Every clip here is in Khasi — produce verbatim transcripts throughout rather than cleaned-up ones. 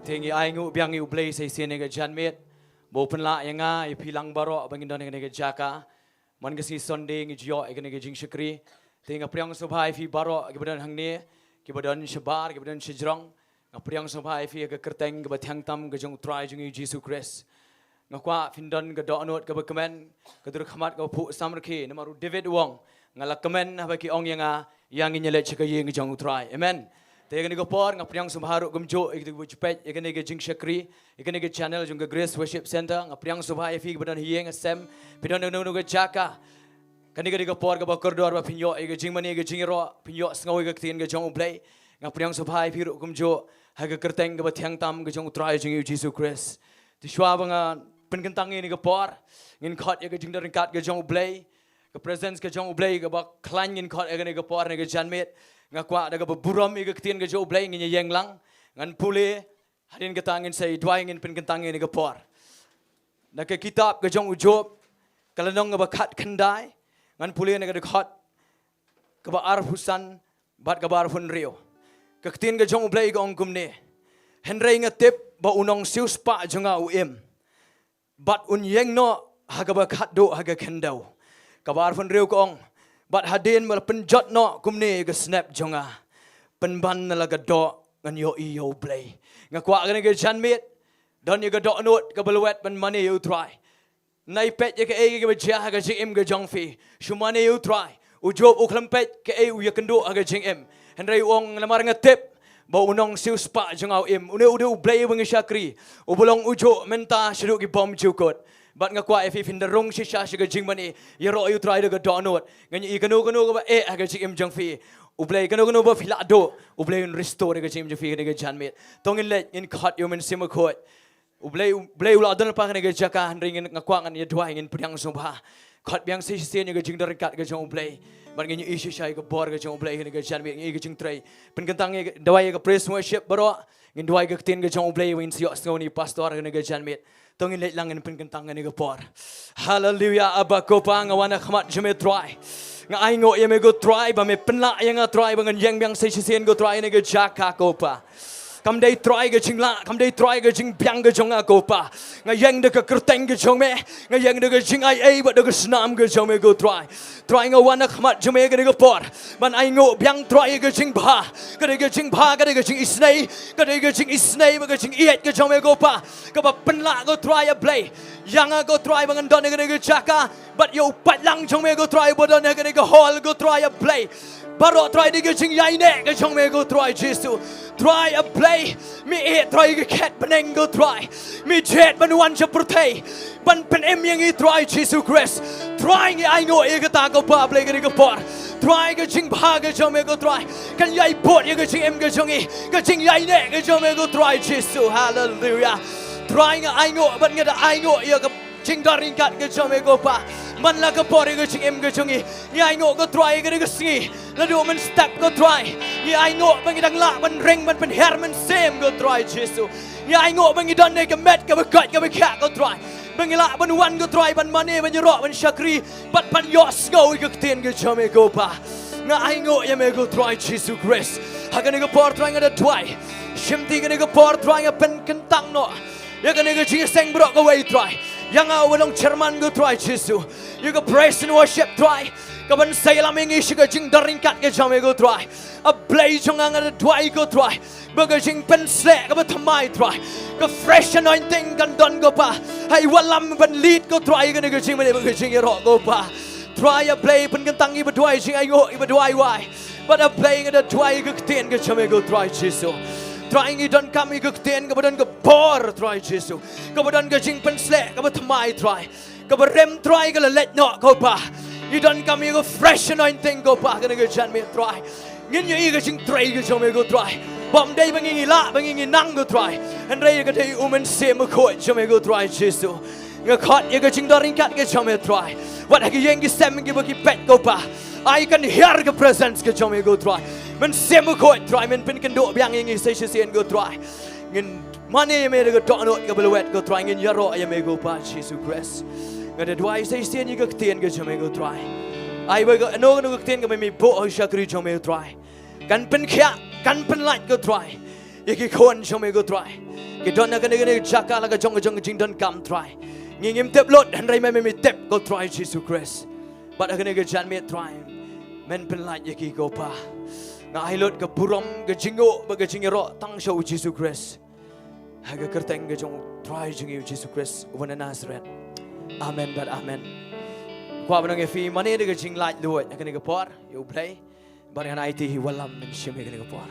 Te ngi ai nguh biang ïa U Blei sa shisien ïa ka janmiet ba u pynlah ïa nga ïa phi lang baroh ba ngin don ha kane ka jaka. Man ka sngi Sunday ngi ju ïoh ïa kane ka jingshakri. Te nga pdiang sngewbha ïa phi baroh kiba don hangne, kiba don shabar, kiba don shajrong. Nga pdiang sngewbha ïa phi ha ka kyrteng kaba thiang tam ka jong U Trai jong ngi Jisu Khrist. Nga kwah phin don ka dohnud kaba kmen, ka dur khmat kaba phuh samrkhie, namar u David u ong, nga la kmen haba ki ong ïa nga, ïa ngin ïaleit sha ka ïing jong U Trai. Amen. Te ïa kane ka por nga pdiang sngewbha ruh kumjuh ïa kito kiba ju peit ïa kane ka jingshakri, ïa kane ka channel jong ka Grace Worship Centre. Nga pdiang sngewbha ïa phi kiba don ha ïing ha sem, phi don ha kano kano ka jaka. Kane ka dei ka por kaba kordor ba phin ïoh ïa ka jingmane, ïa ka jingïaroh, phin ïoh sngew ïa ka ktien ka jong U Blei. Nga pdiang sngewbha ïa phi ruh kumjuh ha ka kyrteng kaba thiang tam ka jong U Trai jong ngi U Jisu Khrist. Te shuwa ba nga pynkyntang ïa kane ka por, ngin khot ïa ka jingdon ryngkat ka jong U Blei. Ka presence ka jong U Blei kaba khlaiñ ngin khot ïa kane ka por ne ka janmiet. Nga kwah da kaba burom ïa ka ktien ka jong U Blei ngin ïeng lang. Ngan pule, hadien kata ngin sa ïa duwai, ngin pynkyntang ïa kane ka por. Na ka kitab ka jong u Job, ka lynnong kaba khatkhyndai, ngan pule na ka dkhot kaba arphew san bad kaba arphew hynriew. Ka ktien ka jong U Blei ka ong kumne: Hynrei nga tip ba u nongsiewspah jong nga u im, bad un ïeng noh ha kaba khatduh ha ka khyndew. Kaba arphew hynriew ka ong: Bad hadien ba la pynjot noh kumne ka snep jong nga, pynban na la ka doh ngan ïohi ïa U Blei. Nga kwah kane ka janmiet, don ïa ka dohnud kaba lwet ban mane ïa U Trai. Nai peit ïa kaei kaba jia ha ka jingim ka jong phi, shu mane ïa U Trai. U Job u khlem peit kaei u ïakynduh ha ka jingim. Hynrei u ong, namar nga tip ba u nongsiewspah jong nga u im. Une u dei U Blei uba ngi shakri, uba long ujuh mynta shaduh ki bymjukut. Bad nga kwah ïa phi phin da rung shisha sha ka jingmane, ïaroh ïa U Trai da ka dohnud. Ngan ïohi kano kano kaba eh ha ka jingim jong phi, U Blei, kano kano ba phi lah duh, U Blei un restore ïa ka jingim jong phi ha kane ka janmiet. To ngin leit ngin khot ïa U Mynsiem Bakhuid. U Blei, U Blei u la don lypa ha kane ka jaka, hynrei ngin, nga kwah ngan ïa duwai, ngin pdiang sngewbha. Khot biang sa shisien ïa ka jingdon ryngkat ka jong U Blei. Bad ngin ïohi shisha ïa ka bor ka jong U Blei ha kane ka janmiet, ngin ïohi ka jingtrei. Pynkyntang ïa ka, duwai ïa ka praise worship baroh. Ngin duwai ïa ka ktien ka jong U Blei, ngin sa ïohsngew na i pastor ha kane ka janmiet. To ngin leit lang ngin pynkyntang ïa kane ka por. Haleluya, Abba ko Pa, nga wan ha khmat jong me Trai. Nga ainguh ïa me ko Trai ba me pynlah ïa nga Trai ba ngan ïeng biang sa shisien ko Trai ha kane ka jaka ko Pa. Kam dei Trai ka jinglah, kam dei Trai ka jingbiang ka jong nga ko Pa. Nga ïeng da ka kyrteng ka jong me, nga ïeng da ka jingaiei bad da ka snam ka jong me ko Trai. Trai, nga wan ha khmat jong me ha kane ka por ban ainguh biang Trai ïa ka jingbha. Ka dei ka jingbha, ka dei ka jingisynei, ka dei ka jingisynei bad ka jingïeit ka jong me ko Pa, kaba pynlah ko Trai, A Blei, ïa nga ko Trai ba ngan don ha kane ka jaka. Bad ïa u paidlang jong me ko Trai ba don ha kane ka hall ko Trai, A Blei. Baroh Trai dei ka jingïaineh ka jong me ko Trai Jisu. Trai, A Blei, me ïeh Trai ka khet bneng ko Trai. Me jied ban wan sha pyrthei ban pynim ïa ngi Trai Jisu Khrist. Trai, ngi ainguh ïa kata ko Pa, A Blei, ha kane ka por. Trai, ka jingbha ka jong me ko Trai kan ïai bud ïa ka jingim ka jong ngi, ka jingïaineh ka jong me ko Trai Jisu. Haleluya. Trai, nga ainguh bad nga da ainguh ïa ka jingdon ryngkat ka jong me ko Pa. Man la ka por ïa ka jingim ka jong ngi. Ngi ainguh ko Trai ïa kane ka sngi, naduh mynstep ko Trai, ngi ainguh ba ngi dang lah ban ring ban pynhiar mynsiem ko Trai Jisu. Ngi ainguh ba ngi don ha ka met kaba koit kaba khiah ko Trai, ba ngi lah ban wan ko Trai ban mane, ban ïaroh, ban shakri bad ban ïohsngew ïa ka ktien ka jong me ko Pa. Nga ainguh ïa me ko Trai Jisu Khrist. Ha kane ka por Trai nga da duwai, shimti kane ka por Trai nga pynkyntang noh ïa kane ka jingïaseng baroh kawei Trai. Ïa nga uba long chairman ko Trai Jisu, ïa ka praise and worship Trai, kaban sa ïalam ïa ngi sha ka jingdon ryngkat ka jong me ko Trai. A Blei jong nga, nga da duwai ko Trai ba ka jingpynsleh kaba thymmai Trai, ka fresh anointing kan don ko Pa, ha i wallam ban lead ko Trai, kane ka jingmane bad ka jingïaroh ko Pa. Trai, A Blei, pynkyntang ïa i ba duwai jingainguh, i ba duwai wai. Bad A Blei, nga da duwai ïa ka ktien ka jong me ko Trai Jisu. Trai, ngi donkam ïa ka ktien kaba don ka bor Trai Jisu, kaba don ka jingpynsleh kaba thymmai Trai, kaba rim Trai ka la leit noh ko Pa. Ngi donkam ïa ka fresh anointing ko Pa, kane ka janmiet Trai. Ngin ïohi ka jingtrei ka jong me ko Trai. Bym dei ba ngi ngi lah, ba ngi ngi nang ko Trai, hynrei ka dei u Mynsiem Bakhuid jong me ko Trai Jisu. Nga khot ïa ka jingdon ryngkat ka jong me Trai, wat ha ki ïing ki sem kiba ki peit ko Pa. Ai kan hiar ka presence ka jong me ko Trai. Mynsiem Bakhuid Trai, men pynkynduh biang ïa ngi sa shisien ko Trai. Ngin mane ïa me da ka dohnud kaba lwet ko Trai, ngin ïaroh ïa me ko Pa Jisu Khrist. Nga da duwai sa shisien ïa ka ktien ka jong me ko Trai. Ai ba kano kano ka ktien kaba me buh ha ka shakri jong me ko Trai, kan pynkhiah, kan pynlait ko Trai ïa ki khun jong me ko Trai. ki don ha kane, kane ka jaka la ka jong, ka jong ka jingdonkam Trai. Ngi ngim tip lut, hynrei me, me, me tip ko Trai Jisu Khrist. Bad ha kane ka janmiet Trai, men pynlait ïa ki ko Pa. Nga ai lut ka burom, ka jingnguh bad ka jingïaroh tang sha u Jisu Khrist. Ha ka kyrteng ka jong u Trai jong ngi u Jisu Khrist uba na Nasareth. Amen bad amen. Kwah ban ong ïa phi mane da ka jinglaitluid ha kane ka por ïa U Blei. Bad ngan aiti hi wallam mynsiem ha kane ka por.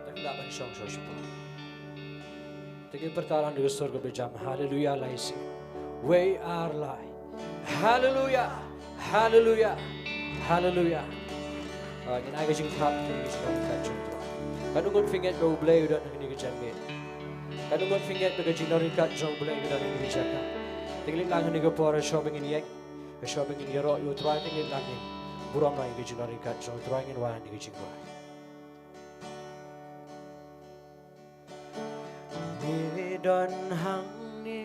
Te ngi la ban shong sha shipor. Te ngin pyrta lang da ka sur kaba jam. Haleluya lai sien. Wei ar lai. Haleluya. Haleluya. Haleluya. Ah, ngin ai ka jingthrang ïa ka jingdonkam jong U Trai. Katno ngut phi ngeit ba U Blei u don ha kane ka janmiet? Katno ngut phi ngeit ba ka jingdonkam jong U Blei ka don ha kane ka jaka? Te ngin leit lang ha kane ka por, shuwa ba ngin ïeng, shuwa ba ngin ïaroh ïa U Trai, te ngin leit lang, ngin burom lang ïa ka jingdonkam jong U Trai, ngin wan ha kane ka jingrwai. Me don hangne,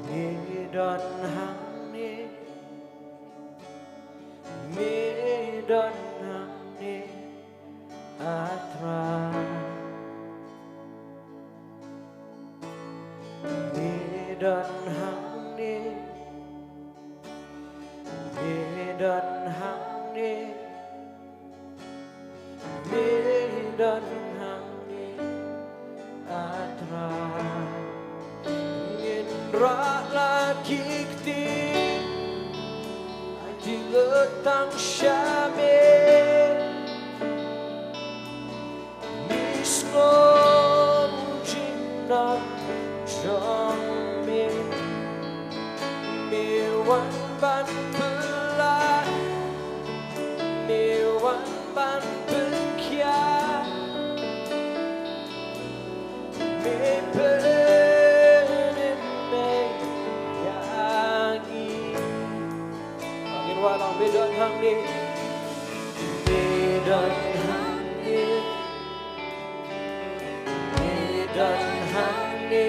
me don hangne, me don hangne, A Trai. Me don hangne, me don hangne, me don hangne, A Trai. Ngin rah la ki kti, ha ki lut tang sha me. Ngi sngew jingdon jong me. Me wan ban pynlait, me wan ban pynkhiah, me pynim me ïa ngi. Ngin wad lang. Me don hangne, me don hangne, me don hangne,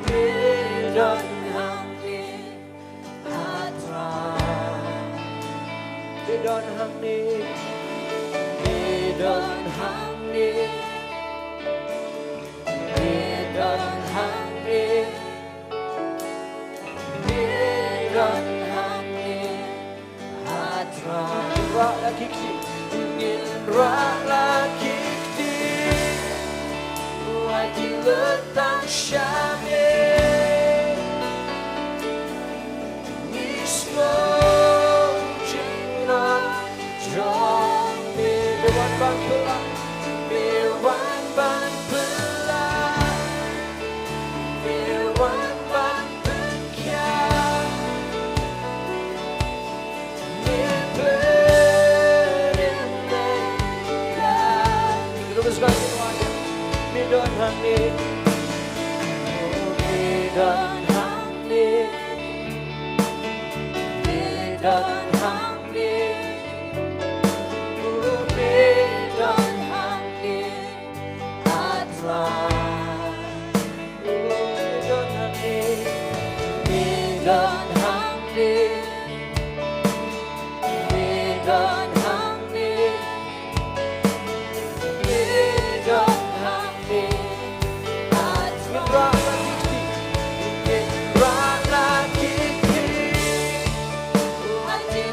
me don hangne, A Trai. Me don hangne, me don hangne, me don hangne, me don hangne, A Trai. Rah la ki kti, ngin rah la ki kti, ha ki lut tang sha me. Ngi sngew jingdon jong me. Me wan ban pynlait, me wan ban pynlait, me wan ban pynkhiah, me pynim me ïa ngi. Me don hangne, me don hangne, me don hangne, me don hangne, A Trai. Me don hangne, me don hangne, me don hangne, me don hangne, A Trai. Rah la ki kti, rah la ki kti, ha ki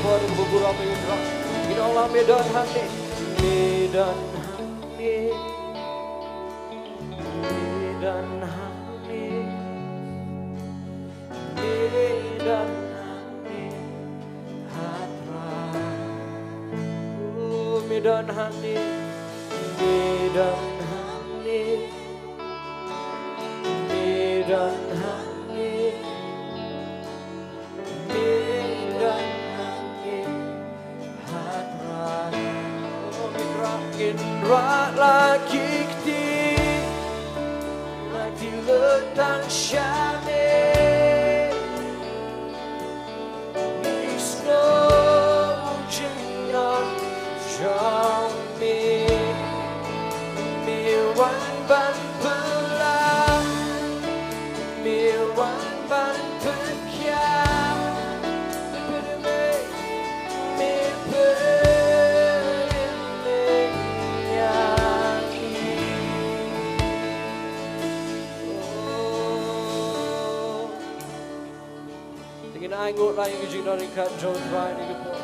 Por ïa ka burom ïa u Trai. Ngin ong lang, me don hangne. Me don hangne. Me don hangne. Me don hangne. Ha Trai. Oh, me don hangne. Me don hangne. Me don hangne. Me don hangne ha Trai. Oh, ngin rah, ngin rah la ki kti, la ki leh tang sha me. Ngi sngew u jingdon jong me. Me wan ban pynlah, me wan ban pynkylla. Me pynmih, me pynmih ïa ngi. Oh. Te ngin ainguh lang ïa ka jingdon ryngkat jong U Trai ha kane ka por.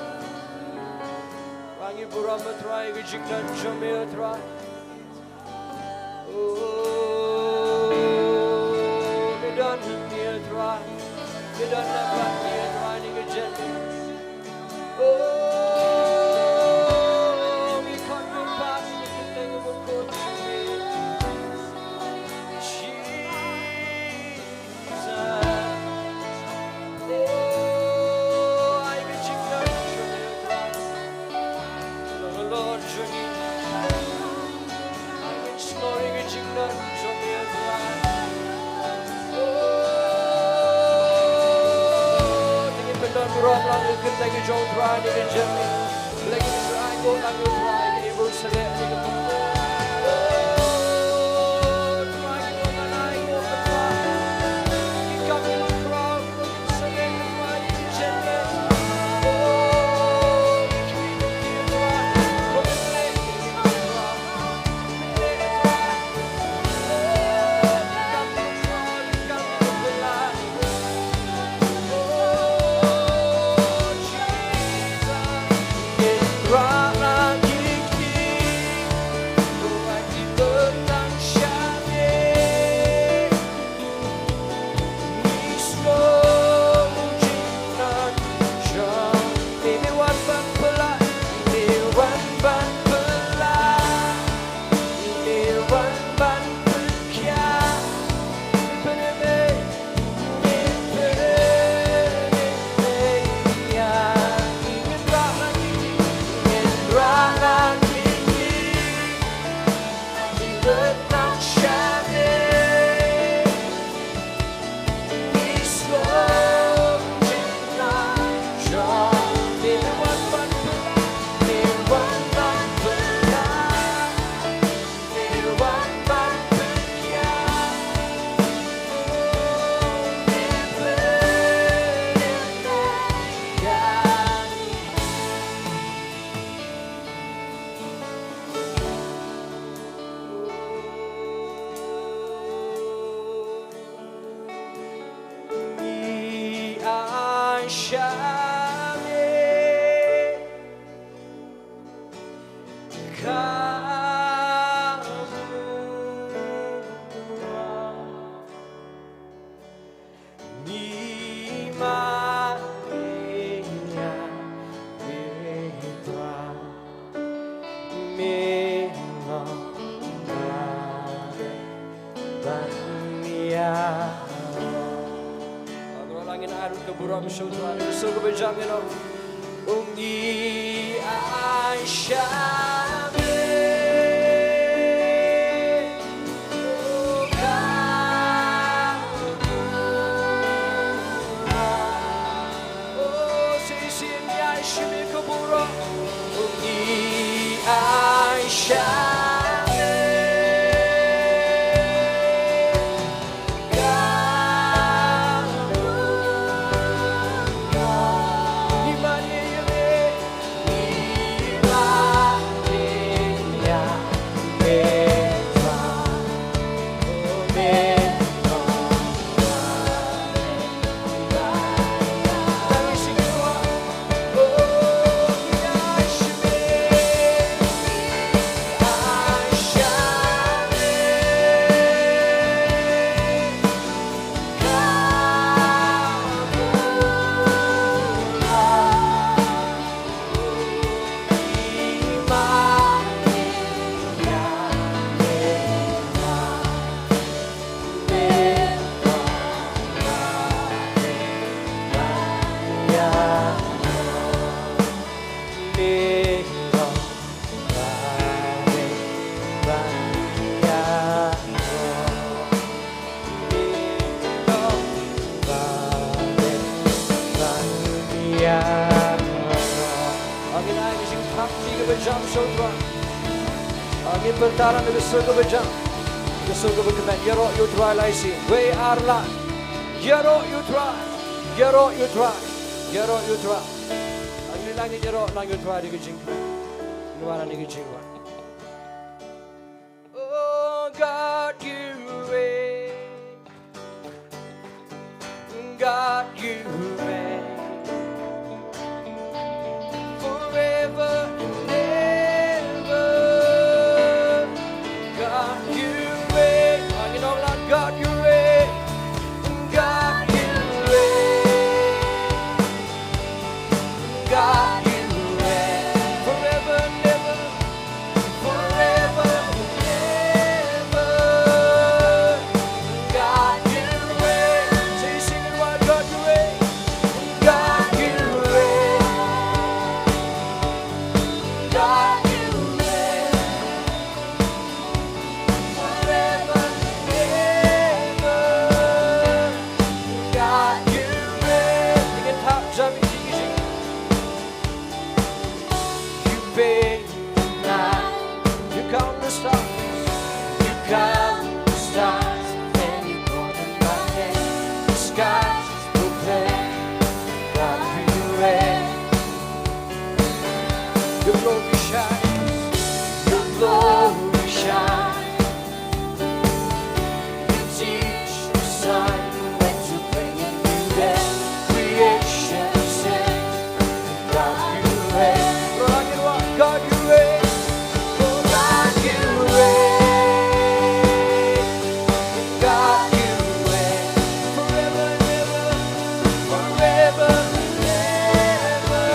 Ba ngi burom, U Trai, ïa ka jingdon jong me, U Trai. Oh, me don hangne, U Trai. Me don lang hangne, U Trai, ha kane ka jingdon. Oh, ngi khot, ngi khot, ngi khot, ngi khot. Ngi ai sha me. Oh, shisien ngi ai sha me ka burom. Ngi ai sha me. Ngin ai ka jingthap kti kaba jam sha U Trai. Ngin pynthar ha ka sur kaba jam, ka sur kaba kmen. Ïaroh ïa U Trai lai shi. Wei ar lad. Ïaroh ïa U Trai. Ïaroh ïa U Trai. Ïaroh ïa U Trai. Ngin ïaroh lang ïa U Trai da ka jingkmen. Ngin wan ha ka jingwan. Oh God, you reign. God, you reign. Forever and ever. God, you reign. Ngin ong lang, God, you reign. God, you reign. God, you reign. Forever and ever. Forever and ever. God, you reign. Say, sing it loud. God, you reign. God, you reign. God, you reign. Forever and ever. God, you reign. Sing it loud. You paint the night, you count the stars, you count the stars, and you call them by name. The skies proclaim God, you reign. Your glory shines, your glory shines. You teach the sun when to bring a new day. Creation sings, God, you reign. God, you reign. Oh, God, you reign. God, you reign. Forever and ever. Forever and ever.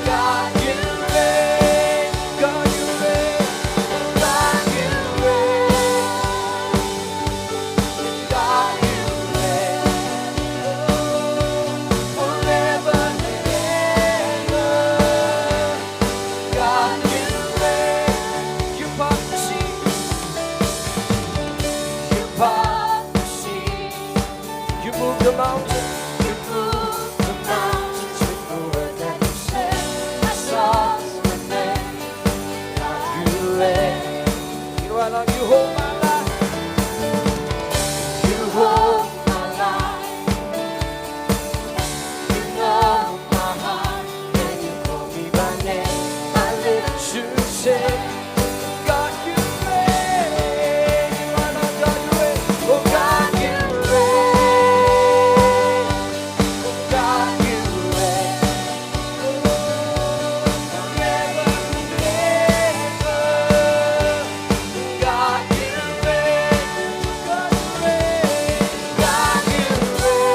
God, you reign. God, you reign. God, you reign. God, you reign. Forever and ever. God, you reign. You part the sea. You part the sea. You move the mountains. You move the mountains with the word that you say. I saw the name. God, you reign. You are Lord, you hold my life. You hold my life. You know my heart. When you call me by name, I live to say, God, you reign. You are Lord, God, you reign. Oh, God, you reign. Oh, God, you reign. Oh, forever and ever. God, you reign. God, you reign. God, you reign.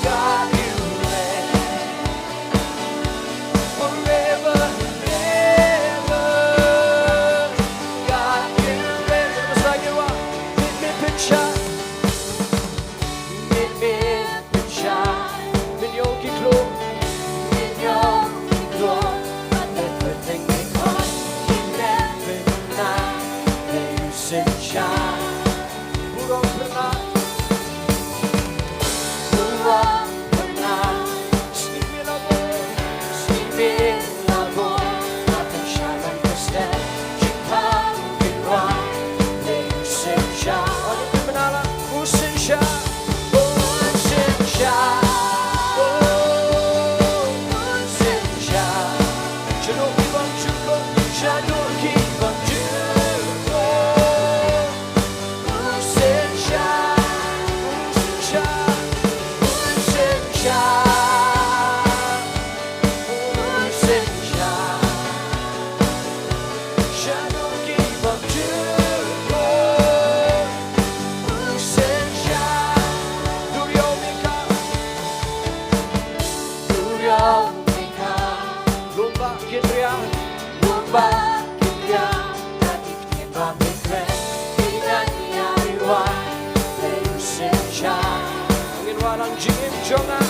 God, you reign. Forever and ever. God, you reign. Just like you are. Meet me, picture. Meet me, picture. Min ïong ki klur. Min ïong ki klur. Ban leh pyrthei ne khun. Ki leh pyrthei ne khun. Leh u synshar. Burom phyrnai. Burom phyrnai. Sngi miet la bun. Sngi miet la bun. Nga pynshai ban pynstep. Jingpang jingwai. Leh u synshar. Ong ïa u bnai la. U synshar. U synshar. U synshar. Shaduh ki bym jukut. Shaduh ki bym jukut. U synshar, u synshar, u synshar, u synshar. Shaduh ki bym jukut, u synshar. Dur ïa u Mika. Dur ïa u Mika. Lum ba kin riang. Lum ba kin riang. Ka dei ka ba me kren. Ki nang ïa riwai. Leh u synshar. Ngin wallam jingim jong nga.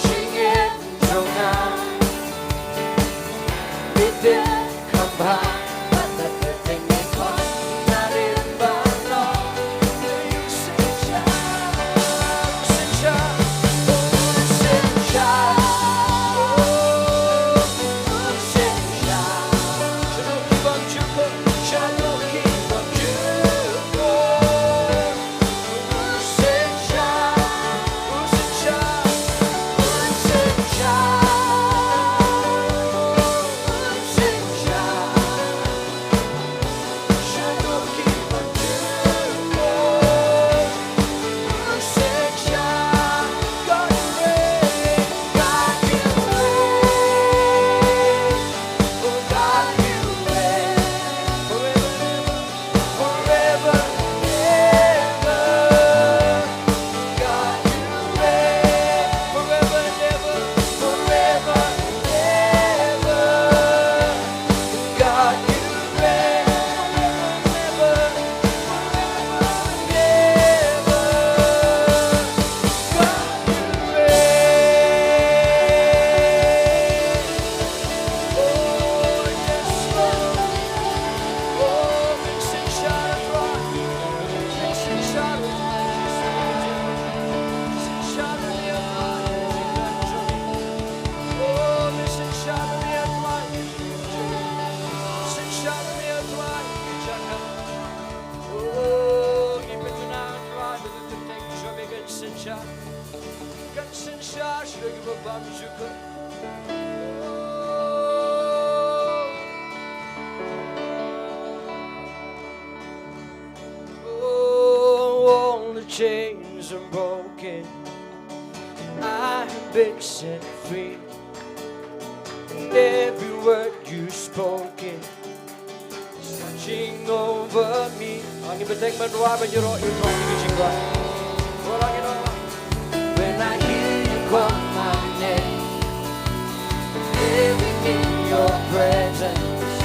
Jingim jong nga. Leh u synshar. Kham bha, bad leh pyrthei ne khun, na rim ban long, leh u synshar. Kan synshar sha kiba bam shuh. Oh, all the chains are broken. I've been set free. And every word you spoken is watching over me. Ani beteng ban wa ban yero yu tong ni ki jingwa. Wala ki no. When I hear you call my name, living in your presence,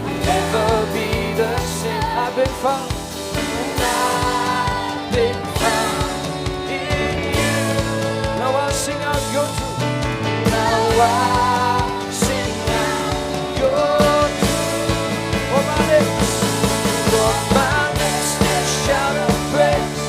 I'll never be the same. I've been found, I've been found in you. Now I'll sing out your truth. Now I'll sing out your truth. Oh, my lips, oh, my lips still shout of praise.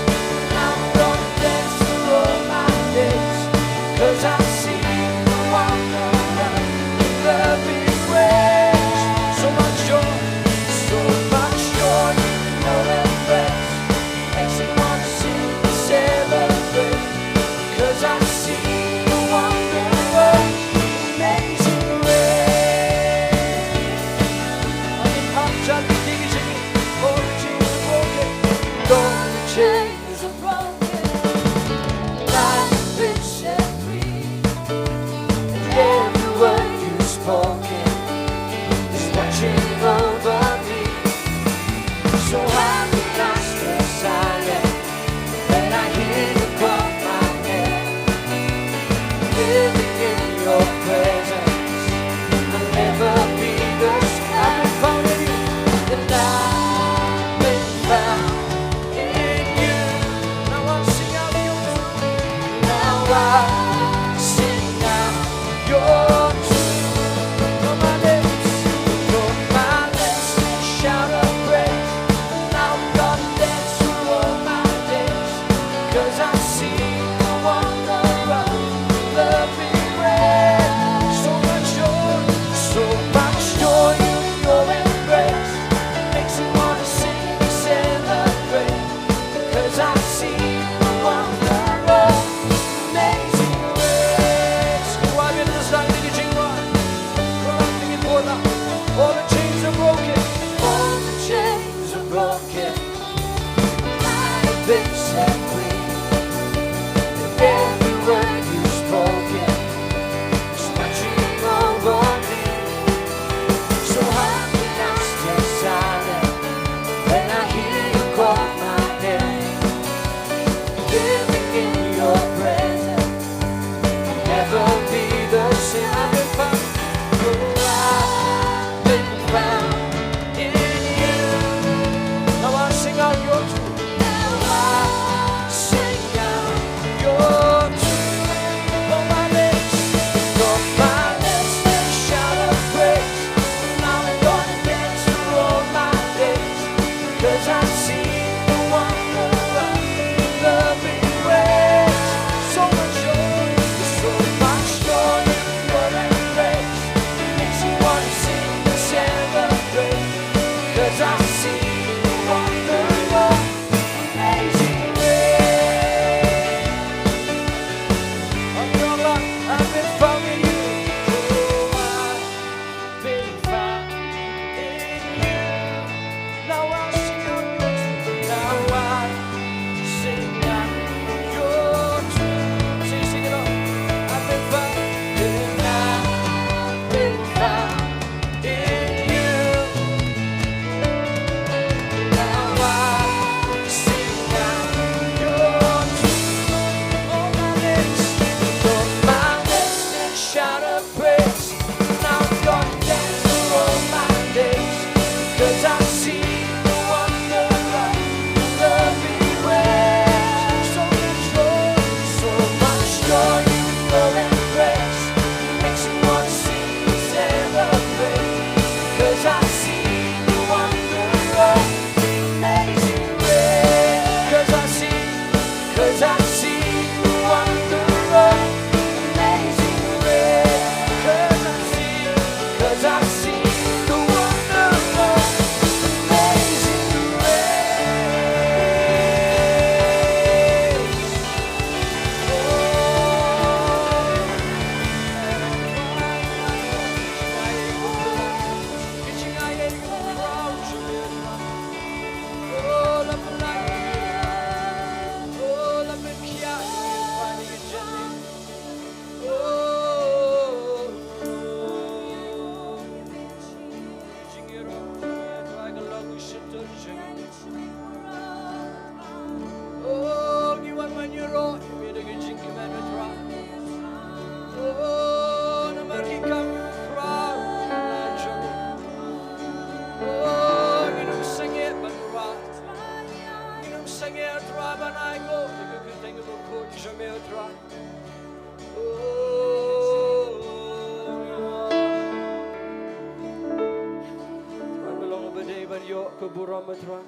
Burom, a Trai.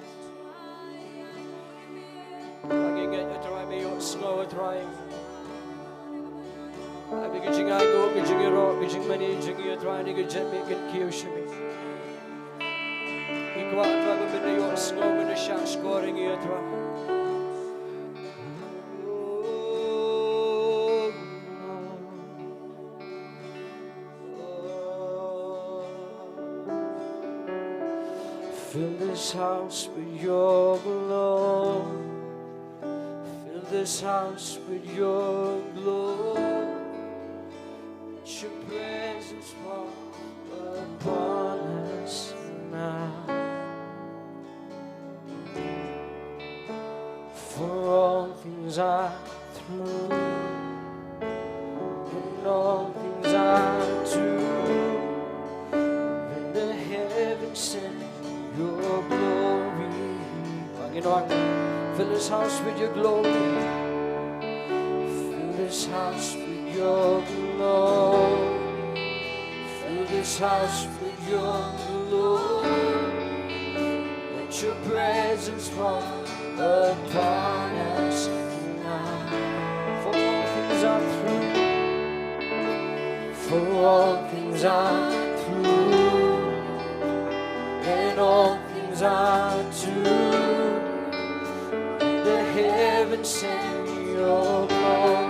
Ba ngi ngeit, a Trai, me ïohsngew, a Trai. Ai ba ka jingainguh, ka jingïaroh, ka jingmane jong ngi, a Trai, ne ka jingmih kan kiew sha me. Ngi kwah, a Trai, ba men da ïohsngew, men da shahshkor ïa ngi, a Trai. Fill this house with your glory. Fill this house with your glory. Let your presence fall upon us now. For all things are true, and all things are true. When the heavens send your glory. Fill this house with your glory. Fill this house with your glory. Fill this house with your glory. Let your presence fall upon us now. For all things are true. For all things are true. And all things are true. The heavens send your glory.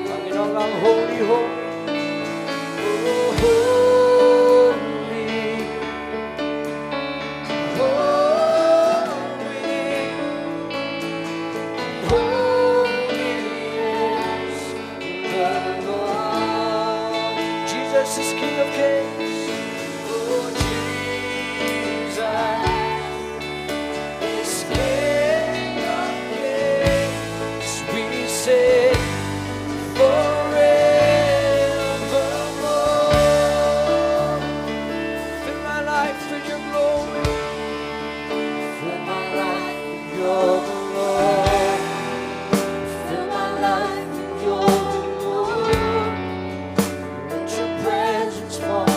Sing it all out, holy, holy. Oh, holy, holy, holy is the Lord. Jesus is King of Kings. Oh, Jesus is King of Kings. We sing forevermore. Fill my life with your glory. Fill my life with your glory. Fill my life with your glory. Let your presence fall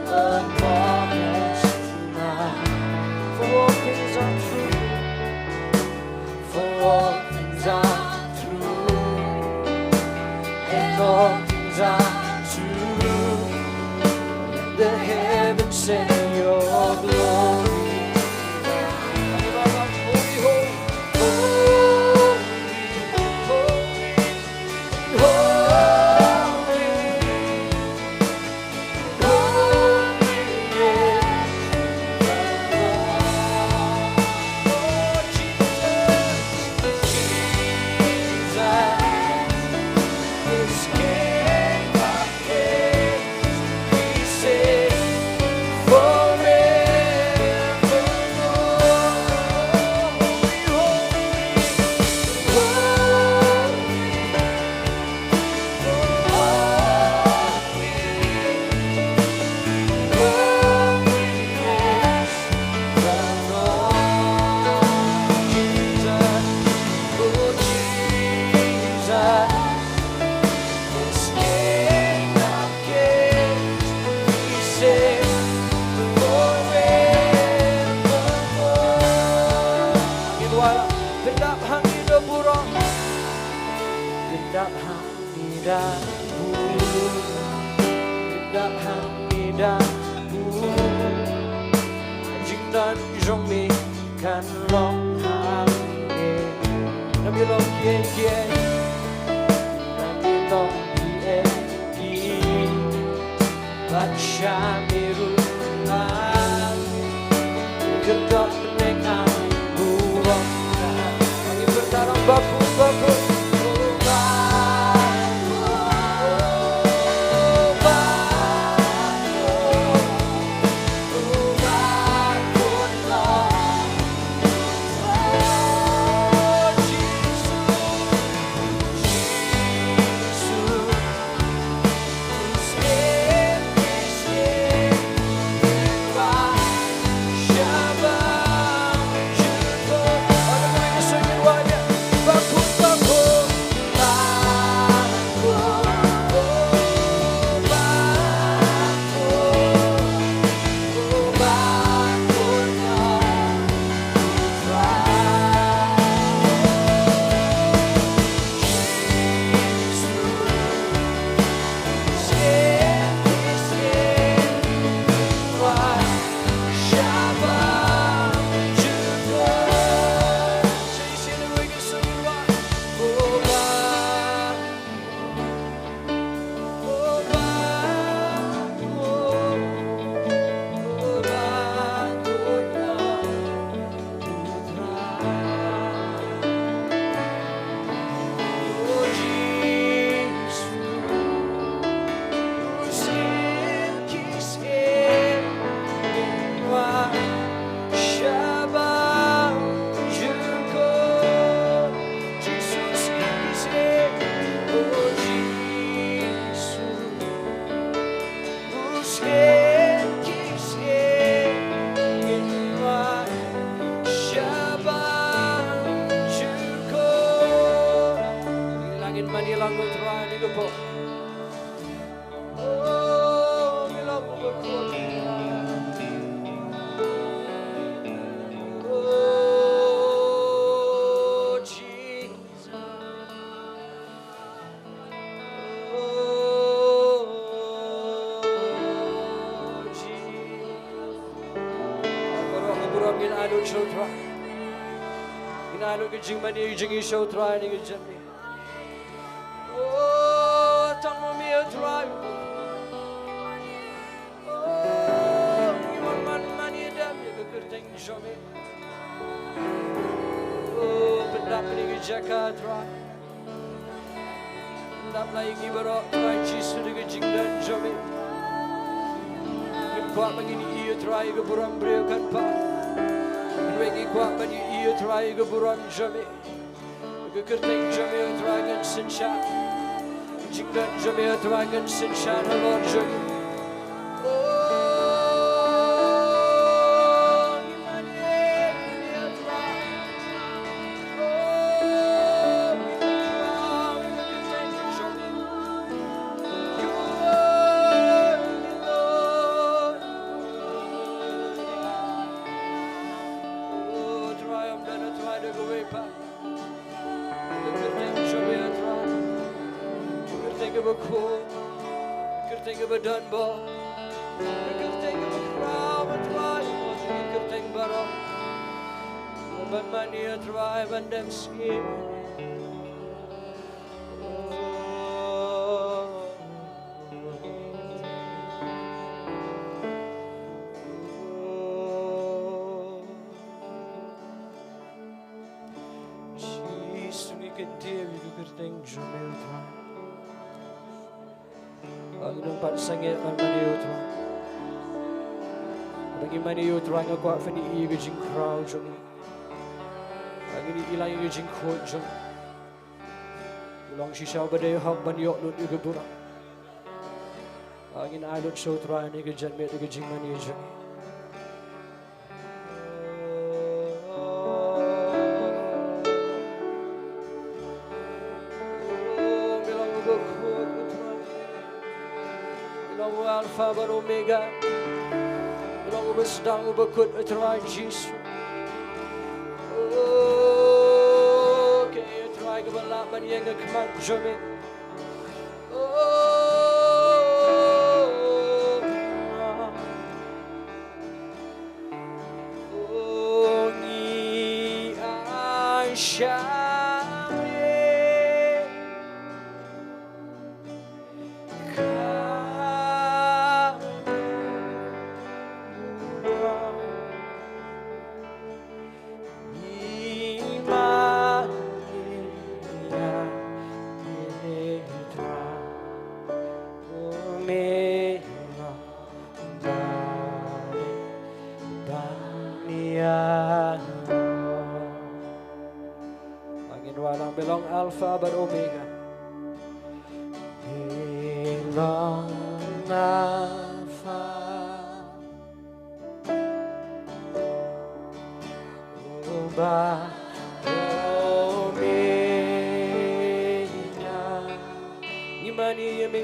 upon us tonight. For all things are true. For all things are true. And all things are true. The heavens send your glory. Holy, holy, holy, holy, holy, holy is the Lord. Jesus, Jesus is King of Kings. We sing forevermore. Holy, holy, holy, holy, holy is the Lord. Jesus, oh, Jesus. This King of Kings, we sing forevermore. Ngin wallam, pyndap hangne da burom. Pyndap hangne da burom. Pyndap hangne da burom. Jingdon jong me kan long hangne. Nang ïa long kiei kiei. Nang ïa long kiei kiei. Bad sha me ruh nang. Kyndong ne nang burom. Nang ïa pyrta nang ba khuid ba khuid. Mane lang, ko Trai, ha kane ka por. Oh, ngi long bakhuid. Oh, Jesus. Oh, Jesus. Baroh ka burom ngin ai lut sha u Trai. Ngin ai lut ka jingmane jong ngi sha u Trai ha kane ka janmiet. Oh, tang ma me, oh Trai. Oh, ngi wan ban mane da me ha ka kyrteng jong me. Oh, pyndap ïa kane ka jaka, Trai. Pyndap la ïa ngi baroh, Trai Jisu, da ka jingdon jong me. Ngi kwah ba ngin ïohi, Trai, ïa ka burom briew kan paw. Hynrei ngi kwah ba ngin ïohi, Trai, ïa ka burom jong me. Ka kyrteng jong me, oh Trai, kan synshar. Jingdon jong me, oh Trai, kan synshar halor jong ngi. Oh, ngi mane, ngi mane, oh Trai. Oh, ngi mane, oh Trai, ka kyrteng jong me. You are worthy, Lord. Oh Trai, ym don, oh Trai, da kawei pat. Ka kyrteng jong me, oh Trai. Ka kyrteng kaba khuid. Ka kyrteng kaba don bor. Ka kyrteng kaba khraw, oh Trai. Ka kyrteng baroh. Ban mane, oh Trai, ban dep sngi. Jisu, ngi kyntiew ïa ka kyrteng jong me, oh Trai. Ba ngin ym pat sangeh ban mane ïa u Trai. Ba ngin mane ïa u Trai, nga kwah phin ïohi ïa ka jingkhraw jong ngi. Ba ngin ïohi lang ïa ka jingkhuid jong ngi. Long shisha uba dei hok ban ïoh lut ïa ka burom. Ba ngin ai lut sha u Trai ha kane ka janmiet da ka jingmane jong ngi. Me long uba khuid, oh Trai. Me long u Alpha bad Omega. Me long uba sdang, uba kut, oh Trai Jisu. Oh, kaei, oh Trai, kaba lah ban ïeng ha khmat jong me? Oh, oh, ngi ai sha me. Ka Ba ngin wallam, me long Alpha bad Omega. Me long Alpha bad Omega. Ngi mane ïa me.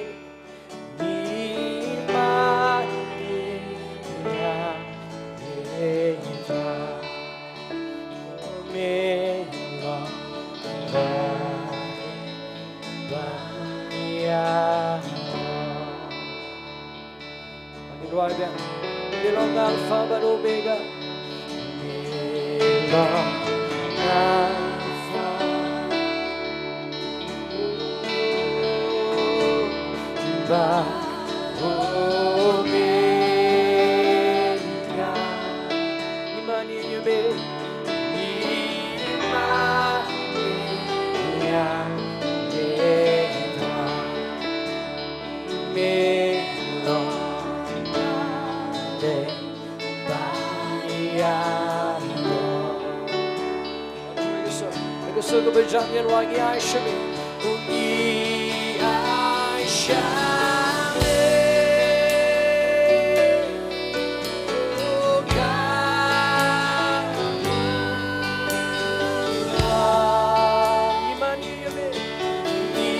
Ngi mane ïa me, Trai. Me long ba dei ban ïaroh. Ngin duwai biang. Me long Alpha bad Omega. Me long Alpha bad Omega. Ngi mane ïa me. Ngi mane ïa me, Trai. Me long ba dei ban ïaroh. Ka sur kaba jam, ngi wan, ngi ai sha me. Ngi ai sha me. Oh, ka, ngi mane ïa me. Ngi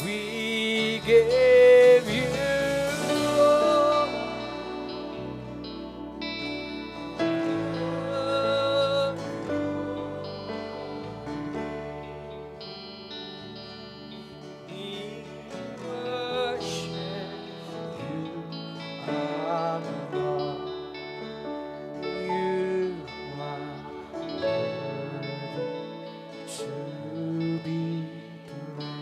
We give you all. We worship you, our Lord. You are worthy to be praised.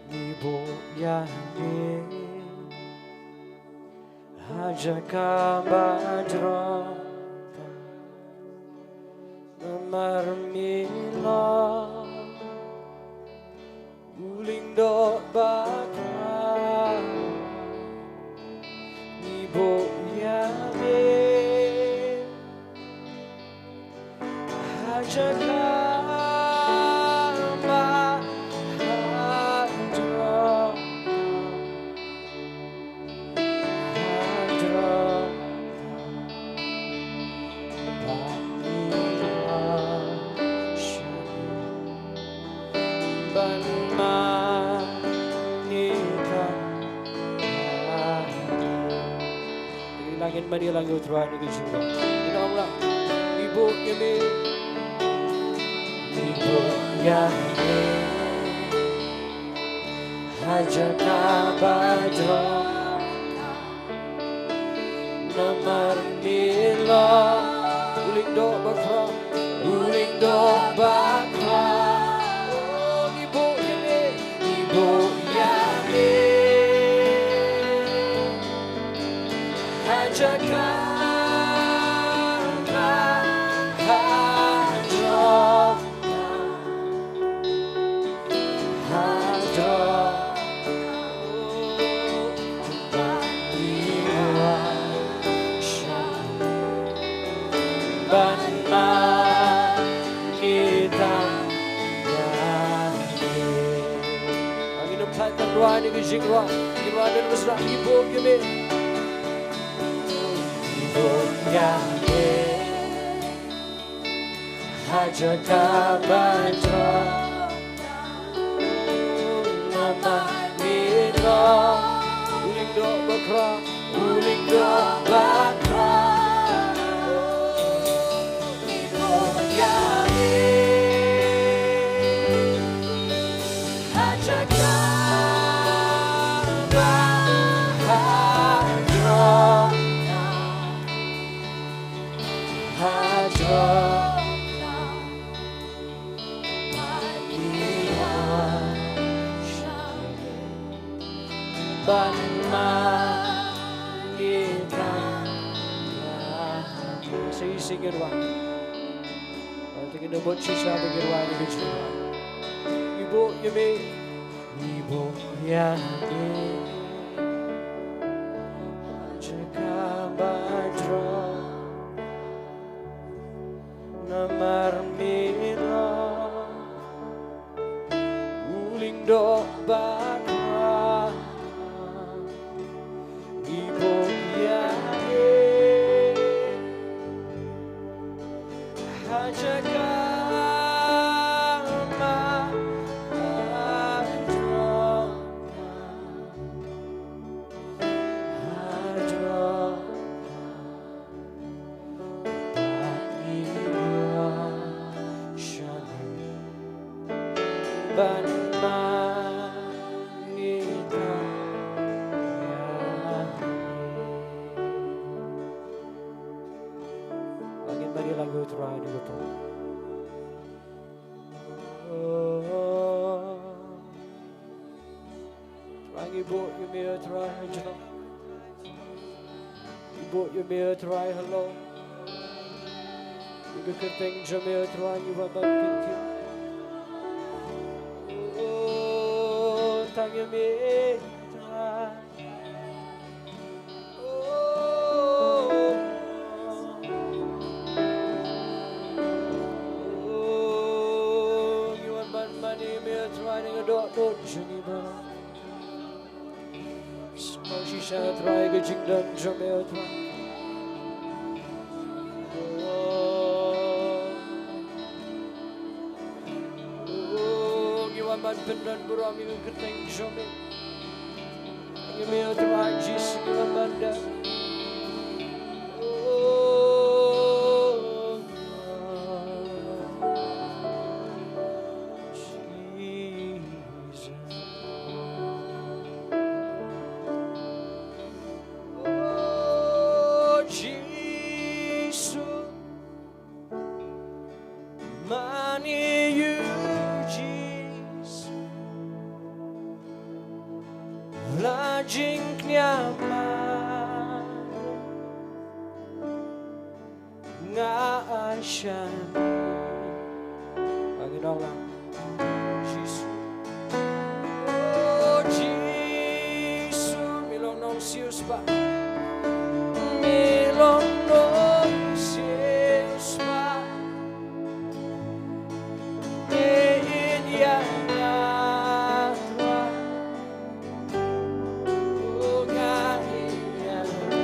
Ngi buh ïa me ha jaka ba jrong, namar me long u lyngdoh ba khraw. Ngi buh ïa me ha jaka ba hadrong, hadrong ba ngi wan sha ban ma ngi tang. Ngi la ngin mane lang ïa U Trai ha kane ka jingrwai. Ngin ong lang. Ngi buh ïa me. Ngi buh ïa me ha jaka ba jrong, namar me long u lyngdoh ba khraw, u lyngdoh ba khraw. Ngi buh ïa me, ngi buh ïa me ha jaka ba hadrong, hadrong ba ngi wan sha ban ma ngi tang ïa me. Ngin ym thait tang duwai ha kane ka jingrwai. Ngin wan don bsra. Ngi buh ïa me, ngi buh ïa me ha jaka ba jrong, namar me long u lyngdoh ba khraw, u lyngdoh ba khraw. Ngi buh ïa me ha jaka ba hadrong, hadrong ba ngi wan sha me ban ma ngi tang ïa me. Sa shisien ngin wan. Te ngin ym mut shisha ba ngin wan ïa ka jingwan. Ngi buh ïa me, ngi buh ïa me ha jaka ba jrong, namar me long u lyngdoh ba khraw. Ngi buh ïa me ha jaka ba hadrong, hadrong ba ngi wan sha me ban ma ngi tang ïa me. Ngin mane lang ïa U Trai ha kane ka por. Trai, ngi buh ïa me, Trai, ha jrong. Ngi buh ïa me, Trai, halor ïa ka kyrteng jong me, Trai, ngi wan ban kyntiew. Oh, tang ïa me, Trai. Oh, oh, ngi wan ban mane ïa me, Trai, na ka dohnud jong ngi baroh. Sngewsih Trai ka jingdon jong me, O Trai. Oh, ngi wan ban pyndon burom ïa ka kyrteng jong me. Ïa me, O Trai Jisu, ngi wan ban don. Oh, Jesus. Oh, Jisu. Mane ïa u Jisu la jingkñia ma nga ai sha me. Ba ngin ong lang. Jisu. Oh, Jisu, me long nongsiewspah. Me long nongsiewspah. Me ïeit ïa nga, Trai. Oh, nga ïeit ïa me.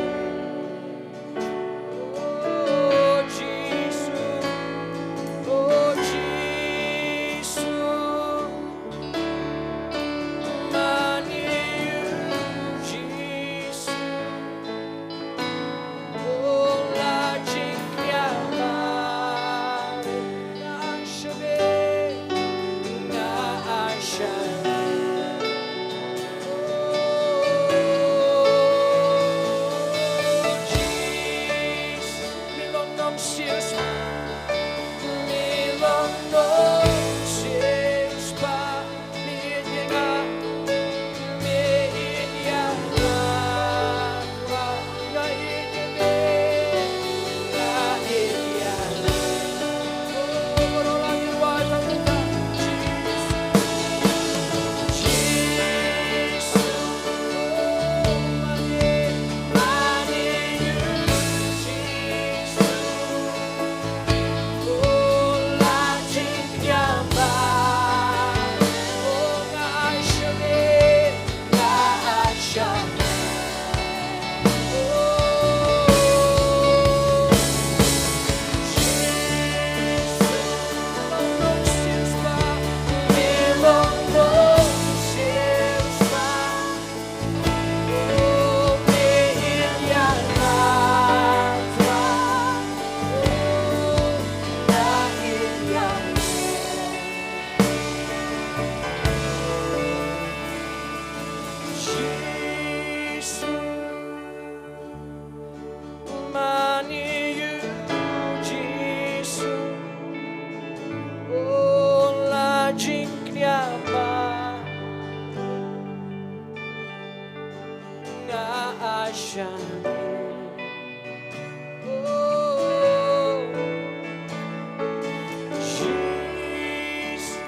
Oh, Jisu. Oh, Jisu. Mane ïa u Jisu. Oh, la jingkñia ma nga ai sha me. Nga ai sha me. Oh, Jisu. Me long nongsiewspah. Me long nongsiewspah. Me ïeit ïa nga. Me ïeit ïa nga. Nga ïeit ïa me. Nga ïeit ïa me. Oh, baroh lang ngin wad tang ïa ka. Jisu. Jisu. Oh, mane, mane ïa u Jisu. Jisu, mane ïa u Jisu, oh, la jingkñia ma nga ai sha me. Oh, Jisu,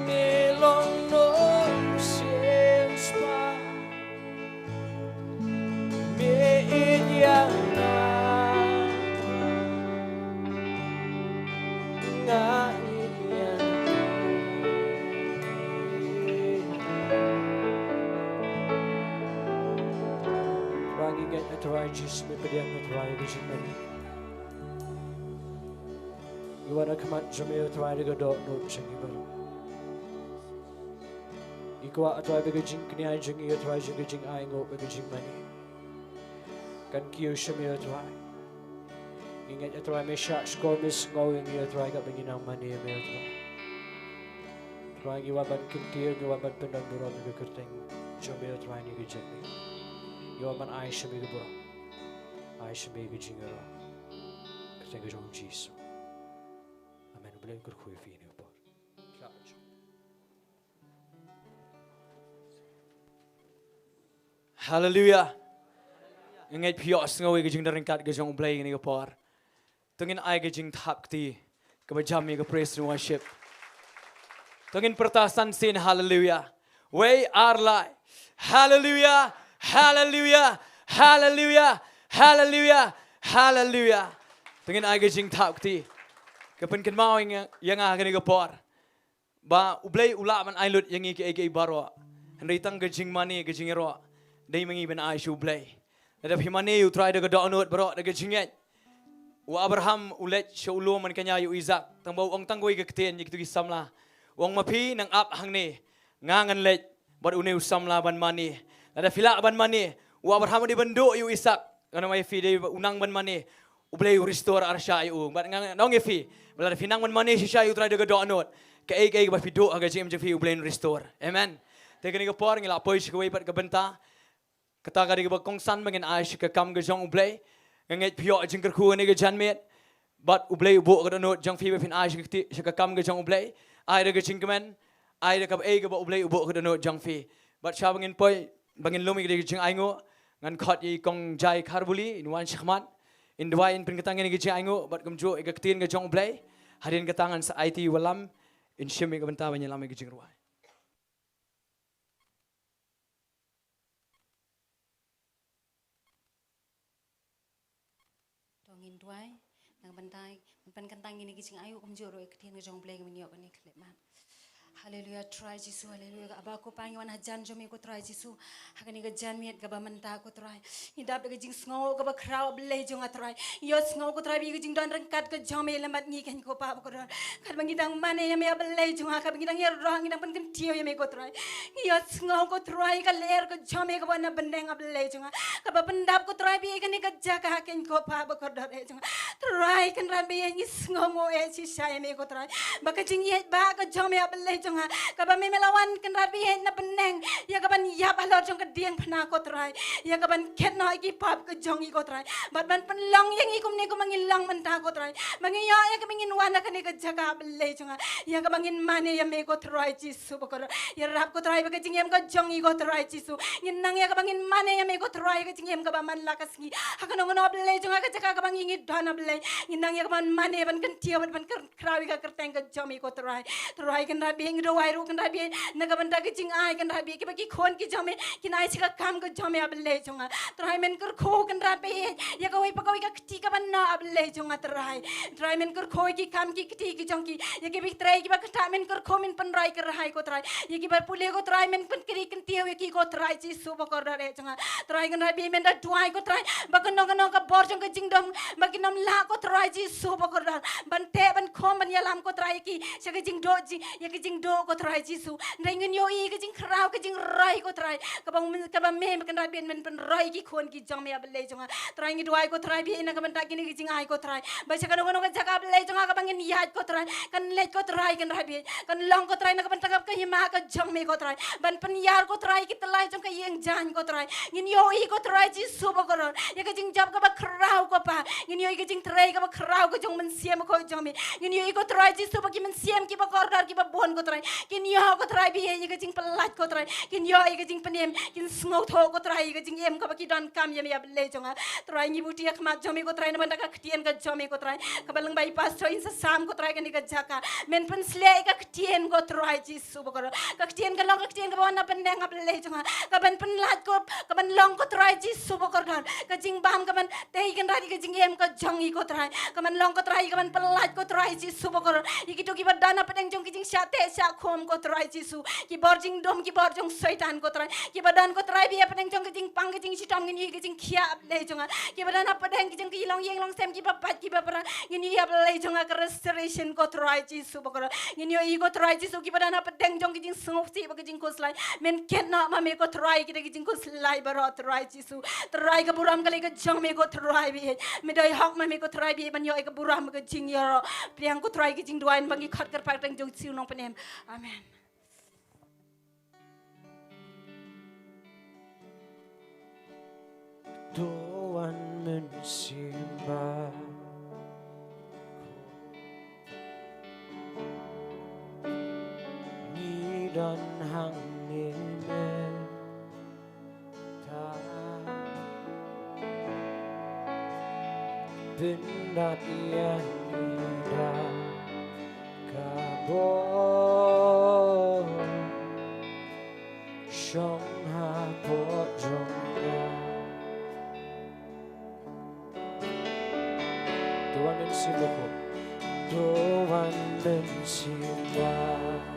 me long nongsiewspah. Me ïeit ïa nga. Nga ïeit ïa me. Trai, ngi ngeit, Trai Jisu, me pdiang, Trai, ka jingmane. Ngi wan ha khmat jong me, Trai, da ka dohnud jong ngi baroh. Ngi kwah, Trai, ba ka jingkñia jong ngi, Trai, jong ka jingainguh bad ka jingmane, kan kiew sha me, Trai. Ngi ngeit, Trai, me shahshkor me sngew ïa ngi, Trai, katba ngi nang mane ïa me, Trai. Trai, ngi wan ban kyntiew, ngi wan ban pyndon burom ïa ka kyrteng jong me, Trai, ha kane ka jingmane. Ngi wan ban ai sha me ka burom, ai sha me ka jingïaroh. Kyrteng ka jong u Jisu. Amen. U Blei un kyrkhu ïa phi ha kane ka por. Haleluia. Nga ngeit phi ïohsngew ïa ka jingdon ryngkat ka jong U Blei ha kane ka por. To ngin ai ka jingthap kti kaba jam ïa ka praise and worship. To ngin pyrta san sien haleluia. Wei ar lai. Haleluia. Haleluia. Haleluia. Haleluia. Haleluia. To ngin ai ka jingthap kti. Ka pynkynmaw ïa nga, ïa nga ha kane ka por ba U Blei u lah ban ai lut ïa ngi kiei kiei baroh. Hynrei tang ka jingmane, ka jingïaroh, dei ma ngi ban ai sha U Blei. Lada phi mane ïa U Trai da ka dohnud baroh, da ka jingngeit. U Abraham u leit sha u lum ban kynja ïa u Isaak. Tang ba u ong tang kawei ka ktien ïa kito ki samla. U ong, ma phi nang ap hangne, nga ngan leit bad une u samla ban mane. Lada phi lah ban mane, u Abraham u dei ban duh ïa u Isaak. Ngan ong ïa phi, dei u nang ban mane, U Blei u restore arshah ïa u. Bad nga ong ïa phi, lada phi nang ban mane shisha ïa U Trai da ka dohnud, kaei kaei kaba phi duh ha ka jingim jong phi, U Blei un restore. Amen. Te kane ka por ngi la poi sha kawei pat ka bynta. Kata ka dei kaba kongsan ba ngin ai sha ka kam ka jong U Blei. Nga ngeit phi ïoh jingkyrkhu ha kane ka janmiet. Bad U Blei u buh ka dohnud jong phi ba phin ai sha ka kti-, sha ka kam ka jong U Blei. Ai da ka jingkmen, ai da kaba ei kaba U Blei u buh ka dohnud jong phi. Bad sha ba ngin poi, ba ngin lum ïa ka jingainguh, ngan khot ïa i Kong Jai Kharbuli, in wan shakhmat, in duwai, in pynkynthang ïa ka jingainguh, bad kumjuh ïa ka ktien ka jong U Blei. Hadien kata ngan sa aiti ïa u lam, in shim ïa ka bynta ban ïalam ïa ka jingrwai. To ngin duwai, nang ban tai, ban pynkyntang ïa kine ki jingainguh kumjuh ruh ïa ka ktien ka jong U Blei, ngin ïoh kane ka khyllipmat. Haleluya, Trai Jisu, haleluya. Kaba ko Pa ngi wan hajan jong me ko Trai Jisu. Ha kane ka janmiet kaba mynta ko Trai. Ngi dap da ka jingsngew kaba khraw, A Blei jong nga Trai. Ngi ïohsngew ko Trai ba ïa ka jingdon ryngkat ka jong me lem bad ngi kein ko Pa bakordor. Katba ngi dang mane ïa me, A Blei jong nga, katba ngi dang ïaroh, ngi dang pynkyntiew ïa me ko Trai. Ngi ïohsngew ko Trai ka lyer ka jong me kaba na bneng, A Blei jong nga. Kaba pyndap ko Trai ba ïa kane ka jaka kein ko Pa bakordor eh jong nga. Trai Kynrad ba ïeit, ngi sngewnguh eh shisha ïa me ko Trai. Ba ka jingïeit ba ka jong me, A Blei jong nga, kaba me me la wan Kynrad ba ïeit na bneng ïa kaban ïap halor jong ka diengphna ko Trai. Ïa kaban khet noh ïa ki pap ka jong ngi ko Trai. Bad ban pynlong ïa ngi kumne kumba ngi long mynta ko Trai. Ba ngi ïoh ïa kaba ngin wan ha kane ka jaka, A Blei jong nga, ïa kaba ngin mane ïa me ko Trai Jisu bakordor. Ïarap ko Trai ba ka jingim ka jong ngi ko Trai Jisu. Ngin nang ïa kaba ngin mane ïa me ko Trai, ka jingim kaba man la ka sngi. Ha kano kano, A Blei jong nga, ka jaka kaba ngi ngi don, A Blei. Ngin nang ïa kaban mane ban kyntiew bad ban kyr-, khraw ïa ka kyrteng ka jong me ko Trai. Trai Kynrad ba ïeit, ngi duwai ruh Kynrad ba ïeit na ka bynta ka jingai Kynrad ba ïeit, kiba ki khun ki jong me kin ai sha ka kam ka jong me, A Blei jong nga. Trai men kyrkhu Kynrad ba ïeit ïa kawei pa kawei ka kti kaba noh, A Blei jong nga Trai. Trai men kyrkhu ïa ki kam ki kti ki jong ki, ïa kiba trei kiba kynthah men kyrkhu, men pynroi kyrhai ko Trai. Ïa kiba pule ko Trai men pynkri kyntiew ïa ki ko Trai Jisu bakordor eh jong nga. Trai Kynrad ba ïeit, men da duwai ko Trai ba kano kano ka bor jong ka jingdom ba kin ym lah ko Trai Jisu bakordor ban teh ban khum ban ïalam ko Trai ïa ki sha ka jingduh ji-, ïa ka jingduh ko Trai Jisu. Hynrei ngin ïohi ka jingkhraw ka jingroi ko Trai, kaba, kaba me Kynrad ba ïeit men pynroi ïa ki khun ki jong me, A Blei jong nga. Trai ngi duwai ko Trai ba ïeit na ka bynta kine ki jingai ko Trai, ba sha kano kano ka jaka, A Blei jong nga, kaba ngin ïaid ko Trai, kan leit ko Trai Kynrad ba ïeit, kan long ko Trai na ka bynta ka hima ka jong me ko Trai, ban pynïar ko Trai ki tyllai jong ka ïing jaiñ ko Trai. Ngin ïohi ko Trai Jisu bakordor ïa ka jingjop kaba khraw ko Pa. Ngin ïohi ka jingtrei kaba khraw ka jong u Mynsiem Bakhuid jong me. Ngin ïohi ko Trai Jisu ba ki mynsiem kiba kordor kiba bun ko Trai kin ïoh ko Trai ba ïeit ïa ka jingpyllait ko Trai, kin ïoh ïa ka jingpynim, kin sngewthuh ko Trai ïa ka jingim kaba ki donkam ïa me, A Blei jong nga. Trai ngi buti ha khmat jong me ko Trai na bynta ka ktien ka jong me ko Trai, kaba lyngba i pastor in sa sam ko Trai kane ka jaka. Men pynshlei ïa ka ktien ko Trai Jisu bakordor. Ka ktien kan long ka ktien kaba wan na bneng, A Blei jong nga, kaban pynlait ko, kaban long ko Trai Jisu bakordor ka jingbam, kaban tei Kynrad ïa ka jingim ka jong ngi ko Trai, kaban long ko Trai, kaban pynlait ko Trai Jisu bakordor ïa kito kiba don hapdeng jong ki jingshah teh shah khum ko Trai Jisu, ki bor jingdum, ki bor jong Soitan ko Trai, kiba don ko Trai ba ïeit hapdeng jong ka jingpang ka jingshitom, ngin ïohi ka jingkhiah, A Blei jong nga. Kiba don hapdeng ki jong ki longïing longsem, kiba pait kiba pra, ngin ïohi, A Blei jong nga, ka restoration ko Trai Jisu bakordor. Ngin ïohi ko Trai Jisu kiba don hapdeng jong ki jingsngewsih bad ki jingkhuslai, men kynnoh ma me ko Trai kita ki jingkhuslai baroh Trai Jisu. Trai ka burom ka lei ka jong me ko Trai ba ïeit. Me dei hok ma me ko Trai ba ïeit ban ïoh ïa ka burom ka jingïaroh. Pdiang ko Trai ka jingduwai, ba ngi khot kyrpad ha ka kyrteng jong u Jisu u nongpynim. Amen. To wan mynsiem ba ngi don hangne mynta. Pyndap ïa ngi da ka bor shong hapoh jong nga. To wan mynsiem bakhuid. To wan mynsiem bakhuid.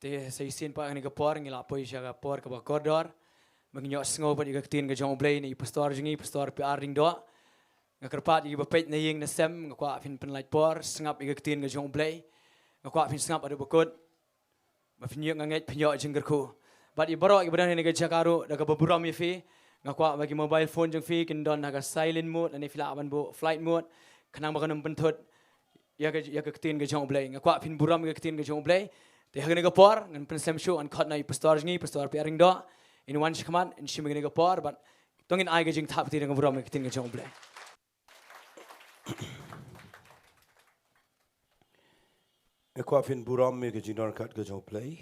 Te sa shisien pat ha kane ka por ngi la poi sha ka por kaba kordor ba ngin ïohsngew pat ïa ka ktien ka jong U Blei na i pastor jong ngi, Pastor P R Diengdoh. Nga kyrpad ïa kiba peit na ïing na sem, nga kwah phin pynlait por sngap ïa ka ktien ka jong U Blei. Nga kwah phin sngap haduh ba kut. Ba phin ïoh, nga ngeit phin ïoh jingkyrkhu. Bad ïa baroh kiba don ha kane ka jaka ruh, da kaba burom ïa phi, nga kwah ba ki mobile phone jong phi kin don ha ka silent mode lane phi lah ban buh flight mode, khnang ba kan ym pynthut ïa ka, ïa ka ktien ka jong U Blei. Nga kwah phin burom ïa ka ktien ka jong U Blei. Te ha kane ka por ngan pynslem shuh, ngan khot noh ïa i pastor jong ngi, Pastor P R Diengdoh, in wan shakhmat, in shim ïa kane ka por bad to ngin ai ka jingthap kti da ka burom ïa ka ktien ka jong U Blei. Nga kwah phin burom ïa ka jingdon ryngkat ka jong U Blei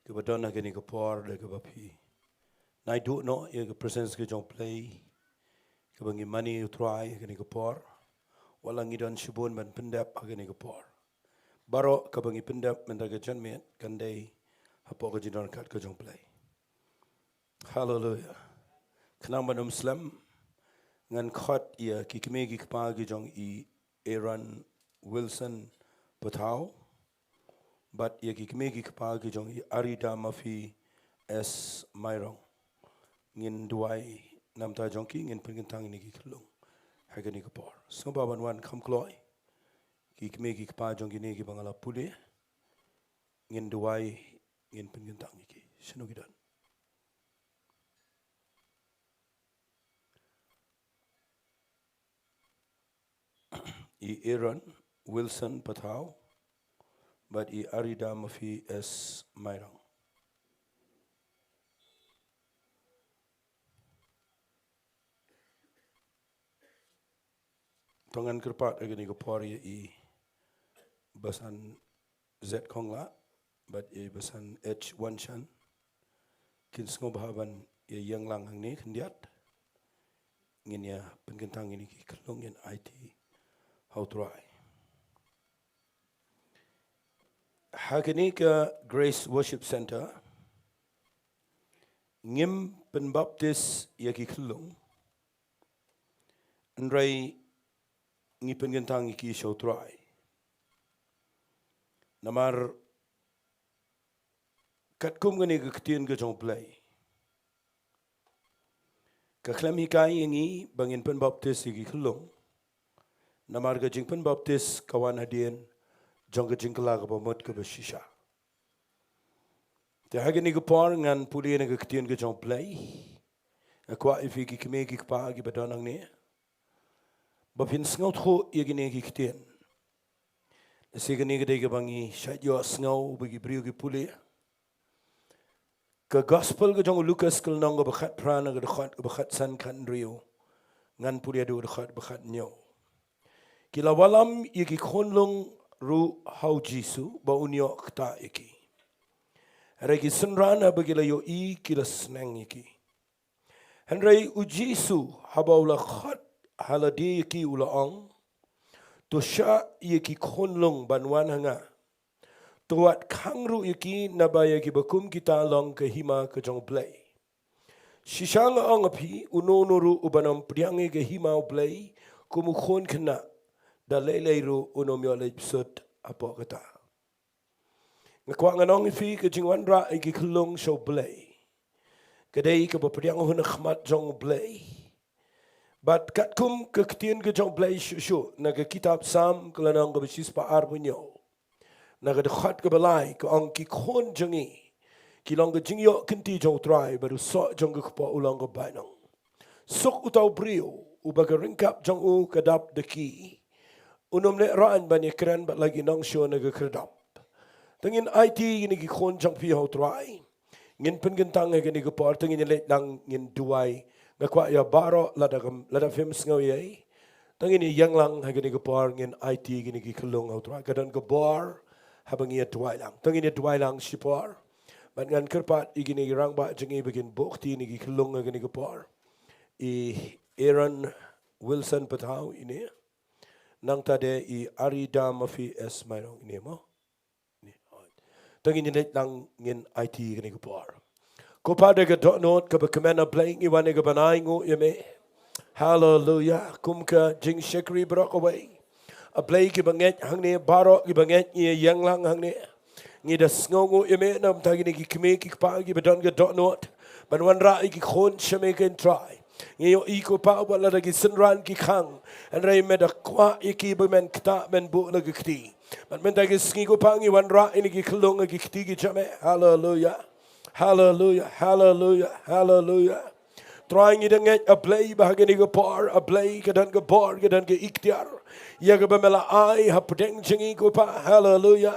kaba don ha kane ka por, da kaba phi naduh noh ïa ka presence ka jong U Blei kaba ngi mane, U Trai, ha kane ka por. Wat la ngi don shibun ban pyndep ha kane ka por, baroh kaba ngi pyndep mynta ka janmiet kan dei hapoh ka jingdon ryngkat ka jong U Blei. Haleluia. Khnang ban ym slem, ngan khot ïa ki kmie ki kpa ki jong i Aaron Wilson Pathaw bad ïa ki kmie ki kpa ki jong i Arida Murphy S Mairong. Ngin duwai namar jong ki, ngin pynkyntang ïa ki khyllung ha kane ka por. Sngewbha ban wan kham kloi, ki kmie ki kpa jong kine kiba nga la pule. Ngin duwai, ngin pynkyntang ïa ki. Shano ki don? I Aaron Wilson Pathaw bad i Arida Murphy S Mairong. To ngan kyrpad ha kane ka por ïa i Basan Z Khonglah bad i Basan H Wanshan, kin sngewbha ban ïa ïeng lang hangne khyndiat. Ngin ïa pynkyntang ïa ki khyllung, ngin aiti ha U Trai. Ha kane ka Grace Worship Centre ngim pynbaptis ïa ki khyllung, hynrei ngi pynkyntang ïa ki sha U Trai. Namar katkum kane ka ktien ka jong U Blei, ka khlem hikai ïa ngi ba ngin pynbaptis ïa ki khyllung, namar ka jingpynbaptis ka wan hadien jong ka jingkylla kaba mut kaba shisha. Te ha kane ka por ngan pule na ka ktien ka jong U Blei. Nga kwah ïa phi ki kmie ki kpa kiba don hangne, ba phin sngewthuh ïa kine ki ktien. Shi kane ka dei kaba ngi shait ïohsngew ba ki briew ki pule. Ka gospel ka jong u Lukas ka lynnong kaba khatphra na ka dkhot kaba khatsan khathynriew. Ngan pule haduh ka dkhot kaba khathynñiew. Ki la wallam ïa ki khunlung ruh ha u Jisu ba un ïoh ktah ïa ki. Hynrei ki synran haba ki la ïohi ki la sneng ïa ki. Hynrei u Jisu haba u la khot ha lade ïa ki u la ong, to shah ïa ki khunlung ban wan ha nga. To wat khang ruh ïa ki naba ïa kiba kum kita long ka hima ka jong u Blei. Shisha nga ong ha phi, uno uno ruh uban ym pdiang ïa ka hima u Blei kum u khun khynnah, da lei lei ruh un ym ïoh leit bsut hapoh kata. Nga kwah ngan ong ïa phi ka jingwanrah ïa ki khunlung sha u Blei ka dei kaba pdiang hun ha khmat jong u Blei. Bad katkum ka ktien ka jong u Blei shuh shuh na ka kitab Salm ka lynnong kaba shispah arphew hynñiew, na ka dkhot kaba lai ka ong, ki khun jong ngi ki long ka jingïoh kynti jong u Trai, bad u soh jong ka kpoh u long ka bainong. Suk uta u briew uba ka ryngkat jong u ka dap da ki, un ym lehraiñ ban ïakren bad la ki nongshun ha ka khyrdop. To ngin aiti ïa kine ki khun jong phi ha u Trai. Ngin pynkyntang ha kane ka por, to ngin ïaleit lang ngin duwai. Nga kwah ïa baroh, lada kam, lada phim sngew ei ei, to ngin ïeng lang ha kane ka por, ngin aiti ïa kine ki khunlung ha u Trai. Ka don ka bor haba ngi ïa duwai lang. To ngin ïa duwai lang shipor. Bad ngan kyrpad ïa kine ki rangbah jong ngi ba kin buh kti ïa kine ki khunlung ha kane ka por. I Aaron Wilson Pathaw ine. Nangta de i Arida Murphy S Mairong ine mo. To ngin ïaleit lang ngin aiti ïa kane ka por. Ko Pa, da ka dohnud kaba kmen, A Blei, ngi wan ïa ka ban ainguh ïa me. Haleluia. Kum ka jingshakri baroh kawei, A Blei, kiba ngeit hangne, baroh kiba ngeit, ngi ïeng lang hangne. Ngi da sngewnguh ïa me na ka bynta kine ki kmie ki kpa kiba don ka dohnud ban wanrah ïa ki khun sha me, ko Trai. Ngi ïohi, ko Pa, ba lada ki synran ki khang, hynrei me da kwah ïa ki ba men ktah, men buh la ka kti. Bad mynta ka sngi, ko Pa, ngi wanrah ïa kine ki khunlung ha ki kti ki jong me. Haleluia. Haleluia. Haleluia. Haleluia. Trai, ngi da ngeit, A Blei, ba ha kane ka por, A Blei, ka don ka bor, ka don ka iktiar ïa kaba me la ai hapdeng jong ngi, ko Pa. Haleluia.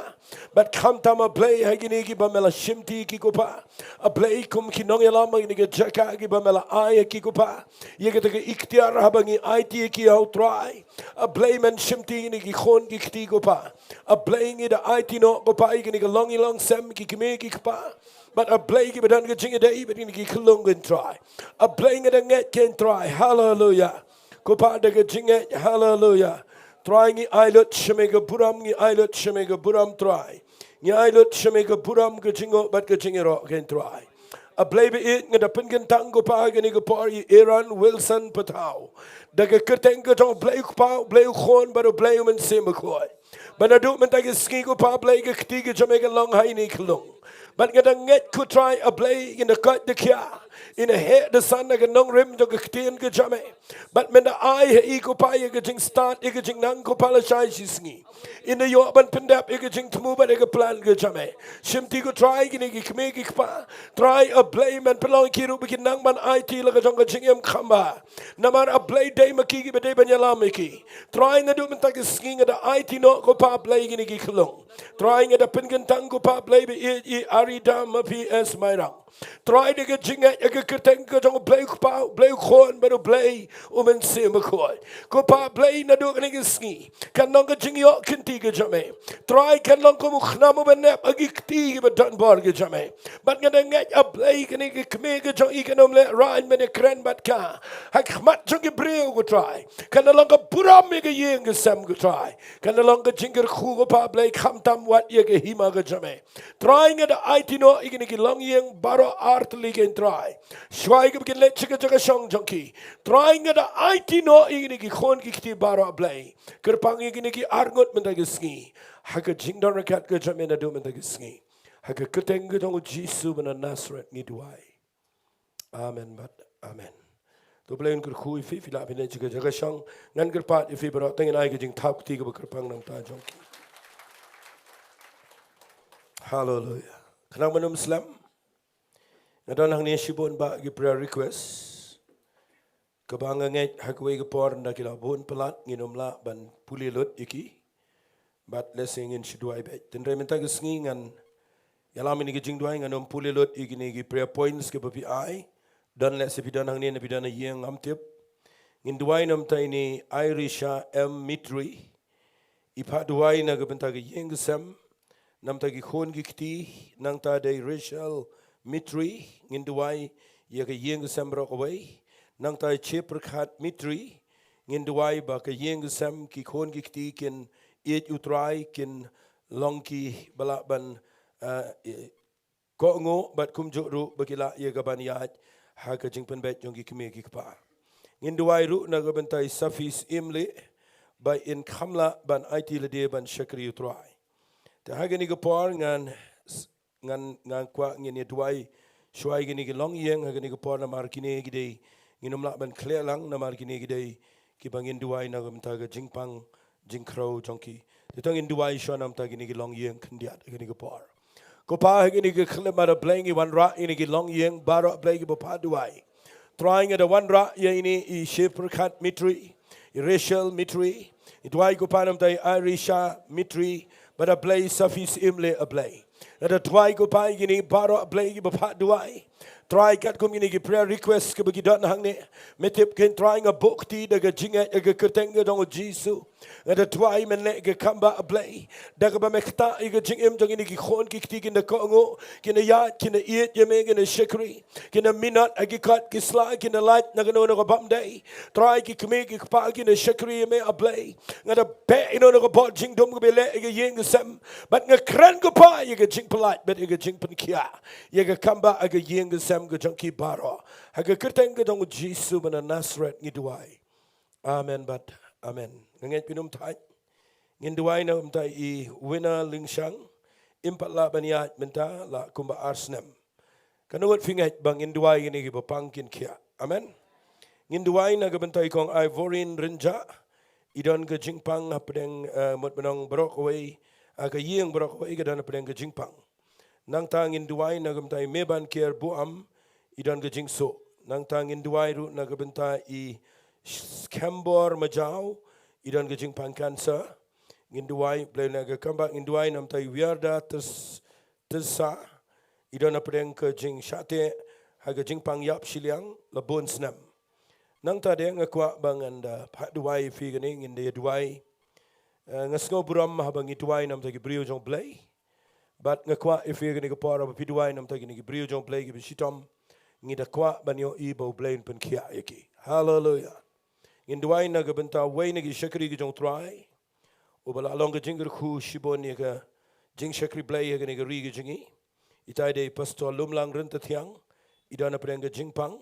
Bad khamtam, A Blei, ha kine kiba me la shimti ki, ko Pa, A Blei, kum ki nongïalam ha kane ka jaka kiba me la ai ha ki, ko Pa, ïa kata ka iktiar haba ngi aiti ïa ki ha u Trai. A Blei, men shimti ïa kine ki khun ki kti, ko Pa. A Blei, ngi da aiti noh, ko Pa, ïa kine ki longïing longsem, ki kmie ki kpa, bad A Blei, kiba don ka jingïadei bad kine ki khunlung, ko Trai. A Blei, ngi da ngeit, ko Trai. Haleluia. Ko Pa, da ka jingngeit, haleluia, Trai, ngi ai lut sha me ka burom, ngi ai lut sha me ka burom, Trai. Ngi ai lut sha me ka burom, ka jingnguh bad ka jingïaroh, ko Trai. A Blei baieit, nga da pynkyntang, ko Pa, ha kane ka por ïa i Aaron Wilson Pathaw. Da ka kyrteng ka jong U Blei U Kpa, U Blei U Khun bad U Blei U Mynsiem Bakhuid. Bad naduh mynta ka sngi, ko Pa, A Blei, ka kti ka jong me kan long ha ine i khunlung. Bad nga da ngeit, ko Trai, A Blei, in da koit da khiah, in da heh da san ha ka nongrim jong ka ktien ka jong me. Bad men da ai ha i, ko Pa, ïa ka jingstad, ïa ka jingnang, ko Pa, lashai shisngi. In da ïoh ban pyndep ïa ka jingthmu bad ïa ka plan ka jong me. Shimti, ko Trai, kine ki kmie ki kpa, Trai, A Blei, men pynlong ïa ki ruh ba kin nang ban aiti la ka jong ka jingim kham bha. Namar, A Blei, dei ma ki kiba dei ban ïalam ïa ki. Trai, naduh mynta ka sngi nga da aiti noh, ko Pa, A Blei, kine ki khunlung. Trai, nga da pynkyntang, ko Pa, A Blei, ba i, i Arida Murphy S Mairang. Trai, da ka jingngeit ha ka kyrteng ka jong U Blei U Kpa, U Blei U Khun bad U Blei U Mynsiem Bakhuid. Ko Pa, A Blei, naduh kane ka sngi kan long ka jingïoh kynti ka jong me. Trai, kan long kum u khnam uba nep ha ki kti kiba don bor ka jong me. Bad nga da ngeit, A Blei, kane ka kmie ka jong i kan ym lehraiñ ban ïakren bad ka ha khmat jong ki briew, ko Trai. Kan da long ka burom ïa ka ïing ka sem, ko Trai. Kan da long ka jingkyrkhu, ko Pa, A Blei, khamtam wat ïa ka hima ka jong me. Trai, nga da aiti noh ïa kine ki longïing baroh artylli, ko Trai. Shuwa ïa kaba kin leit sha ka jaka shong jong ki, Trai, nga da aiti noh ïa kine ki khun ki kti baroh, A Blei. Kyrpang ïa kine ki arngut mynta ka sngi ha ka jingdon ryngkat ka jong me naduh mynta ka sngi. Ha ka kyrteng ka jong U Jisu ba na Nasareth ngi duwai. Amen bad amen. To Blei un kyrkhu ïa phi, phi lah phin leit sha ka jaka shong. Ngan kyrpad ïa phi baroh, to ngin ai ka jingthap kti kaba kyrpang na ka bynta jong ki. Haleluia. Khnang ban ym slem, nga don hangne shibun bah ki prayer request, kaba nga ngeit ha kawei ka por ynda ki la bun palat ngin ym lah ban pule lut ïa ki. Bad lehse ngin shu duwai beit. Hynrei mynta ka sngi ngan ïalam ïa kine ki jingduwai, ngan ym pule lut ïa kine ki prayer points kiba phi ai. Don lehse phi don hangne ne phi don ha ïing ngam tip. Ngin duwai namar ïa ine i Irisha M Mitri. I phah duwai na ka bynta ka ïing ka sem, namar ki khun ki kti, nangta dei Rachel Mitri, ngin duwai ïa ka ïing ka sem baroh kawei, nangta i Chepyrkhat Mitri, ngin duwai ba ka ïing ka sem, ki khun ki kti kin ïeit u Trai, kin long kiba lah ban, eh, kohnguh bad kumjuh ruh ba ki lah ïa ka ban ïaid ha ka jingpynbeit jong ki kmie ki kpa. Ngin duwai ruh na ka bynta i Safi Syiemlieh ba in kham lah ban aiti lade ban shakri u Trai. Te ha kane ka por ngan, ngan, ngan kwah ngin ïa duwai shuwa ïa kine ki longïing ha kane ka por namar kine ki dei, ngin ym lah ban khleh lang namar kine ki dei kiba ngin duwai na ka bynta ka jingpang jingkhrew jong ki. Te to ngin duwai shuwa namar kine ki longïing khyndiat ha kane ka por. Ko Pa, ha kine ki khyllipmat, A Blei, ngi wanrah ïa kine ki longïing baroh, A Blei, kiba phah duwai. Trai, nga da wanrah ïa ine i Chepyrkhat Mitri, i Rachel Mitri, i duwai ko Pa namar i Irisha Mitri, bad A Blei Safi Syiemlieh, A Blei. Nga da duwai ko Pa ïa kine baroh, A Blei, kiba phah duwai. Trai, katkum kine ki prayer request kiba ki don hangne, me tip, ko Trai, nga buh kti da ka jingngeit ha ka kyrteng ka jong u Jisu. Nga da duwai men leh ka kam ba, A Blei, da kaba me ktah ïa ka jingim jong kine ki khun ki kti, kin da kohnguh, kin da ïaid, kin da ïeit ïa me, kin da shakri, kin da minot ha ki kot ki sla, kin da lait na kano kano ka bym dei. Trai, ki kmie ki kpa kin da shakri ïa me, A Blei. Nga da beh ïa kano kano ka bor jingdum kaba leh ha ka ïing ka sem, bad nga kren ko Pa ïa ka jingpyllait bad ïa ka jingpynkhiah ïa ka kam ba ha ka ïing ka sem ka jong ki baroh. Ha ka kyrteng ka jong u Jisu ba na Nasareth ngi duwai. Amen bad amen. Nga ngeit phin ym thait. Ngin duwai na ka bynta i Wina Lyngshang. Im pat lah ban ïaid mynta, la kumba ar snem. Katno ngut phi ngeit ba ngin duwai ïa kine kiba pang kin khiah? Amen. Ngin duwai na ka bynta i Kong Ivorin Rynjah. I don ka jingpang hapdeng, eh, mut mynta baroh kawei, eh, ka ïing baroh kawei ka don hapdeng ka jingpang. Nangta ngin duwai na ka bynta i Meban Kier Buam, i don ka jingsuh. Nangta ngin duwai ruh na ka bynta i Skembor Majaw, i don ka jingpang cancer. Ngin duwai, Blei na ka kam ba, ngin duwai na ka bynta i Wiarda Tyrsa, i don hapdeng ka jingshah teh ha ka jingpang ïap shiliang la bun snem. Nangta de nga kwah ba ngan da phah duwai ïa phi kane, ngin da ïa duwai. Eh, nga sngew burom haba ngi duwai na ka bynta ki briew jong Blei. Bad nga kwah ïa phi kane ka por ba phi duwai na ka bynta kine ki briew jong Blei kiba shitom. Ngi da kwah ban ïohi ba u Blei un pynkhiah ïa ki. Haleluia. Ngin duwai na ka bynta uwei na ki shakri ki jong u Trai, uba la long ka jingkyrkhu shibun ïa ka jingshakri Blei ha kane ka ri ka jong ngi. Itai dei Pastor Lumlang Ryntathiang, i don hapdeng ka jingpang.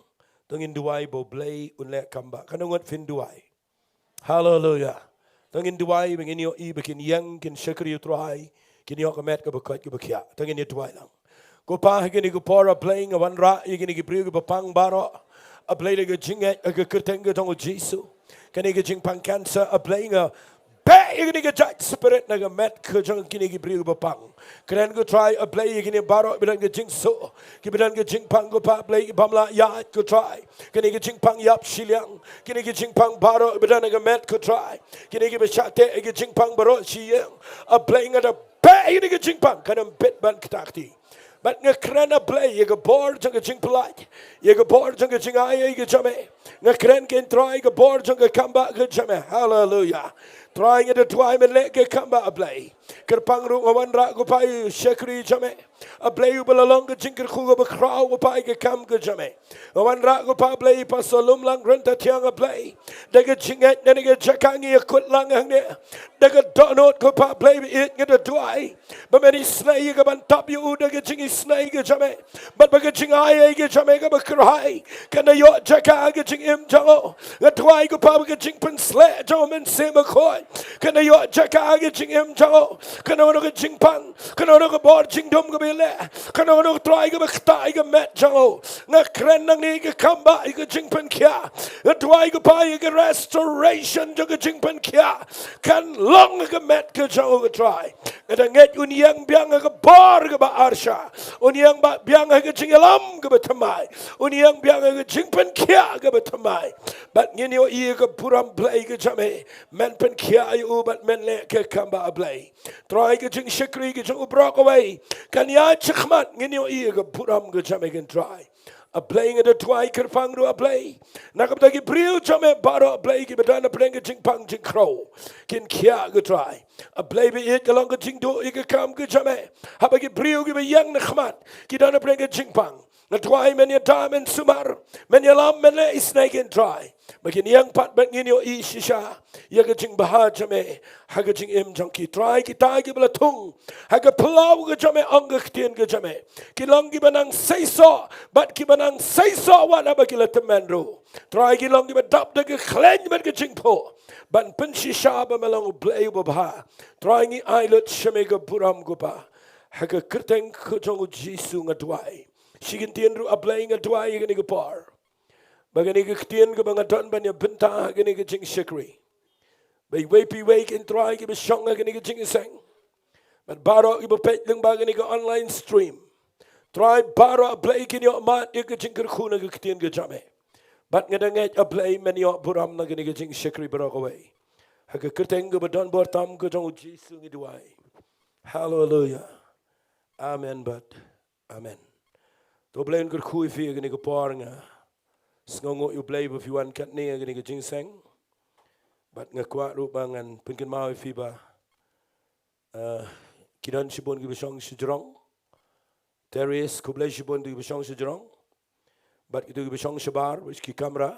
To ngin duwai ba u Blei un leh kam ba. Katno ngut phin duwai? Haleluia. To ngin duwai ba ngin ïohi ba kin ïeng, kin shakri u Trai, kin ïoh ka met kaba koit kaba khiah. To ngin ïa duwai lang. Ko Pa, ha kine ki por, A Blei, nga wanrah ïa kine ki briew kiba pang baroh, A Blei, da ka jingngeit ha ka kyrteng ka jong u Jisu. Kane ka jingpang cancer, A Blei, nga beh ïa kane ka jait spirit na ka met ka jong kine ki briew kiba pang. Kren ko Trai, A Blei, ïa kine baroh kiba don ka jingsuh, kiba don ka jingpang ko Pa, A Blei, bym lah ïaid ko Trai. Kane ka jingpang ïap shiliang, kine ka jingpang baroh kiba don ha ka met ko Trai. Kine kiba shah teh ha ka jingpang baroh shi ïing, A Blei, nga da beh ïa kane ka jingpang, kan ym bit ban ktah kti. Bad nga kren, A Blei, ïa ka bor jong ka jingpyllait, ïa ka bor jong ka jingai ei ka jong me. Nga kren, ko Trai, ïa ka bor jong ka kam ba ka jong me. Haleluia. Trai, nga da duwai men leh ka kam ba, A Blei. Kyrpang ruh nga wanrah ko Pa ïa u shakri jong me, A Blei, uba la long ka jingkyrkhu kaba khraw ko Pa ïa ka kam ka jong me. Nga wanrah ko Pa, A Blei, Pastor Lumlang Ryntathiang, A Blei. Da ka jingngeit na kane ka jaka ngi ïakut lang hangne, da ka dohnud ko Pa, A Blei ba ïeit, nga da duwai ba men isynei ïa ka ban tap ïa u da ka jingisynei ka jong me. Bad ba ka jingai ei ka jong me kaba kyrhai kan da ïoh jaka ha ka jingim jong u. Nga duwai ko Pa ba ka jingpynshlur jong u Mynsiem Bakhuid kan da ïoh jaka ha ka jingim jong u. Kano kano ka jingpang, kano kano ka bor jingdum kaba ïaleh, kano kano ko Trai kaba ktah ïa ka met jong u, nga kren nangne ïa ka kam ba ïa ka jingpynkhiah. Nga duwai ko Pa ïa ka restoration jong ka jingpynkhiah kan long ha ka met ka jong u ko Trai. Nga da ngeit un ïeng biang ha ka bor kaba arshah, un ïeng ba biang ha ka jingïalam kaba thymmai, un ïeng biang ha ka jingpynkhiah kaba thymmai. Bad ngin ïohi ïa ka burom Blei ka jong me. Men pynkhiah ïa u bad men leh ka kam ba U Blei. Trai, ka jingshakri ka jong u baroh kawei kan ïaid shakhmat, ngin ïohi ïa ka burom ka jong me, ko Trai. A Blei, nga da duwai kyrpang ruh, A Blei, na ka bynta ki briew jong me baroh, A Blei, kiba don hapdeng ka jingpang jingkhrew, kin khiah, ko Trai. A Blei ba ïeit, ka long ka jingduh ïa ka kam ka jong me. Haba ki briew kiba ïeng na khmat ki don hapdeng ka jingpang, nga duwai men ïada, men sumar, men ïalam, men leh isynei, ko Trai, ba kin ïeng pat bad ngin ïohi shisha ïa ka jingbha jong me ha ka jingim jong ki. Trai, kita kiba la thung ha ka phyllaw ka jong me, ong ka ktien ka jong me, ki long kiba nang seisoh, bad kiba nang seisoh wat haba ki la tymmen ruh. Trai, ki long kiba dap da ka khleiñ bad ka jingphuh ban pynshisha ba me long U Blei uba bha. Trai, ngi ai lut sha me ka burom, ko Pa. Ha ka kyrteng ka jong U Jisu nga duwai. Shi kyntien ruh, A Blei, nga duwai ïa kane ka por, ba kane ka ktien kaba nga don ban ïa bynta ha kane ka jingshakri, ba iwei pa iwei, ko Trai, kiba shong ha kane ka jingïaseng, bad baroh kiba peit lyngba kane ka online stream, Trai, baroh, A Blei, kin ïoh mad ïa ka jingkyrkhu na ka ktien ka jong me. Bad nga da ngeit, A Blei, men ïoh burom na kane ka jingshakri baroh kawei. Ha ka kyrteng kaba don bor tam ka jong U Jisu ngi duwai. Haleluia. Amen bad amen. To, U Blei un kyrkhu ïa phi ha kane ka por. Nga sngewnguh, U Blei, ba phi wan katne ha kane ka jingïaseng. Bad nga kwah ruh ba ngan pynkynmaw ïa phi ba, eh, ki don shibun kiba shong shajrong. There is, khublei shibun ïa kiba shong shajrong. Bad kito kiba shong shabar, bad ki kamra.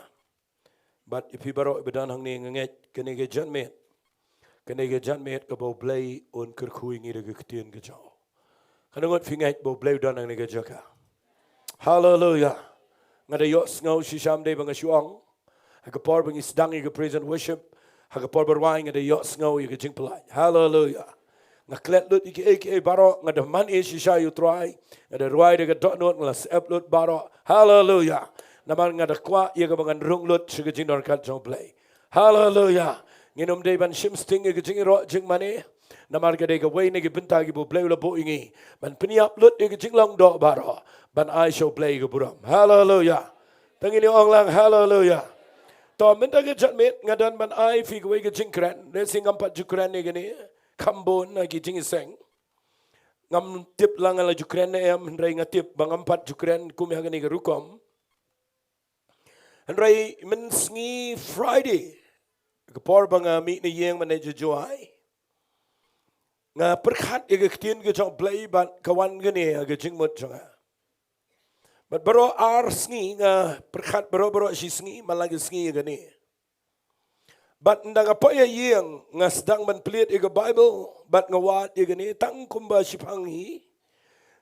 Bad ïa phi baroh ba don hangne, nga ngeit kane ka janmiet, kane ka janmiet kaba U Blei un kyrkhu ïa ngi da ka ktien ka jong u. Katno ngut phi ngeit ba U Blei u don hangne ka jaka? Haleluia. Nga da ïohsngew shisha ym dei ba nga shu ong. Ha ka por ba ngi sdang ïa ka praise and worship, ha ka por ba rwai, nga da ïohsngew ïa ka jingpyllait. Haleluia. Nga klet lut ïa kiei kiei baroh, nga da mane shisha ïa U Trai, nga da rwai da ka dohnud, nga la syep lut baroh. Haleluia. Namar nga da kwah ïa kaba ngan rung lut sha ka jingdon ryngkat jong U Blei. Haleluia. Ngin ym dei ban shim sting ïa ka jingïaroh jingmane. Namar ka dei kawei na ki bynta kiba U Blei u la buh ïa ngi, ban pynïap lut ïa ka jinglong doh baroh, ban ai sha U Blei ka burom. Haleluia. To ngin ïa ong lang haleluia. To, mynta ka janmiet nga don ban ai phi kawei ka jingkren. Lehse ngam pat ju kren ïa kane kham bun ha ki jingïaseng. Ngam tip la nga la ju kren ne em, hynrei nga tip ba ngam pat ju kren kum ha kane ka rukom. Hynrei mynsngi Friday, ka por ba nga mih na ïing ban leit jujuai, nga pyrkhat ïa ka ktien ka jong U Blei bad ka wan kane ha ka jingmut jong nga. Bad baroh ar sngi nga pyrkhat, baroh baroh shi sngi, man la ka sngi ïa kane. Bad ynda nga poi ha ïing, nga sdang ban plie ïa ka Baibl bad nga wad ïa kane, tang kumba shiphang hi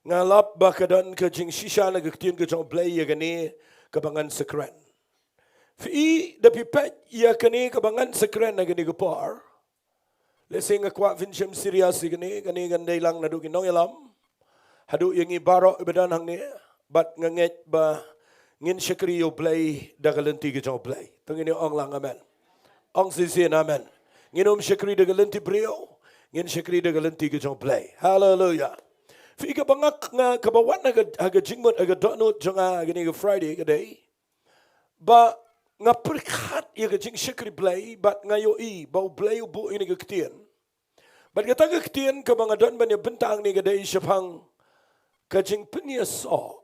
nga lap ba ka don ka jingshisha na ka ktien ka jong U Blei ïa kane kaba ngan sa kren. Phi i, da phi peit ïa kane kaba ngan sa kren ha kane ka por, lehse nga kwah phin shem serious ïa kane. Kane kan dei lang naduh ki nongïalam haduh ïa ngi baroh ba don hangne. Bad nga ngeit ba ngin shakri ïa U Blei da ka lynti ka jong U Blei. To ngin ïa ong lang amen. Ong shisien amen. Ngin ym shakri da ka lynti briew, ngin shakri da ka lynti ka jong U Blei. Haleluia. Phi i, kaba nga, nga, kaba wan ha ka, ha ka jingmut, ha ka dohnud jong nga ha kane ka Friday ka dei ba nga pyrkhat ïa ka jingshakri Blei bad nga ïohi ba U Blei u buh ïa kane ka ktien. Bad kata ka ktien kaba nga don ban ïa bynta hangne ka dei shaphang ka jingpynïasoh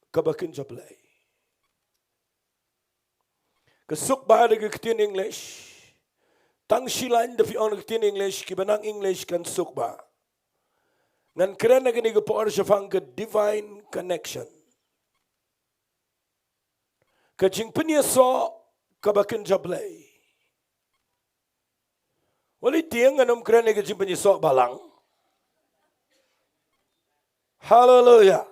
kaba kynja Blei. Ka suk bha da ka ktien English. Tang shi lain da phi ong da ka ktien English, kiba nang English kan suk bha. Ngan kren ha kane ka por shaphang ka divine connection. Ka jingpynïasoh kaba kynja Blei. Wali tieng, ngan ym kren ïa ka jingpynïasoh balang. Haleluia.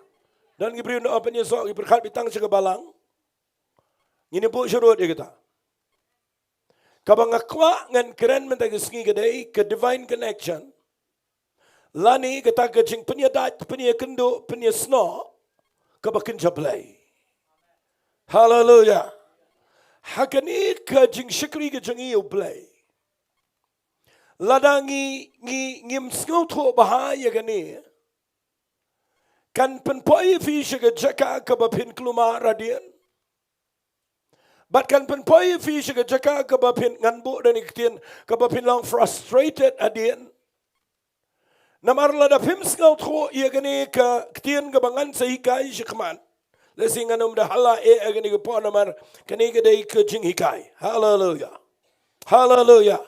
Don ki briew na ong pynïasoh, ki pyrkhat ba tang sha ka balang. Ngin ïa buh sharud ïa kata. Kaba nga kwah ngan kren mynta ka sngi ka dei ka divine connection. Lane kata ka jingpynïadait, pynïakynduh, pynïasnoh kaba kynja Blei. Haleluia. Ha kane ka jingshakri ka jong ngi ïa U Blei, lada ngi, ngi, ngim sngewthuh bha ïa kane, kan pynpoi ïa phi sha ka jaka kaba phin kulmar hadien. Bad kan pynpoi ïa phi sha ka jaka kaba phin, ngan buh da kane ka ktien, kaba phin long frustrated hadien. Namar lada phim sngewthuh ïa kane ka ktien kaba ngan sa hikai shakhmat, lehse ngan ym da hala eh ha kane ka por, namar kane ka dei ka jinghikai. Haleluya. Haleluya.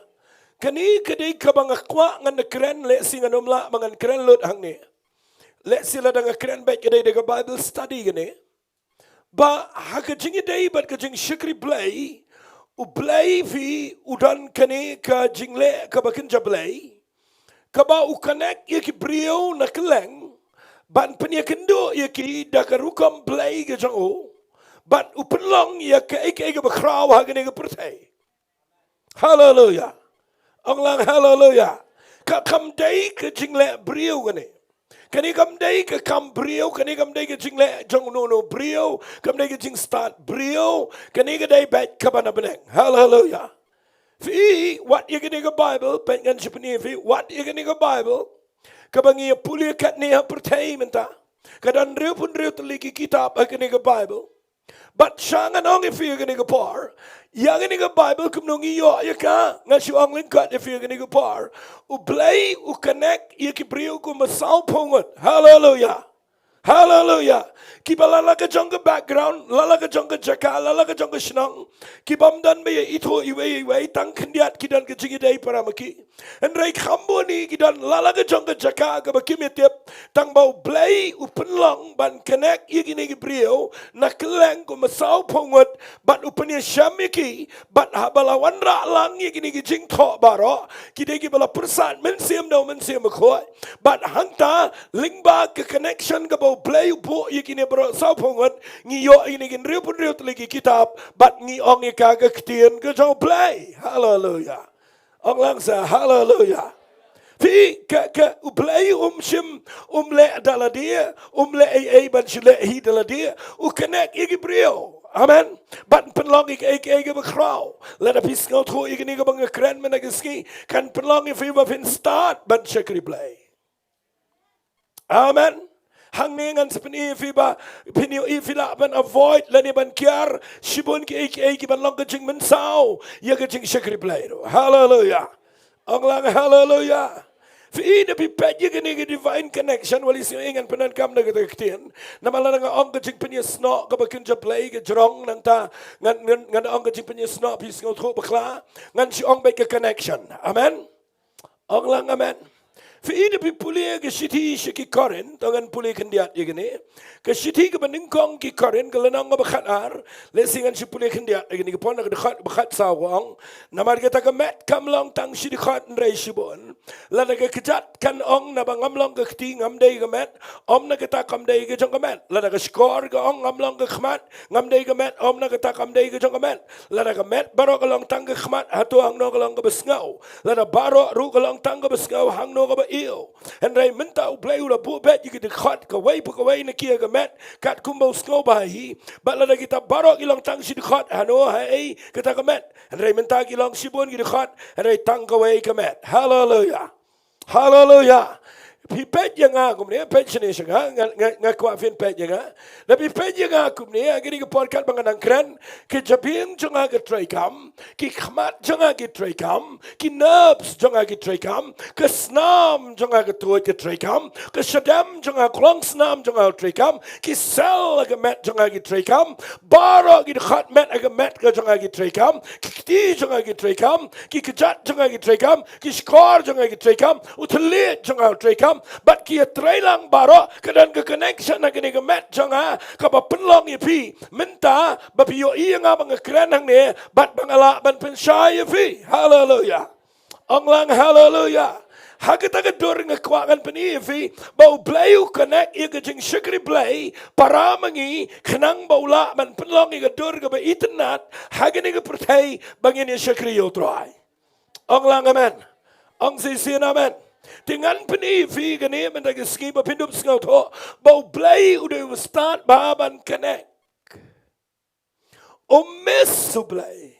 Kane ka dei kaba nga kwah ngan da kren, lehse ngan ym lah ba ngan kren lut hangne. Lehse lada nga kren beit ka dei da ka Bible study kane. Ba ha ka jingïadei bad ka jingshakri Blei, U Blei phi u don kane ka jingleh kaba kynja Blei, kaba u connect ïa ki briew na kylleng ban pynïakynduh ïa ki da ka rukom Blei ka jong u, bad u pynlong ïa kaei kaei kaba khraw ha kane ka pyrthei. Haleluya. Ong lang haleluya. Ka kam dei ka jingleh briew kane. Kane kam dei ka kam briew, kane kam dei ka jingleh jong uno uno briew, kam dei ka jingstad briew, kane ka dei beit kaba na bneng. Haleluya. Phi wat ïa kane ka Bible, beit ngan sa pyni ïa phi, wat ïa kane ka Bible kaba ngi ïa pule katne ha pyrthei mynta. Ka don hynriewphew hynriew tylli ki kitab ha kane ka Bible. Bad sha ngan ong ïa phi ha kane ka por, ïa kane ka Bible kumno ngi ïoh ïa ka, nga shu ong lyngkot ïa phi ha kane ka por. U Blei u connect ïa ki briew kumba sawphew ngut. Haleluya. Haleluya. Kiba la la ka jong ka background, la la ka jong ka jaka, la la ka jong ka shnong, ki bym don ba ïa ithuh iwei iwei, tang khyndiat ki don ka jingïadei para ma ki. Hynrei kham bun hi ki don la la ka jong ka jaka kaba kim ïa tip, tang ba U Blei u pynlong ban connect ïa kine ki briew na kylleng kumba sawphew ngut, bad u pynïashem ïa ki, bad haba la wanrah lang ïa kine ki jingthoh baroh, ki dei kiba la pyrsad mynsiem da u Mynsiem Bakhuid. Bad hangta lyngba ka connection kaba U Blei u buh ïa kine baroh sawphew ngut, ngi ïoh ïa kine ki hynriewphew hynriew tylli ki kitab, bad ngi ong ïa ka ka ktien ka jong U Blei. Haleluya. Ong lang sa haleluya. Phi, ka, ka, U Blei um shym, um leh da lade, um leh ei ei ban shu leh hi da lade, u connect ïa ki briew. Amen. Ban pynlong ïa kiei kiei kiba khraw. Lada phi sngewthuh ïa kine kiba nga kren mynta ka sngi, kan pynlong ïa phi ba phin stad ban shakri Blei. Amen. Hangne ngan sa pyni ïa phi ba phin ïohi phi lah ban avoid lane ban kiar shibun kiei kiei kiban long ka jingmynsaw ïa ka jingshakri Blei ruh. Haleluya. Ong lang haleluya. Phi, da phi peit ïa kane ka divine connection, wat lei sngew ngan pyndonkam da kata ka ktien. Namar lada nga ong ka jingpynïasnoh kaba kynja Blei ka jrong, nangta ngan, ngan, ngan ong ka jingpynïasnoh phi sngewthuh bakla. Ngan shu ong beit ka connection. Amen. Ong lang amen. Phi, da phi pule ka shithi sha ki Korinth, to ngan pule khyndiat ïa kane. Ka shithi kaba nyngkong ki Korinth, ka lynnong kaba khatar, lehse ngan shu pule khyndiat ïa kane, ka pon na ka dkhot ba khatsaw ka ong: Namar kata ka met kam long tang shi dkhot hynrei shibun. Lada ka kjat kan ong naba ngam long ka kti, ngam dei ka met, ym na kata kam dei ka jong ka met. Lada ka shkor ka ong ngam long ka khmat, ngam dei ka met, ym na kata kam dei ka jong ka met. Lada ka met baroh ka long tang ka khmat, hato hangno ka long kaba sngew? Lada baroh ruh ka long tang kaba sngew, hangno kaba ïew? Hynrei mynta U Blei u la buh beit ïa ki dkhot kawei pa kawei na ki ha ka met, katkum ba u sngewbha hi. Bad lada kita baroh ki long tang shi dkhot, hano haei kata ka met? Hynrei mynta ki long shibun ki dkhot, hynrei tang kawei ka met. Haleluya. Haleluya. Phi peit ïa nga kumne, peit shane sha nga, nga, nga, nga kwah phin peit ïa nga. Da phi peit ïa nga kumne, ha kine ki por katba nga nang kren, ki jabieng jong nga ki treikam, ki khmat jong nga ki treikam, ki nerves jong nga ki treikam, ka snam jong nga ka tuid ki treikam, ka shadem jong nga, ka long snam jong nga u treikam, ki cell ha ka met jong nga ki treikam, baroh ki dkhot met ha ka met ka jong nga ki treikam, ki kti jong nga ki treikam, ki kjat jong nga ki treikam, ki shkor jong nga ki treikam, u thylliej jong nga u treikam, bad ki ïatreilang baroh, ka don ka connection ha kane ka met jong nga, kaba pynlong ïa phi mynta ba phi ïohi ïa nga ba nga kren hangne, bad ba nga lah ban pynshai ïa phi. Haleluya. Ong lang haleluya. Ha kata ka dur nga kwah ngan pyni ïa phi ba U Blei u connect ïa ka jingshakri Blei para ma ngi, khnang ba u lah ban pynlong ïa ka dur kaba itynnad ha kane ka pyrthei ba ngin ïa shakri ïa U Trai. Ong lang amen. Ong shisien amen. Te ngan pyni ïa phi kane mynta ka sngi ba phin dup sngewthuh ba U Blei u dei uba stad bha ban connect. Um miss U Blei.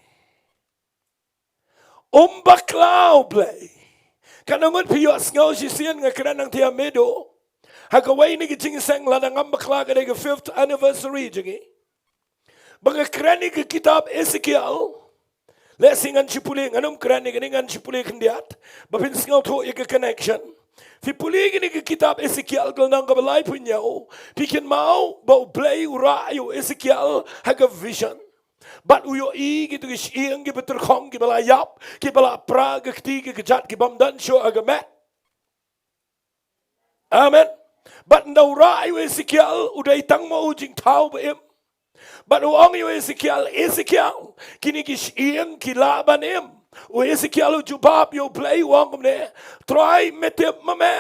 Um bakla U Blei. Katno ngut phi ïohsngew shisien nga kren nangta ha Medo, ha kawei na ki jingïaseng, lada ngam bakla ka dei ka fifth anniversary jong ngi. Ba nga kren ïa ka kitab Ezekiel. Lehse ngan shu pule, ngan ym kren ïa kane, ngan shu pule khyndiat ba phin sngewthuh ïa ka connection. Phi pule ïa kane ka kitab Ezekiel ka lynnong kaba laiphew hynñiew, phi kynmaw ba U Blei u rah ïa u Ezekiel ha ka vision. Bad u ïohi kito ki shyieng kiba tyrkhong, kiba la ïap, kiba la pra ka kti, ki kjat, ki bym don shuh ha ka met. Amen. Bad ynda u rah ïa u Ezekiel, u dei tang ma u jingthaw ba im. Bad u ong ïa u Ezekiel, Ezekiel, kine ki shyieng ki lah ban im. U Ezekiel u jubab ïa U Blei, u ong kumne, Trai, me tip ma me.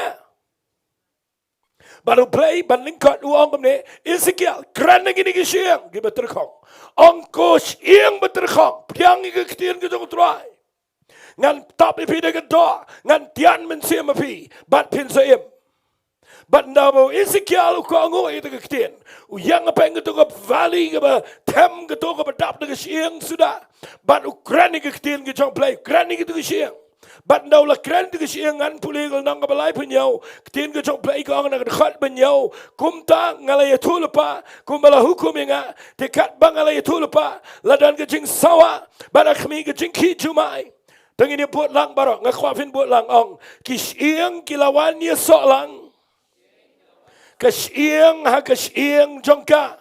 Bad U Blei ban lyngkot u ong kumne, Ezekiel, kren na kine ki shyieng kiba tyrkhong. Ong ko shyieng ba tyrkhong, pdiang ïa ka ktien ka jong U Trai. Ngan tap ïa phi da ka doh, ngan tian mynsiem ha phi, bad phin sa im. Bad ynda ba u Ezekiel u kohnguh ïa kata ka ktien, u ïeng hapdeng kato ka valley kaba them, kato kaba dap da ka shyieng suda. Bad u kren ïa ka ktien ka jong U Blei, kren ïa kato ka shyieng. Bad ynda u la kren ïa kato ka shyieng, ngan pule ka lynnong kaba laiphew hynñiew, ktien ka jong U Blei ka ong na ka dkhot ba hynñiew, kumta nga la ïathuhlypa, kumba la hukum ïa nga, te katba nga la ïathuhlypa, la don ka jingsawa bad ha khmih ka jingkhih jumai. To ngin ïa bud lang baroh, nga kwah phin bud lang, ong, ki shyieng ki la wan ïasoh lang, ka shyieng ha ka shyieng jong ka.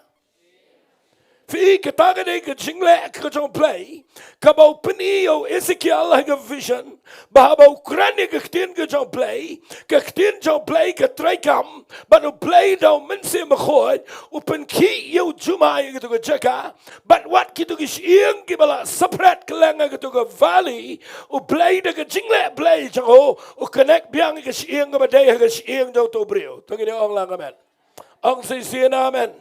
Phi, kata ka dei ka jingleh ka jong U Blei kaba u pyni ïa u Ezekiel ha ka vision, ba haba u kren ïa ka ktien ka jong U Blei, ka ktien jong U Blei ka treikam, bad U Blei da U Mynsiem Bakhuid u pynkhih ïa u jumai ha kato ka jaka. Bad wat kito ki shyieng kiba la separate kylleng ha kato ka valley, U Blei da ka jingleh Blei jong u, u connect biang ïa ka shyieng kaba dei ha ka shyieng jong uto u briew. To ngin ïa ong lang amen. Ong shisien amen.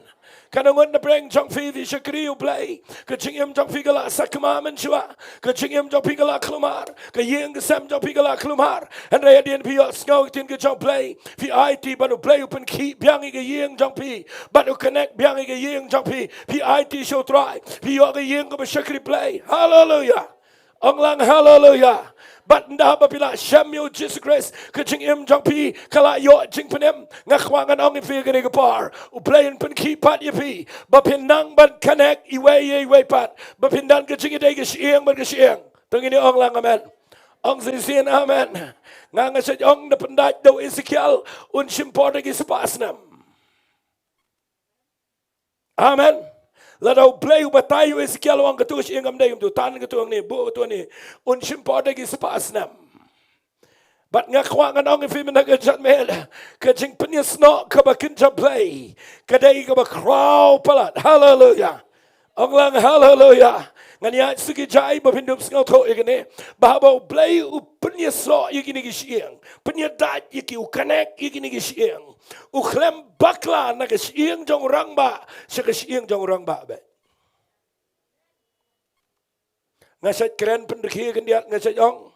Katno ngut na pdeng jong phi phi shakri U Blei, ka jingim jong phi ka la sakma mynshuwa, ka jingim jong phi ka la khlumar, ka ïing ka sem jong phi ka la khlumar. Hynrei hadien phi ïohsngew ka ktien ka jong U Blei, phi aiti bad U Blei u pynkhih biang ïa ka ïing jong phi, bad u connect biang ïa ka ïing jong phi. Phi aiti sha U Trai, phi ïoh ka ïing kaba shakri Blei. Haleluya. Ong lang haleluya. Bad ynda ba phi la shem ïa U Jisu Khrist, ka jingim jong phi ka la ïoh jingpynim. Nga kwah ngan ong ïa phi kane ka por, U Blei un pynkhih pat ïa phi ba phin nang ban connect iwei ïa iwei pat, ba phin don ka jingïadei ka shyieng bad ka shyieng. To ngin ïa ong lang amen. Ong shisien amen. Nga nga shait ong da pyndait da u Ezekiel, un shim por da ki spah snem. Amen. Lada U Blei u batai ïa u Ezekiel, u ong kato ka shyieng kam dei kumto, tan kato hangne, buh kato hangne, un shim por da ki spah snem. Bad nga kwah ngan ong ïa phi mynta ka janmiet, ka jingpynïasnoh kaba kynja Blei ka dei kaba khraw palat. Haleluya. Ong lang haleluya. Ngan ïaid suki jai ba phin dup sngewthuh ïa kane, ba haba U Blei u pynïasnoh ïa kine ki shyieng, pynïadait ïa ki, u connect ïa kine ki shyieng, u khlem bakla na ka shyieng jong u rangbah sha ka shyieng jong u rangbah beit. Nga shait kren pynrkhie khyndiat, nga shait ong,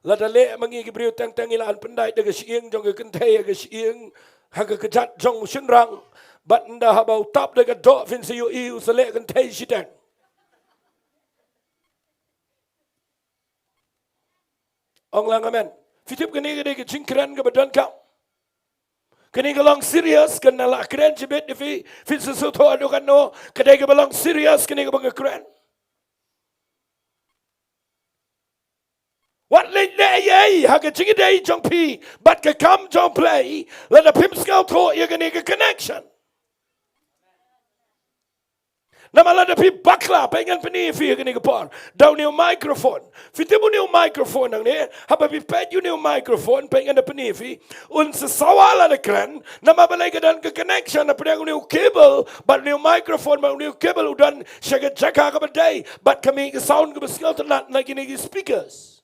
lada leh ma ngi ki briew teng teng ngi la an pyndait da ka shyieng jong ka kynthei ha ka shyieng, ha ka kjat jong u shynrang. Bad ynda haba u tap da ka doh phin sa ïohi u sa leh kynthei shiteng. Ong lang amen. Phi tip kane ka dei ka jingkren kaba donkam. Kane ka long serious, kan nga la kren shibit ïa phi, phin sa sngewthuh haduh katno ka dei kaba long serious kane kaba nga kren. Wat leh leh ei ei ha ka jingïadei jong phi bad ka kam jong U Blei, lada phim sngewthuh ïa kane ka connection. Namar lada phi bakla, peit ngan pyni ïa phi ha kane ka por, da une u microphone. Phi tip une u microphone hangne, haba phi peit ïa une u microphone, peit ngan da pyni ïa phi, un sa sawa lada kren, namar balei, ka don ka connection hapdeng une u cable bad une u microphone, bad une u cable u don sha ka jaka kaba dei, bad ka mih ka sound kaba sngewtynnat na kine ki speakers.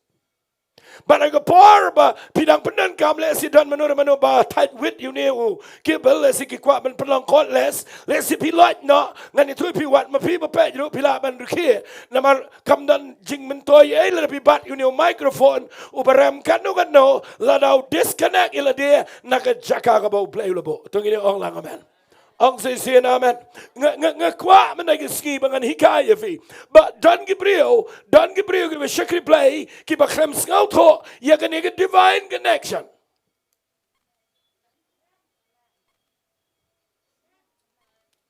Bad ha ka por ba phi dang pyndonkam, lehse don mano mano ba thait wit ïa une u cable, lehse ki kwah ban pynlong cordless, lehse phi loit noh, ngan ïathuh ïa phi, wat ma phi ba peit ruh phi lah ban rkhie. Namar kam don jingmyntoi ei lada phi bat ïa une u microphone uba rem katno katno, lada u disconnect ïa lade na ka jaka kaba U Blei u la buh. To ngin ong lang amen. Ong shisien amen. Nga, nga, nga kwah mynta ka sngi ba ngan hikai ïa phi ba don ki briew, don ki briew kiba shakri Blei kiba khlem sngewthuh ïa kane ka divine connection.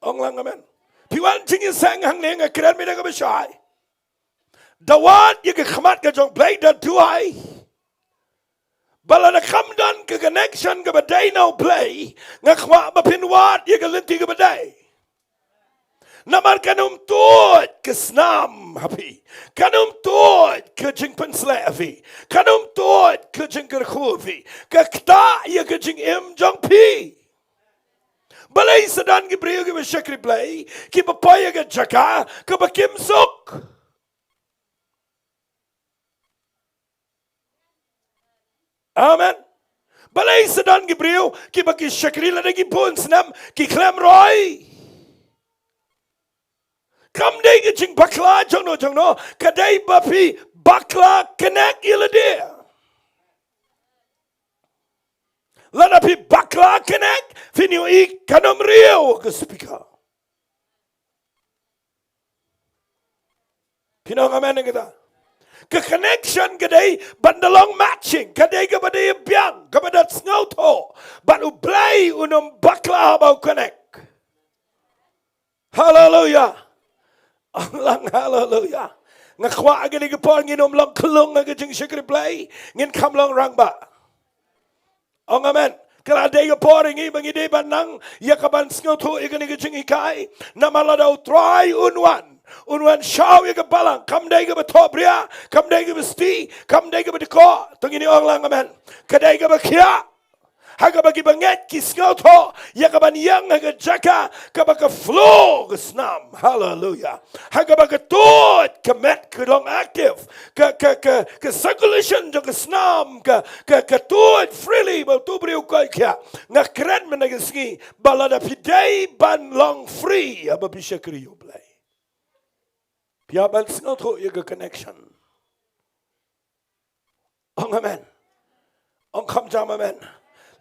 Ong lang amen. Phi wan jingïaseng hangne, nga kren mynta kaba shai. Da wad ïa ka khmat ka jong Blei, da duwai. Ba lada kam don ka connection kaba dei na U Blei, nga kwah ba phin wad ïa ka lynti kaba dei. Namar kan ym tuid ka snam ha phi. Kan ym tuid ka jingpynsleh ha phi. Kan ym tuid ka jingkyrkhu ha phi. Ka ktah ïa ka jingim jong phi. Balei sa don ki briew kiba shakri Blei, kiba poi ha ka jaka kaba kim suk? Amen. Balei sa don ki briew kiba ki shakri lada ki bun snem ki khlem roi? Kam dei ka jingbakla jongno jongno, ka dei ba phi bakla connect ïa lade. Lada phi bakla connect, phin ïohi kan ym riew ka speaker. Phin ong amen ïa kata? Ka connection ka dei ban da long matching, ka dei kaba dei biang, kaba da sngewthuh. Bad U Blei un ym bakla haba u connect. Haleluya. Ong lang haleluya. Nga kwah ha kane ka por ngin ym long khlung ha ka jingshakri Blei, ngin kham long rangbah. Ong amen. Ka la dei ka por ïa ngi ba ngi dei ban nang ïa ka ban sngewthuh ïa kane ka jinghikai. Namar lada U Trai un wan, un wan shaw ïa ka balang, kam dei kaba thohbria, kam dei kaba sti, kam dei kaba dkoh. To ngin ong lang amen. Ka dei kaba khiah. Ha kaba kiba ngeit ki sngewthuh ïa ka ban ïeng ha ka jaka kaba ka flow ka snam. Haleluya. Ha kaba ka tuid ka met ka long active, ka, ka, ka, ka circulation jong ka snam ka, ka, ka tuid freely ba uto u briew u koit khiah. Nga kren mynta ka sngi ba lada phi dei ban long free haba phi shakri ïa U Blei, phi hap ban sngewthuh ïa ka connection. Ong amen. Ong kham jam amen.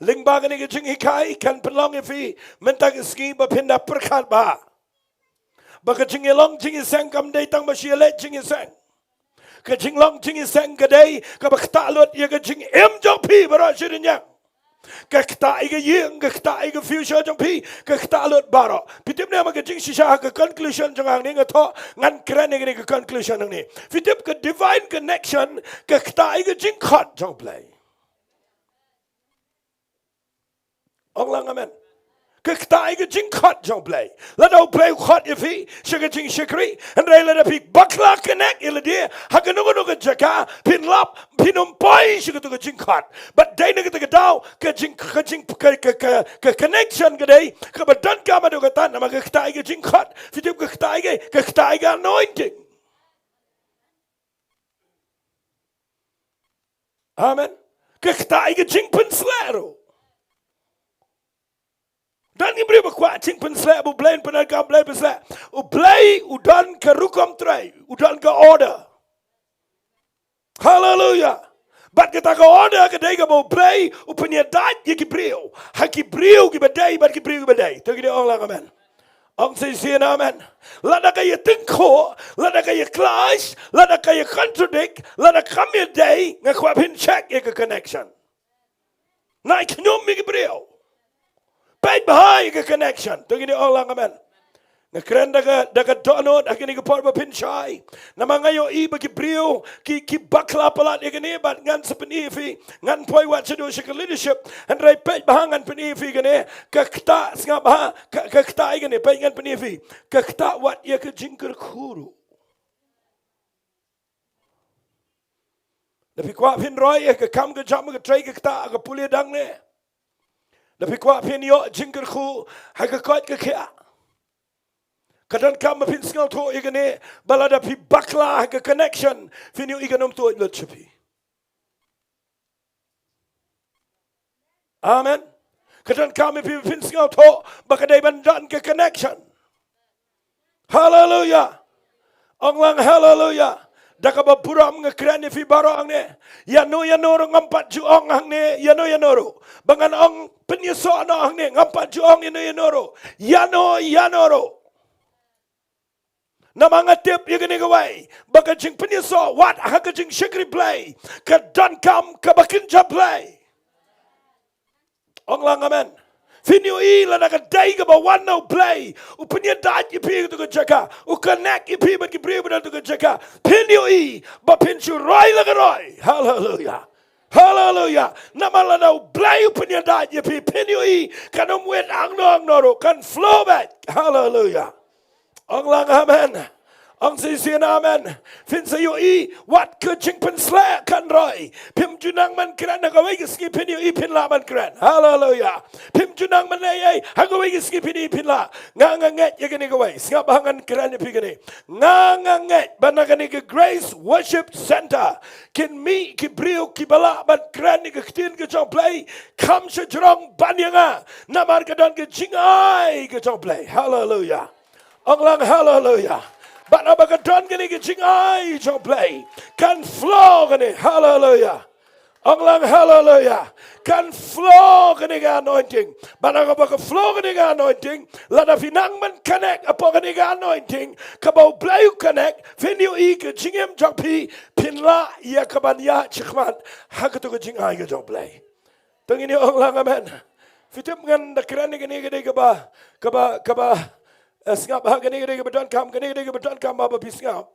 Lyngba kane ka jinghikai kan pynlong ïa phi mynta ka sngi ba phin da pyrkhat ba, ba ka jingïalong jingïaseng kam dei tang ba shu ïaleh jingïaseng. Ka jinglong jingïaseng ka dei kaba ktah lut ïa ka jingim jong phi baroh shi rynïeng. Ka ktah ïa ka ïing, ka ktah ïa ka future jong phi, ka ktah lut baroh. Phi tip ne em, ka jingshisha ha ka conclusion jong hangne nga thoh, ngan kren ïa kane ka conclusion hangne. Phi tip ka divine connection ka ktah ïa ka jingkhot jong U Blei. Ong lang amen. Ka ktah ïa ka jingkhot jong U Blei. Lada U Blei u khot ïa phi sha ka jingshakri, hynrei lada phi bakla connect ïa lade ha kano kano ka jaka, phin lap, phin ym poi sha kato ka jingkhot. Bad dei na kata ka daw ka jing, ka jing, ka, ka, ka, ka connection ka dei kaba donkam haduh katta, namar ka ktah ïa ka jingkhot. Phi tip ka ktah ïa ka, ka ktah ïa ka anointing. Amen. Ka ktah ïa ka jingpynsleh ruh. Don ki briew ba kwah jingpynsleh, ba U Blei un pyndonkam, U Blei pynsleh. U Blei u don ka rukom trei, u don ka order. Haleluya. Bad kata ka order ka dei kaba U Blei u pynïadait ïa ki briew ha ki briew kiba dei bad ki briew kiba dei. To ki dei ong lang amen. Ong shisien amen. Lada ka ïa tyngkhuh, lada ka ïa clash, lada ka ïa contradict, lada kam ïa dei, nga kwah phin check ïa ka connection. Nai khñium ïa ki briew. Peit bha ïa ka connection. To ngin ong lang amen. Nga kren da ka, da ka dohnud ha kine ki por ba pynshai. Namar nga ïohi ba ki briew ki, ki bakla palat ïa kane, bad ngan sa pyni ïa phi. Ngan poi wat shaduh sha ka leadership. Hynrei peit bha, ngan pyni ïa phi kane. Ka ktah, sngap bha, ka, ka ktah ïa kane, peit ngan pyni ïa phi. Ka ktah wat ïa ka jingkyrkhu ruh. Da phi kwah phin roi ïa ka kam ka jam ka trei ka ktah ka pule dang ne. Da phi kwah phin ïoh jingkyrkhu ha ka koit ka khiah. Ka donkam ba phin sngewthuh ïa kane, ba lada phi bakla ha ka connection, phin ïohi kan ym tuid lut sha phi. Amen. Ka donkam ïa phi ba phin sngewthuh ba ka dei ban don ka connection. Haleluya. Ong lang haleluya. Da kaba burom nga kren ïa phi baroh hangne. Ïano ïano ruh ngam pat ju ong hangne ïano ïano ruh. Ba ngan ong pynïasoh noh hangne, ngam pat ju ong ïano ïano ruh. Ïano ïano ruh. Namar nga tip ïa kane kawei, ba ka jingpynïasoh wat ha ka jingshakri Blei ka donkam kaba kynja Blei. Ong lang amen. Phin ïohi lada ka dei kaba wan na U Blei u pynïadait ïa phi ha kato ka jaka, u connect ïa phi bad ki briew ba don ha kato ka jaka, phin ïohi ba phin shu roi la ka roi. Haleluya. Haleluya. Namar lada U Blei u pynïadait ïa phi, phin ïohi kan ym wit hangno hangno ruh, kan flow beit. Haleluya. Ong lang amen. Ong shisien amen. Phin sa ïohi wat ka jingpynsleh kan roi. Phim ju nang ban kren ha kawei ka sngi, phin ïohi phin lah ban kren. Haleluya. Phim ju nang ban leh ei ei ha kawei ka sngi, phin ïohi phin lah. Nga nga ngeit ïa kane kawei. Sngap ba ngan kren ïa phi kane. Nga nga ngeit ba na kane ka Grace Worship Center kin mih ki briew kiba lah ban kren ïa ka ktien ka jong U Blei kham shajrong ban ïa nga. Namar ka don ka jingai ka jong U Blei. Haleluya. Ong lang haleluya. Bad haba ka don kane ka jingai jong U Blei, kan flow kane. Haleluya. Ong lang haleluya. Kan flow kane ka anointing. Bad haba ka flow kane ka anointing, lada phi nang ban connect hapoh kane ka anointing kaba U Blei u connect, phin ïohi ka jingim jong phi, phin lah ïa kaban ïaid shakhmat ha kato ka jingai ka jong U Blei. To ngin ïa ong lang amen. Phi tip ngan da kren ïa kane ka dei kaba, kaba, kaba, eh, sngap ha kane ka dei kaba donkam, kane ka dei kaba donkam ba, ba phi sngap.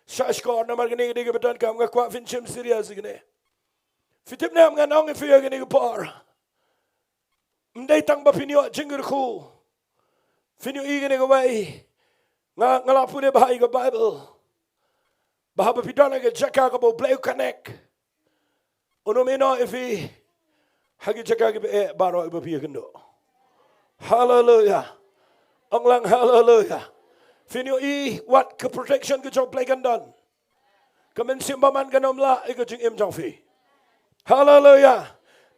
Sha shkor namar kane ka dei kaba donkam, nga kwah phin shim serious ïa kane. Phi tip ne em ngan ong ïa phi ha kane ka por. Ym dei tang ba phin ïoh jingkyrkhu. Phin ïohi kane kawei. Nga, nga la pule bha ïa ka Bible. Ba haba phi don ha ka jaka kaba U Blei u connect, un ym ïehnoh ïa phi ha ki jaka kiba eh baroh kiba phi ïakynduh. Haleluya. Ong lang haleluya. Phin ïohi wat ka protection ka jong U Blei kan don. Ka mynsiem bymman kan ym lah ïa ka jingim jong phi. Haleluya.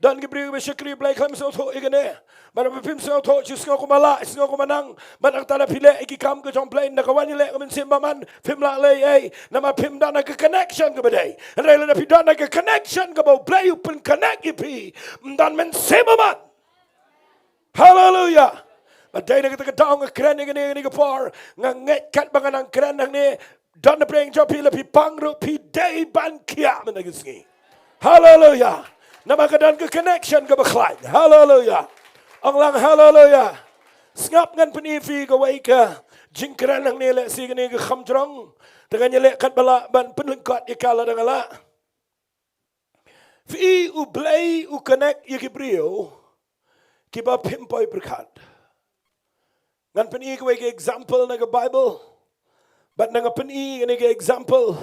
Don ki briew ba shakri Blei khlem sngewthuh ïa kane. Bad haba phim sngewthuh, shu sngew kumba lah, sngew kumba nang. Bad hangta da phi leh ïa ki kam ka jong Blei, ynda ka wan ïaleh ka mynsiem bymman, phim lah leh ei ei. Namar phim don ha ka connection kaba dei. Hynrei lada phi don ha ka connection kaba U Blei u pyn-connect ïa phi, ym don mynsiem bymman. Haleluya. Bad dei na kata ka daw nga kren ïa kane, kane ka por. Nga ngeit katba nga nang kren hangne, don na pdeng jong phi, la phi pang ruh phi dei ban khiah mynta ka sngi. Haleluya. Namar ka don ka connection kaba khlaiñ. Haleluya. Ong lang haleluya. Sngap, ngan pyni ïa phi kawei ka jingkren hangne, lehse kane ka kham jrong. Te ngan ïaleh katba lah ban pynlyngkot ïa ka lada nga lah. Phi, U Blei u connect ïa ki briew kiba phim poi pyrkhat. Ngan pyni kawei ka example na ka Bible. Bad ngan pyni kane ka example,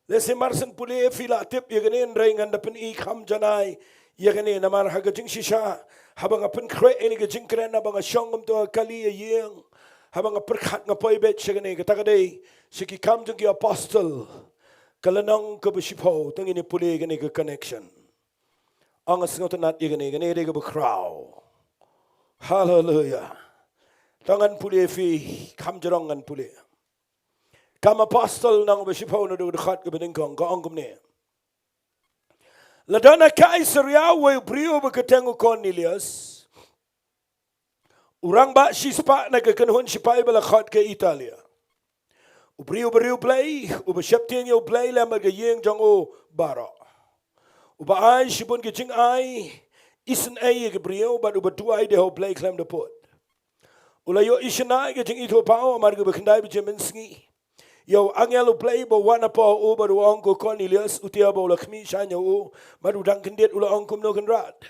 lehse mar shen pule phi la tip ïa kane, hynrei ngan da pyni kham janai ïa kane, namar ha ka jingshisha haba nga pynkhreh ïa kane ka jingkren, haba nga shong kumta ha kali ïa ïing, haba nga pyrkhat, nga poi beit sha kane, kata ka dei sha Ki Kam jong ki Apostol, ka lynnong kaba shiphew. To ngin ïa pule kane ka connection. Ong, nga sngewtynnat ïa kane, kane dei kaba khraw. Haleluya. To ngan pule ïa phi, kham jrong ngan pule. Kam Apostol lynnong ba shiphew, naduh ka dkhot kaba nyngkong, ka ong kumne: La don ha Kaisaria uwei u briew ba kyrteng u Kornelius, u rangbah shispah na ka kynhun shipai ba la khot ka Italia. U briew ba riewblei, uba sheptieng ïa U Blei lem bad ka ïing jong u baroh. Uba ai shibun ki jingai isynei ïa ki briew, bad uba duwai de ha U Blei khlem da pud. U la ïohi shynna ïa ka jingithuhpaw, namar kaba khyndai baje mynsngi, ïa u angel U Blei ba wan hapoh u bad u ong, ko Kornelius. Uta ba u la khmih shaiñ ha u bad u dang kyndit, u la ong, Kumno, Kynrad?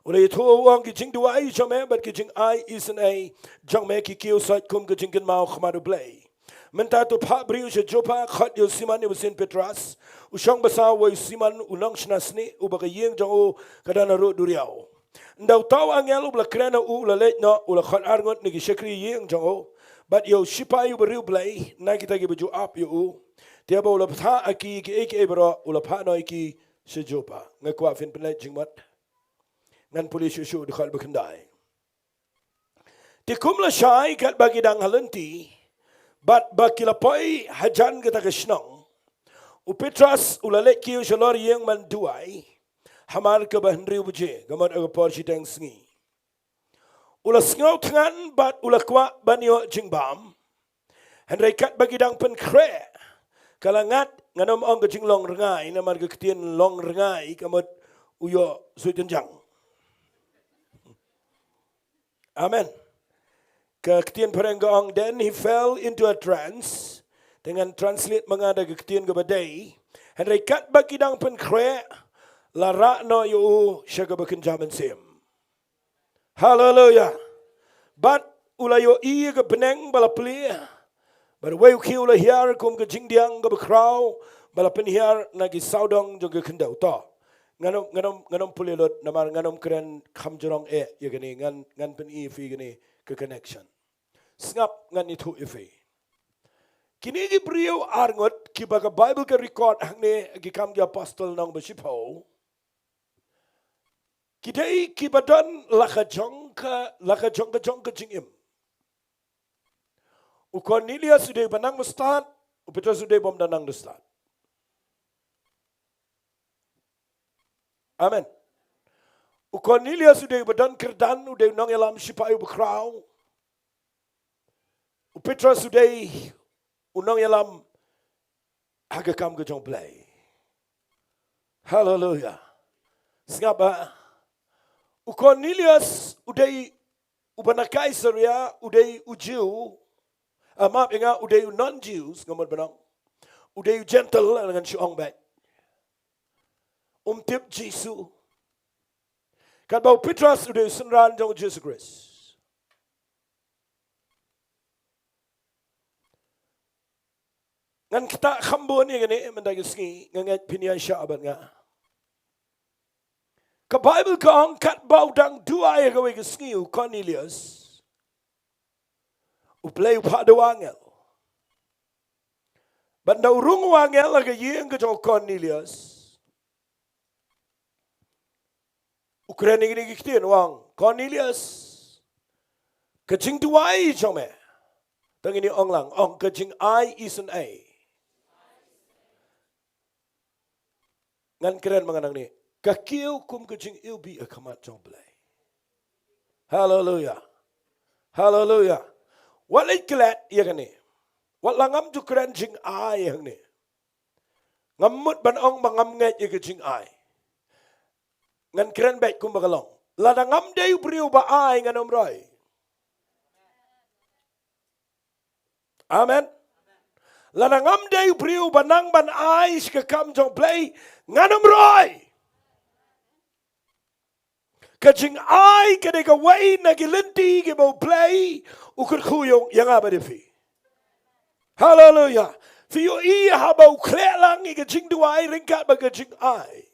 U la ïathuh, u ong, ki jingduwai jong me bad ki jingai isynei jong me ki kiew sait kum ka jingkynmaw ha khmat U Blei. Mynta to phah briew sha Joppa, khot ïa u Simon, ïa u sien Petros. U shong basa uwei u Simon u nongshna snieh, uba ka ïing jong u ka don harud duriaw. Ynda uta u angel uba la kren ha u u la leit noh, u la khot arngut na ki shakri ïing jong u bad ïa u shipai uba riewblei na kita kiba ju ap ïa u. Te haba u la bthah ha ki ïa kiei kiei baroh, u la phah noh ïa ki sha Joppa. Nga kwah phin pynleit jingmut. Ngan pule shuh shuh dkhot ba khyndai. Te kum lashai katba ki dang ha lynti bad ba ki la poi hajan kata ka shnong, u Petros u la leit kiew shalor ïing ban duwai hamar kaba hynriew baje, ka mut ha ka por shiteng sngi. U la sngew thngan bad u la kwah ban ïoh jingbam. Hynrei katba ki dang pynkhreh, ka la ngat, ngan ym ong ka jinglong rngai, namar ka ktien long rngai ka mut u ïoh suit kynjang. Amen. Ka ktien phareng ka ong, then he fell into a trance. Te ngan translate ma nga da ka ktien kaba dei. Hynrei katba ki dang pynkhreh, la rah noh ïa u sha kaba kynja mynsiem. Haleluia. Bad u la ïohi ïa ka bneng ba la plie. Bad uwei u khiew u la hiar kum ka jingdiang kaba khraw ba la pynhiar na ki sawdong jong ka khyndew. To, ngan ym, ngan ym, ngan ym pule lut namar ngan ym kren kham jrong eh ïa kane, ngan, ngan pyni ïa phi kane ka connection. Sngap, ngan ïathuh ïa phi. Kine ki briew arngut kiba ka Bible ka record hangne, Ki Kam ki Apostol lynnong ba shiphew. Ki dei kiba don la ka jong ka, la ka jong ka jong ka jingim. U Cornelius u dei uba nang ba stad, u Petros u dei uba ym da nang da stad. Amen. U Cornelius u dei uba don kyrdan, u dei u nongïalam shipai uba khraw. U Petros u dei u nongïalam ha ka kam ka jong U Blei. Haleluia. Sngap ba u Cornelius u dei uba na Kaisaria, u dei u Jiw. Ah, map ïa nga, u dei u non-Jews, nga mut ban ong. U dei u Gentile, ngan shu ong beit. Um tip Jisu. Katba u Petros u dei u synran jong u Jisu Khrist. Ngan ktah kham bun ïa kane mynta ka sngi, nga ngeit phin ïaishah bad nga. Ka Bible ka ong katba u dang duwai ha kawei ka sngi u Cornelius, U Blei u phah da u angel. Bad ynda u rung u angel ha ka ïing ka jong u Cornelius, u kren ïa kine ki ktien, u ong, Cornelius, ka jingduwai jong me. Tang ïa kine ong lang, ong ka jingai isynei. Ngan kren ma nga nangne. Ka kiew kum ka jingiwbih ha khmat jong U Blei. Haleluia. Haleluia. Wat leit klet ïa kane. Wat la ngam ju kren jingai hangne. Ngam mut ban ong ba ngam ngeit ïa ka jingai. Ngan kren beit kumba ka long. Lada ngam dei u briew ba ai, ngan ym roi. Amen. Lada ngam dei u briew ba nang ban ai sha ka kam jong U Blei, ngan ym roi. Ka jingai ka dei kawei na ki lynti kiba U Blei u kyrkhu ïa nga bad ïa phi. Haleluia. Phi ïohi haba u khleh lang ïa ka jingduwai ryngkat bad ka jingai,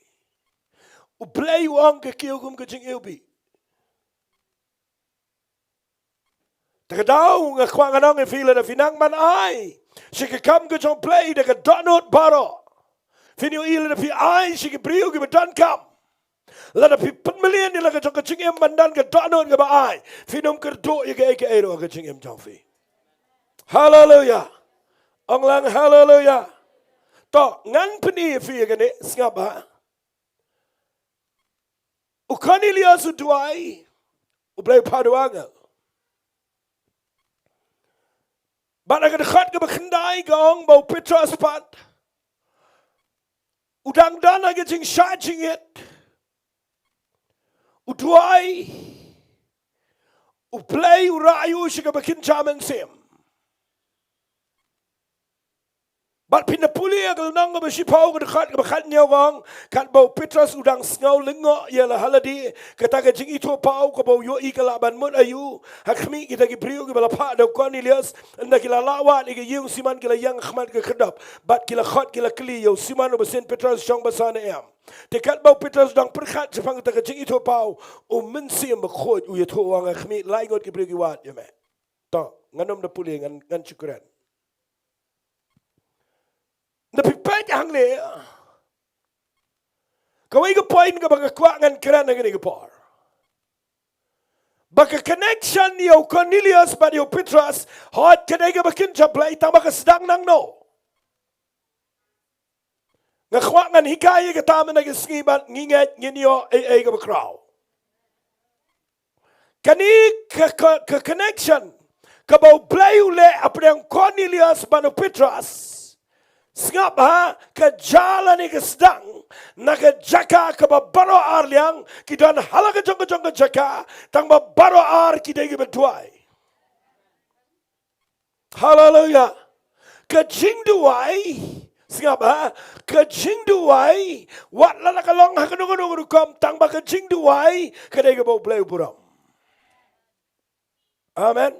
U Blei u ong ka kiew kum ka jingiwbih. Te ka daw nga kwah ngan ong ïa phi, lada phi nang ban ai sha ka kam ka jong U Blei da ka dohnud baroh, phin ïohi lada phi ai sha ki briew kiba donkam, lada phi pynmlien ïa la ka jong ka jingim ban don ka dohnud kaba ai, phin ym kyrduh ïa kaei kaei ruh ha ka jingim jong phi. Haleluia. Ong lang haleluia. To, ngan pyni ïa phi ïa kane, sngap ba. U Cornelius u duwai, U Blei u phah da u angel. Bad ha ka dkhot kaba khyndai ka ong ba u Petros pat u dang don ha ka jingshah jingit. U duwai, U Blei u rah ïa u sha kaba kynja mynsiem. Bad phin da pule ïa ka lynnong kaba shiphew, ka dkhot kaba khathynñiew ka ong, katba u Petros u dang sngew lyngngoh ïa la ha lade, kata ka jingithuhpaw kaba u ïohi ka lah ban mut aïu ha khmih kita ki briew kiba la phah da u Cornelius, ynda ki la lah wad ïa ka ïing u Simon ki la ïeng ha khmat ka khyrdop. Bad ki la khot ki la kylli ïa u Simon uba sien Petros, shong basa ne em? Te katba u Petros u dang pyrkhat shaphang kata ka jingithuhpaw, U Mynsiem Bakhuid u ïathuh, u ong, ha khmih lai ngut ki briew ki wad ïa me. To, ngan ym da pule, ngan, ngan shu kren. Ynda phi peit hangne, kawei ka point kaba nga kwah ngan kren ha kane ka por, ba ka connection ïa u Cornelius bad ïa u Petros, hooid ka dei kaba kynja Blei, tangba ka sdang nangno? Nga kwah ngan hikai ïa kata mynta ka sngi bad ngi ngeit ngin ïoh ei ei kaba khraw. Kane ka, ka, ka connection kaba U Blei u leh hapdeng Cornelius bad u Petros, Sngap ha, ka jia lane ka sdang na ka jaka kaba baroh ar liang, ki don ha la ka jong ka jong ka jaka, tangba baroh ar ki dei kiba duwai. Haleluya. Ka jingduwai, sngap ha, ka jingduwai, wat la ka long ha kano kano ka rukom, tangba ka jingduwai ka dei kaba U Blei u burom. Amen.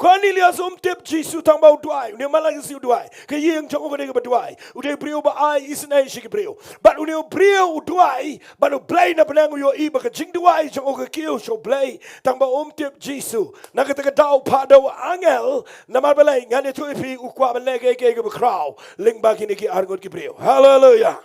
Kornelius um tip Jisu tangba u duwai, une u man la ka sngi u duwai. Ka ïing jong u ka dei kaba duwai. U dei u briew ba ai isynei sha ki briew. Bad une u briew u duwai, bad U Blei na bneng u ïohi ba ka jingduwai jong u ka kiew sha U Blei, tangba um tip Jisu. Na kata ka daw u phah da u angel, namar balei? Ngan ïathuh ïa phi, u kwah ban leh kaei kaei kaba khraw lyngba kine ki arngut ki briew. Haleluya.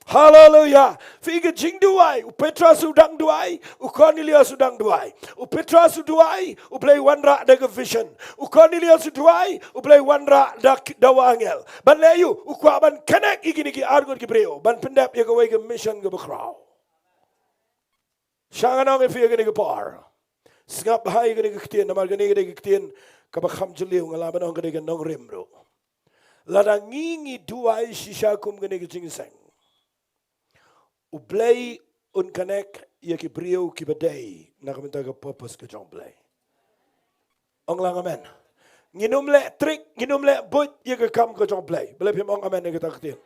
Haleluya. Phi, ka jingduwai, u Petros u dang duwai, u Kornelius u dang duwai. U Petros u duwai, U Blei wanrah da ka vision. U Kornelius u duwai, U Blei wanrah da, da u angel. Ban leh aïu? U kwah ban connect ïa kine ki arngut ki briew, ban pyndep ïa kawei ka mission kaba khraw. Sha ngan ong ïa phi ïa kane ka por. Sngap bha ïa kane ka ktien, namar kane ka dei ka ktien kaba kham jylliew, nga lah ban ong ka dei ka nongrim ruh. Lada ngi ngi duwai shisha kum kane ka jingïaseng, U Blei un connect ïa ki briew kiba dei na ka bynta ka purpose ka jong U Blei. Ong lang amen. Ngin ym leh trick, ngin ym leh buit ïa ka kam ka jong U Blei. Balei phim ong amen ïa kata ka ktien?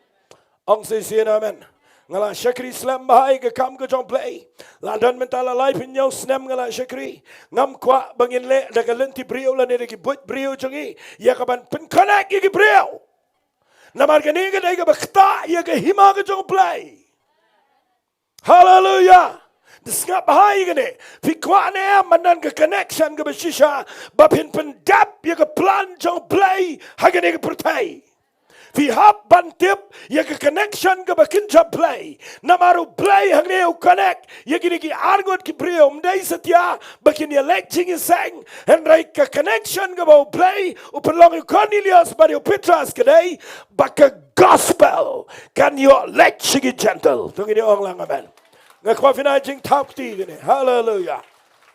Ong shisien amen. Nga la shakri slem bha ïa ka kam ka jong U Blei. La don mynta la laiphew hynñiew snem nga la shakri. Ngam kwah ba ngin leh da ka lynti briew lane da ki buit briew jong ngi ïa kaban pyn-connect ïa ki briew. Namar kane ka dei kaba ktah ïa ka hima ka jong U Blei. Haleluya. Te sngap bha ïa kane. Phi kwah ne em ban don ka connection kaba shisha ba phin pyndep ïa ka plan jong U Blei ha kane ka pyrthei? Phi hap ban tip ïa ka connection kaba kynja U Blei. Namar U Blei hangne u connect ïa kine ki arngut ki briew, ym dei satia ba kin ïaleit jingïaseng, hynrei ka connection kaba U Blei u pynlong ïa u Cornelius bad ïa u Petros ka dei ba ka gospel kan ïoh leit sha ki Gentile. To ngin ong lang amen. Nga kwah phin ai jingthap kti kane. Haleluya.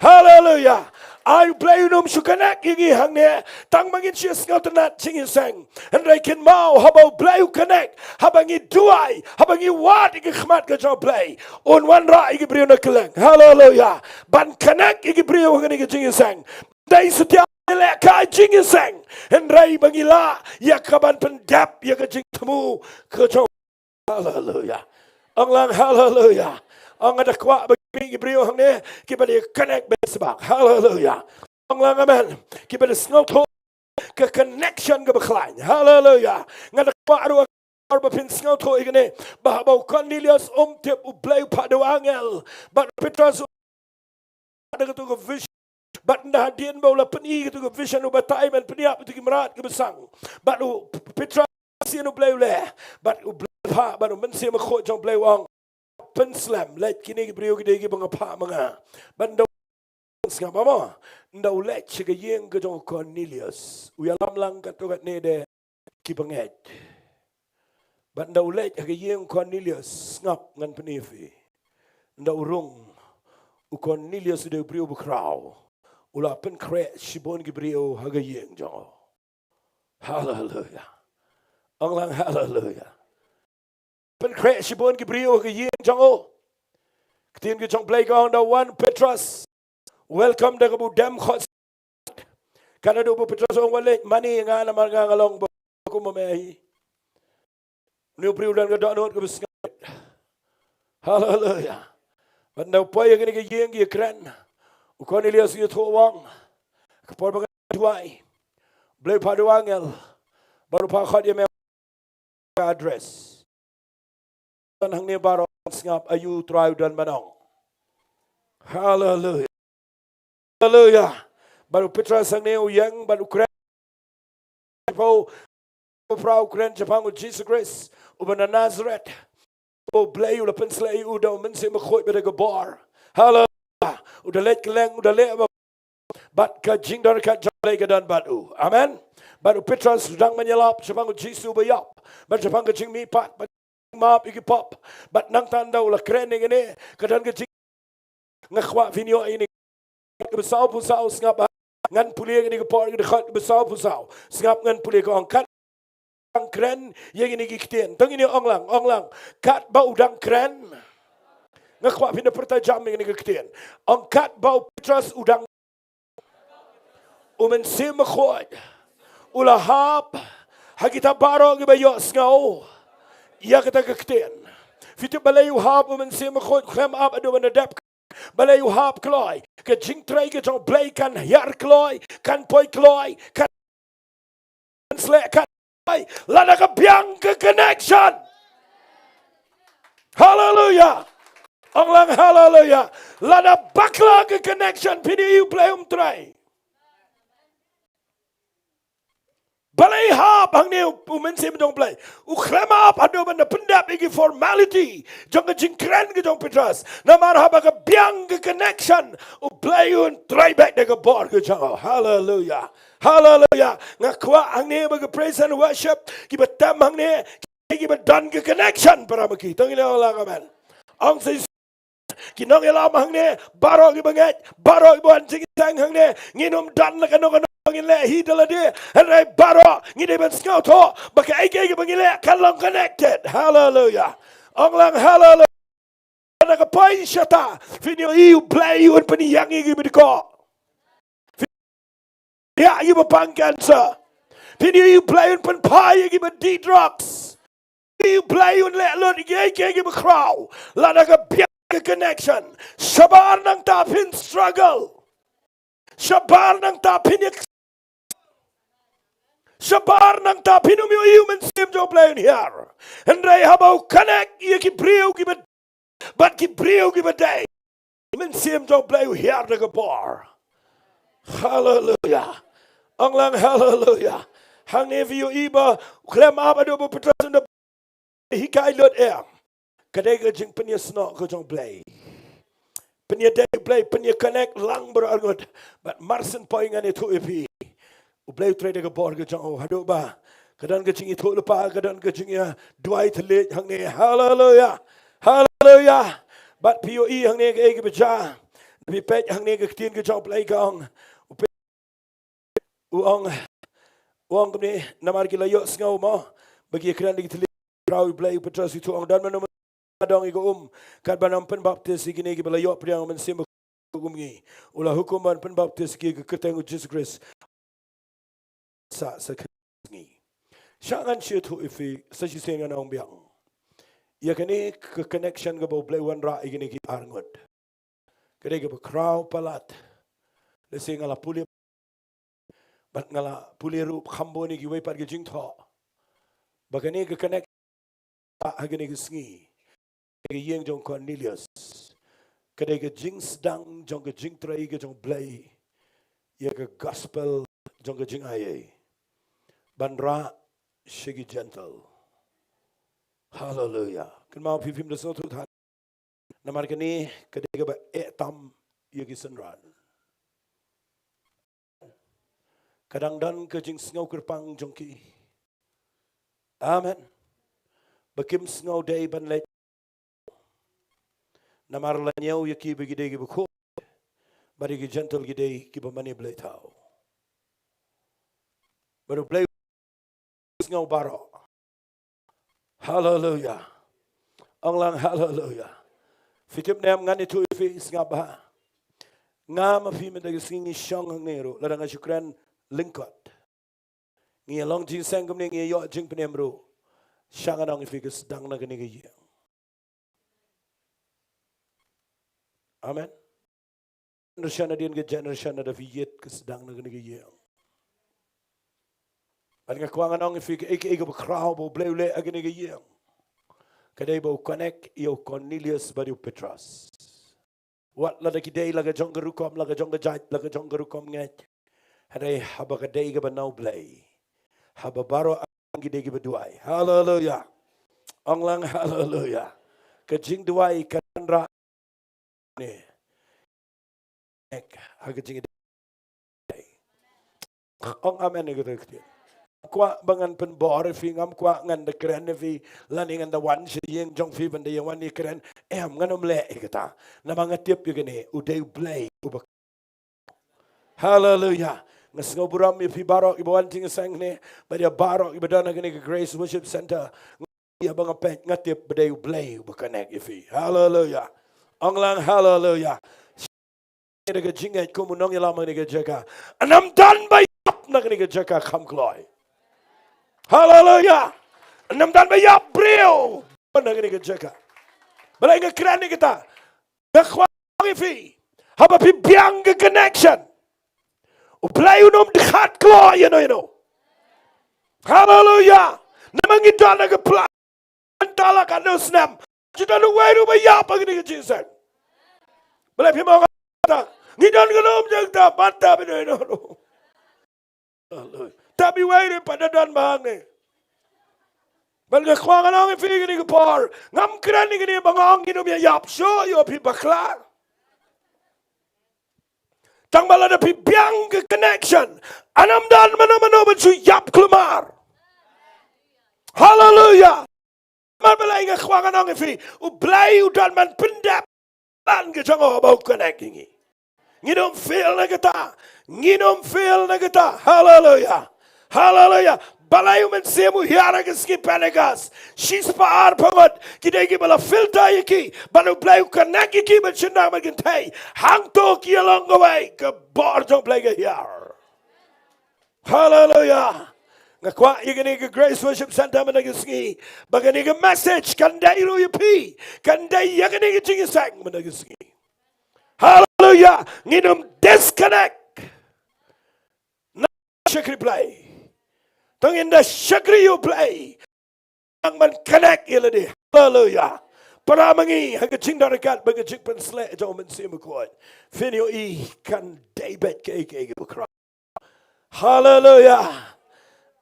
Haleluya. Ai U Blei un ym shu connect ïa ngi hangne tang ba ngin shu sngewtynnat jingïaseng. Hynrei kynmaw, haba U Blei u connect, haba ngi duwai, haba ngi wad ïa ka khmat ka jong U Blei, un wanrah ïa ki briew na kylleng. Haleluya. Ban connect ïa ki briew ha kane ka jingïaseng. Dei satia leh ka jingïaseng, hynrei ba ngi lah ïa kaban pyndep ïa ka jingthmu ka jong. Haleluya. Ong lang haleluya. Ong, nga da kwah ba ki briew hangne kiba dei connect bad sbak. Haleluya. Ong lang amen. Kiba dei sngewthuh ka connection kaba khlaiñ. Haleluya. Nga da kwah ruh ba phin sngewthuh ïa kane, ba haba u Cornelius um tip, U Blei u phah da u angel, bad u Petros da katu ka vision. Bad ynda hadien ba u la pyni katu ka vision, u batai ban pynïap ïa katu ki mrad kiba sang. Bad u Petros, shisien U Blei u leh. Bad U Blei u phah, bad U Mynsiem Bakhuid jong U Blei u ong, pynslem, leit, kine ki briew ki dei kiba nga phah ma nga. Bad ynda u, sngap mo, ynda u leit sha ka ïing ka jong u Cornelius, u ïalam lang katto katne de ki bangeit. Bad ynda u leit ha ka ïing u Cornelius, sngap, ngan pyni ïa phi. Ynda u rung, u Cornelius u dei u briew bakhraw. U la pynkhreh shibun ki briew ha ka ïing jong u. Haleluya. Ong lang haleluya. Pynkhreh shibun ki briew ha ka ïing jong u. Ktien ka jong U Blei ka ong, da u wan u Petros, welcome da kaba u dem khot. Ka naduh ba u Petros u ong, wat leit mane ïa nga namar nga nga long ba kum ma me hi. Une u briew u don ka dohnud kaba sngewbha. Haleluya. Bad ynda u poi ha kane ka ïing ki ïakren, u Cornelius u ïathuh, u ong, ka por ba nga duwai, U Blei u phah da u angel bad u phah khot ïa me ka address. Don hangne baroh, sngap, aïu u Trai u don ban ong? Haleluya. Haleluya. Bad u Petros hangne u ïeng bad u kren, u phah, u phah u kren shaphang U Jisu Khrist uba na Nazaret, U Blei u la pynsleh ïa u da U Mynsiem Bakhuid bad da ka bor. Haleluya. U da leit kylleng, u da leh ba, bad ka jingdon ryngkat jong U Blei ka don bad u. Amen. Bad u Petros u dang ban ïalap shaphang U Jisu ba ïap, bad shaphang ka jingmihpat, bad map ïa ki pop. Bad nangta ynda u la kren ïa kane, ka don ka jing, nga kwah phin ïoh ïa kane, kaba sawphew saw, sngap, ngan pule ïa kane ka por, ka dkhot kaba sawphew saw. Sngap, ngan pule, ka ong, kat dang kren ïa kine ki ktien. To ngin ïa ong lang, ong lang. Katba u dang kren. Nga kwah phin da pyrta jam ïa kine ki ktien. Ong katba u Petros u dang, u Mynsiem Bakhuid u la hap ha kita baroh kiba ïohsngew ïa kata ka ktien. Phi tip balei u hap u Mynsiem Bakhuid? Khlem ap haduh ban da dep. Balei u hap kloi? Ka jingtrei ka jong U Blei kan hiar kloi, kan poi kloi, kan sleh, kan poi. Lada ka biang ka connection. Haleluya. Ong lang haleluya. Lada bakla ka connection, phin ïohi U Blei um trei. Balei hap hangne u, u Mynsiem jong U Blei? U khlem hap haduh ban da pyndep ïa ki formality jong ka jingkren ka jong u Petros. Namar haba ka biang ka connection, U Blei un trei beit da ka bor ka jong u. Haleluya. Haleluya. Nga kwah hangne ba ka praise and worship, kiba tem hangne, kiba don ka connection, para ma ki. To ngin ong lang amen. Ong sa ki nongïalam hangne, baroh kiba ngeit, baroh kiba wan jingïaseng hangne, ngin ym don la kano kano ba ngin leh hi da lade, hynrei baroh ngi dei ban sngewthuh ba kaei kaei kaba ngi leh kan long connected. Haleluya. Ong lang haleluya. Na ka poi shata, phin ïohi U Blei un pynïeng ïa kiba dkoh. Phin ïohi ïa kiba pang cancer. Phin ïohi U Blei un pynphai ïa kiba dih drugs. Phin ïohi U Blei un leh lut ïa kiei kiei kiba khraw. Lada ka biang ka connection, shabar nangta phin struggle. Shabar nangta phin ïa, shabar nangta phin ym ïohi u Mynsiem jong U Blei un hiar. Hynrei haba u connect ïa ki briew kiba, bad ki briew kiba dei, u Mynsiem jong U Blei u hiar da ka bor. Haleluya. Ong lang haleluya. Hangne phi ïohi ba u khlem ap haduh ba u Petros un da hikai lut, em. Ka dei ka jingpynïasnoh ka jong U Blei. Pynïadei U Blei, pynïa connect lang baroh arngut. Bad mar syn poi ngan ïathuh ïa phi, U Blei u trei da ka bor ka jong u haduh ba ka don ka jingïathuhlypa, ka don ka jingïaduwai thylliej hangne. Haleluya. Haleluya. Bad phi ïohi hangne kaei kaba jia. Phi peit hangne ka ktien ka jong U Blei ka ong, u peit, u ong, u ong kumne, namar ki la ïohsngew mo ba ki ïakren da ki thylliej. Khraw U Blei, u Petros u ïathuh, ong, don mano mano ba dong ïa ka um, katba ym pynbaptis ïa kine kiba la ïoh pdiang u Mynsiem Bakhuid kum ngi? U la hukum ban pynbaptis ïa ki ha ka kyrteng U Jisu Khrist. Sa, sa kyrteng ngi. Sha ngan shu ïathuh ïa phi sa shisien, ngan ong biang ïa kane ka connection kaba U Blei u wanrah ïa kine ki arngut. Ka dei kaba khraw palat. Lehse nga la pule, bad nga la pule ruh kham bun ïa kiwei pat ki jingthoh, ba kane ka connect ha kane ka sngi, ka ïing jong u Cornelius, ka dei ka jingsdang jong ka jingtrei ka jong U Blei ïa ka gospel jong ka jingai ei ban rah sha ki Gentile. Haleluya. Kynmaw phi, phim da sngewthuh than. Namar kane ka dei kaba eh tam ïa ki synran. Ka dang don ka jingsngew kyrpang jong ki. Amen. Ba kim sngew dei ban leit. Namar la ñiew ïa ki ba ki dei kiba khuid, bad ïa ki Gentile ki dei kiba mane blei thaw. Bad U Blei u sngew baroh. Haleluya. Ong lang haleluya. Phi tip ne em, ngan ïathuh ïa phi, sngap bha. Nga ma phi mynta ka sngi ngi shong hangne ruh, lada nga shu kren lyngkot, ngi ïa long jingïaseng kumne, ngi ïa ïoh jingpynim ruh, sha ngan ong ïa phi, ka sdang na kane ka ïing. Amen. Generation hadien ka generation, lada phi ïit, ka sdang na kane ka ïing. Bad nga kwah ngan ong ïa phi, kaei kaei kaba khraw ba U Blei u leh ha kane ka ïing, ka dei ba u connect ïa u Cornelius bad ïa u Petros. Wat lada ki dei la ka jong ka rukom, la ka jong ka jait, la ka jong ka rukom ngeit, hynrei haba ka dei kaba na U Blei, haba baroh ki dei kiba duwai. Haleluya. Ong lang haleluya. Ka jingduwai kan rah ne. Ek, ha ka jingdei. Ong amen ïa kata ka ktien. Kwah ba ngan pynbor ïa phi, ngam kwah ngan da kren ïa phi, lane ngan da wan sha ïing jong phi ban da ïa wan ïa kren. Em, ngan ym leh ïa kata. Namar nga tip ïa kane, u dei U Blei uba. Haleluya. Nga sngewburom ïa phi baroh iba wan jingïaseng ne, bad ïa baroh iba don ha kane ka Grace Worship Center. Ïa ba nga peit nga tip ba dei U Blei uba connect ïa phi. Haleluya. Ong lang haleluya. Da ka jingngeit kum u nongïalam ha kane ka jaka. Ym don ba ïap na kane ka jaka kham kloi. Haleluya. Ym don ba ïap briew na kane ka jaka. Balei nga kren ïa kata? Nga kwah ong ïa phi, haba phi biang ka connection, U Blei un ym dkhat kloi ïano ïano. Haleluya. Namar ngi don ha ka plan. Tang la katno snem, ju don uwei ruh ba ïap ha kane ka jingïaseng. Balei phi ong kata? Ngi don ka lum jong kata, bad tang ïano ïano ruh. Haleluya. Tang iwei ruh pat da don ba hangne. Bad nga kwah ngan ong ïa phi kane ka por, ngam kren ïa kane ba nga ong ngin ym ïa ïap shuh, ïoh phi bakla. Tang ba lada phi biang ka connection, ym don mano mano ban shu ïap kulmar. Haleluya. Namar balei nga kwah ngan ong ïa phi, U Blei u don ban pyndep ban ka jong u ba u connect ïa ngi. Ngin ym fail na kata. Ngin ym fail na kata. Haleluya. Haleluya. Balei u Mynsiem u hiar ha ka sngi Pentecost? Shispah arphew ngut ki dei kiba la filter ïa ki, bad U Blei u connect ïa ki ban shynrang ban kynthei. Hangto ki ïalong kawei, ka bor jong U Blei ka hiar. Haleluya. Nga kwah ïa kane ka Grace Worship Center mynta ka sngi, ba kane ka message kan dei ruh ïa phi, kan dei ïa kane ka jingïaseng mynta ka sngi. Haleluya. Ngin ym disconnect na shakri Blei. Tang ynda shakri ïa U Blei, nang ban connect ïa lade. Haleluya. Para ma ngi ha ka jingdon ryngkat bad ka jingpynshlur jong U Mynsiem Bakhuid, phin ïohi kan dei beit kaei kaei kaba khraw. Haleluya.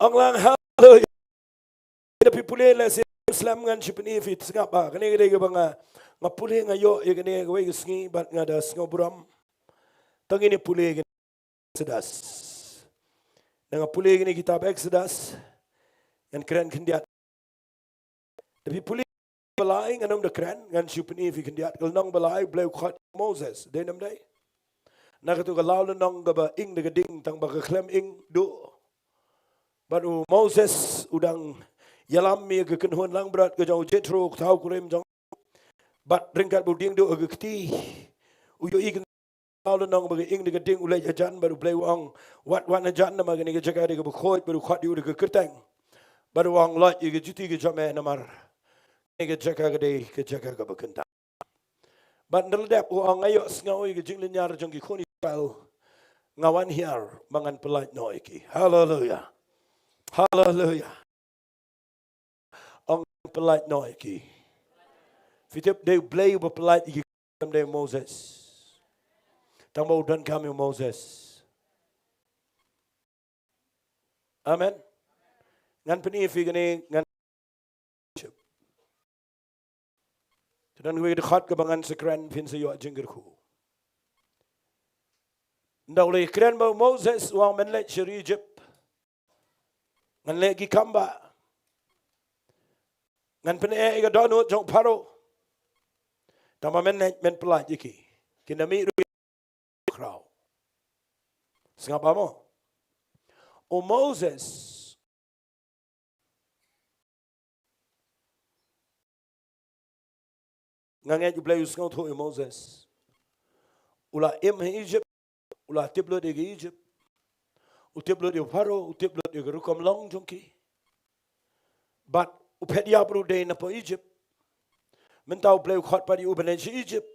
Ong lang haleluya. Lada phi pule la sien slem ngan shu pyni ïa phi, sngap ba kane ka dei kaba nga, nga pule nga ïoh ïa kane kawei ka sngi bad nga da sngewburom. Tang ngin ïa pule ïa kane Exodus. Nda nga pule ïa kane kitab Exodus, ngan kren khyndiat. Lada phi pule ba lai, ngan ym da kren, ngan shu pyni ïa phi khyndiat. Ka lynnong ba lai, U Blei u khot Moses, dei ne ym dei? Na kato ka law lynnong kaba ing da ka ding, tang ba ka khlem ing duh. Bad u Moses u dang ïalam ïa ka kynhun langbrot ka jong u Jethro, u thaw kurim jong u. Bad ryngkat ba u dieng duh ha ka kti, u ïohi ka law lynnong ba ka ing da ka ding, u leit hajan bad U Blei u ong, wat wan hajan, namar kane ka jaka dei kaba khuid, bad u khot ïa u da ka kyrteng. Bad u ong, leit ïa ka juti ka jong me, namar kane ka jaka ka dei ka jaka kaba kyntang. Bad ynda la dep u ong, nga ïohsngew ïa ka jinglynñiar jong ki khun Israel, nga wan hiar ba ngan pyllait noh ïa ki. Haleluya. Haleluya. Ong, pyllait noh ïa ki. Phi tip dei U Blei uba pyllait ïa ki, ym dei Moses. Tang ba u donkam ïa u Moses. Amen. Ngan pyni ïa phi kane, ngan Te don kawei ka dkhot kaba ngan sa kren, phin sa ïoh jingkyrkhu. Ynda u la ïakren bad u Moses, u ong, men leit sha ri Egypt, ngan leh ki kam ba ngan pyneh ïa ka dohnud jong u Pharaoh. Tang ba men leit men pyllait ïa ki, kin da mih ruh khraw. Sngap ba mo. U Moses, nga ngeit U Blei u sngewthuh ïa u Moses. U la im ha Egypt, u la tip lut ïa ka Egypt, u tip lut ïa u Pharaoh, u tip lut ïa ka rukom long jong ki. Bad u phet ïap ruh dei na poh Egypt. Mynta U Blei u khot pat ïa u ban leit sha Egypt.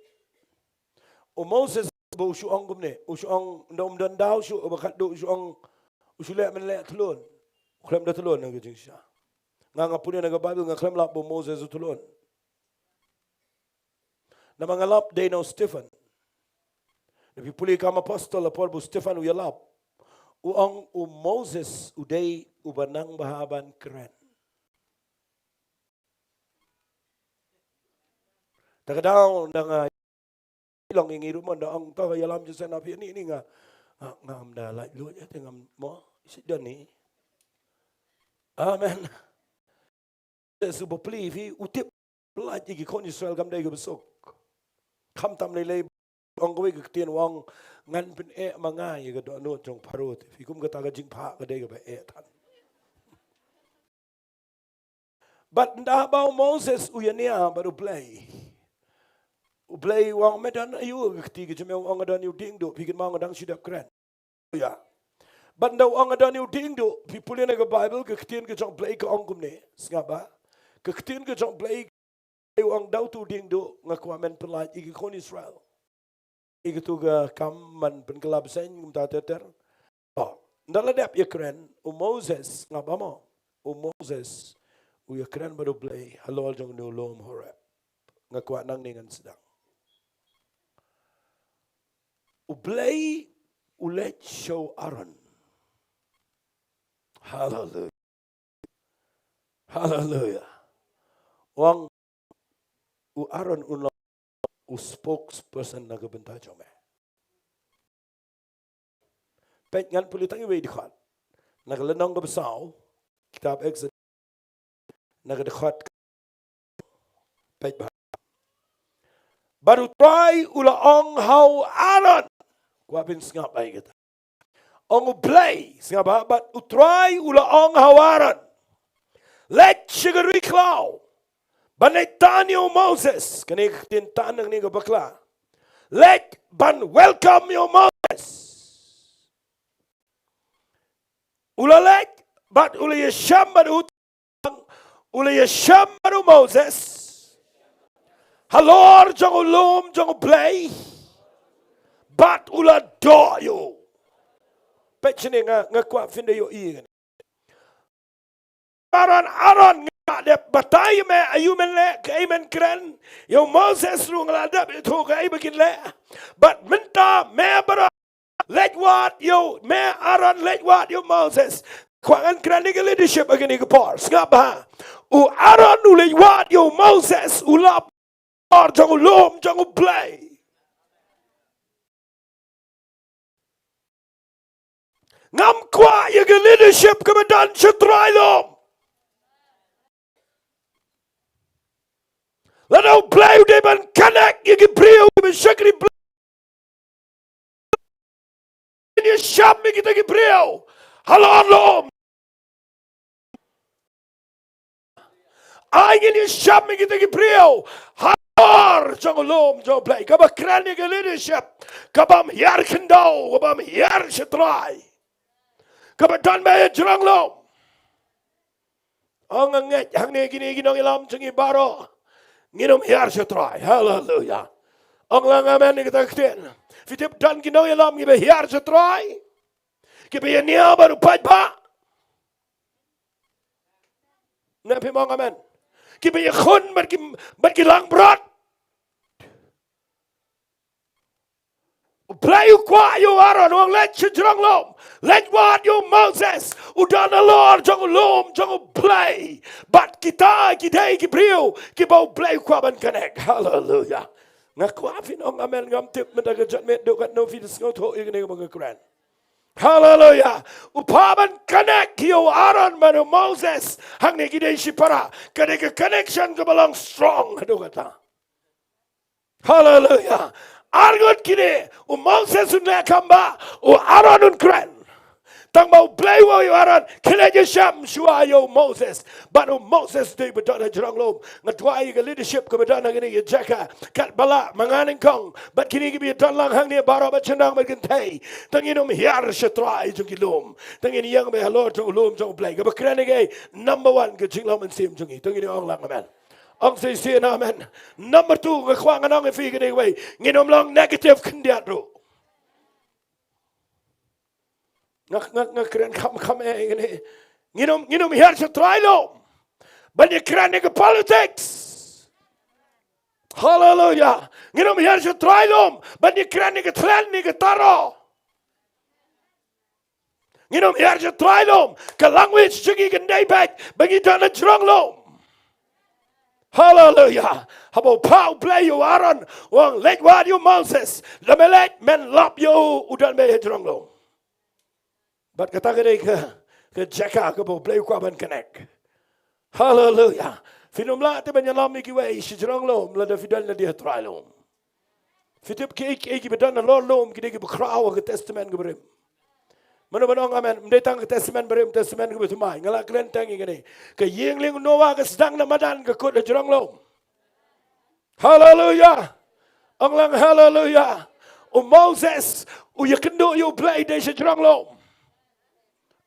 U Moses ba u shu ong kumne, u shu ong, ynda um don daw shuh, ba khadduh u shu ong, u shu leh men leh tylun. U khlem da tylun na ka jingshisha. Nga, nga pule na ka Baibl, nga khlem lap ba u Moses u tylun. Namar nga lap dei na u Stephen. Lada phi pule Kam Apostol, ha por ba u Stephen u ïalap, u ong u Moses u dei uba nang bha ban kren. Te ka daw nda nga long ïa ngi ruh mo, nda ong to ka ïalam jingïaseng na phi ni, ni nga, nga, ngam da laitluid ïa te, ngam mo, is it done ni? Amen. Te shu bapli phi, u tip pyllait ïa ki khun Israel kam dei kaba suk. Khamtam lei lei Ong kawei ka ktien, u ong, ngan pyneh ma nga ïa ka dohnud jong Pharaoh. Te phi kum kata ka jingphah ka dei kaba eh than. Bad ynda ba u Moses u ïania bad U Blei, U Blei u ong, me don aïu ha ka kti ka jong me? U ong, nga don ïa u diengduh. Phi kynmaw, nga dang shu dep kren. Ïa. Bad ynda u ong, nga don ïa u diengduh, phi pule na ka Baibl, ka ktien ka jong U Blei ka ong kumne. Sngap bha. Ka ktien ka jong U Blei, u ong, da uto u diengduh nga kwah men pynlait ïa ki khun Israel. Ïa kito ka kam ban pynkylla bseiñ kumta ter ter. Oh, ynda la dep ïakren u Moses, sngap bha mo. U Moses u ïakren bad U Blei halor jong une u lum Horeb. Nga kwah nangne ngan sdang. U Blei u leit sha u Aaron. Haleluia. Haleluia. U ong, u Aaron un long u spokesperson na ka bynta jong me. Peit, ngan pule tang iwei i dkhot. Na ka lynnong kaba saw, kitab Exodus, na ka dkhot, peit bha. Bad U Trai u la ong ha u Aaron. Kwah phin sngap bha ïa kata. Ong U Blei, sngap bha, bad U Trai u la ong ha u Aaron, leit sha ka ri khlaw ban leit tan ïa u Moses. Kane ka ktien tan hangne ka bakla. Leit ban welcome ïa u Moses. U la leit bad u la ïashem bad u, u la ïashem bad u Moses halor jong u lum jong U Blei, bad u la doh ïa u. Peit shane, nga, nga kwah phin da ïohi ïa kane. Aaron, Aaron, nga la dep batai ïa me aïu men leh, kaei men kren. Ïa u Moses ruh nga la dep ïathuh kaei ba kin leh. Bad mynta me baroh leit wad ïa u, me Aaron leit wad ïa u Moses. Kwah ngan kren ïa ka leadership ha kane ka por. Sngap bha. U Aaron u leit wad ïa u Moses, u la por jong u lum jong U Blei. Ngam kwah ïa ka leadership kaba don sha trai lum. Lada U Blei u dei ban connect ïa ki briew kiba shakri Blei, ngin ïa sham ïa kita ki briew halor lum. Ai, ngin ïa sham ïa kita ki briew halor jong u lum jong U Blei. Kaba kren ïa ka leadership kabym hiar khyndew, kabym hiar sha trai, kaba don ba ïa jrong lum. Ong, nga ngeit hangne kine ki nongïalam jong ngi baroh ngin ym hiar sha trai. Haleluia. Ong lang amen ïa kata ka ktien. Phi tip don ki nongïalam kiba hiar sha trai, kiba ïania bad u paidbah. Ne phim ong amen? Kiba ïakhun bad ki, bad ki langbrot. U Blei u kwah ïa u Aaron, u ong leit sha jrong lum, leit wad ïa u Moses, u don halor jong u lum jong U Blei. Bad kita ki dei ki briew kiba U Blei u kwah ban connect. Haleluia. Nga kwah phin ong amen, ngam tip mynta ka janmiet dei katno phi sngewthuh ïa kane kaba nga kren. Haleluia. U kwah ban connect ïa u Aaron bad u Moses hangne ki dei shipara. Ka dei ka connection kaba long strong haduh katta. Haleluia. Arngut kine, u Moses un leh kam bah, u Aaron un kren. Tang ba U Blei u ong ïa u Aaron, khie leit ïashem shuwa ïa u Moses. Bad u Moses dei ba don ha jrong lum. Nga duwai ïa ka leadership kaba don ha kane ka jaka, katba lah ma nga nyngkong bad kine kiba ïadon lang hangne baroh, bad shynrang bad kynthei, to ngin ym hiar sha trai jong ki lum. To ngin ïeng beit halor jong u lum jong U Blei. Kaba kren ïa ka number one ka jinglong mynsiem jong ngi. To ngin ong lang amen. Ong shisien amen. Number two, nga kwah ngan ong ïa phi kane kawei. Ngin ym long negative khyndiat ruh. Nga, nga, nga kren kham kham eh kane. Ngin ym, ngin ym hiar sha trai lum ban ïakren ïa ka politics. Haleluia. Ngin ym hiar sha trai lum ban ïakren ïa ka thlen ïa ka taro. Ngin ym hiar sha trai lum, ka language jong ngi kan dei beit ba ngi don ha jrong lum. Haleluia. Haba u phah U Blei ïa u Aaron, u ong leit wad ïa u Moses, lada me leit men lap ïa u, u don beit ha jrong lum. Bad kata ka dei ka, ka jaka kaba U Blei u kwah ban connect. Haleluia. Phin ym lah te ban ïalam ïa kiwei sha jrong lum lada phi don lade ha trai lum. Phi tip kiei kiei kiba don halor lum ki dei kiba khraw ha ka Testament kaba rim. Mano mano nga men, ym dei tang ka Testament barim, Testament kaba thymmai. Nga la kren tang ïa kane. Ka ïing lieng u Noah ka sdang na madan, ka kut hajrong lum. Haleluya. Ong lang haleluya. U Moses u ïakynduh ïa U Blei dei sha jrong lum.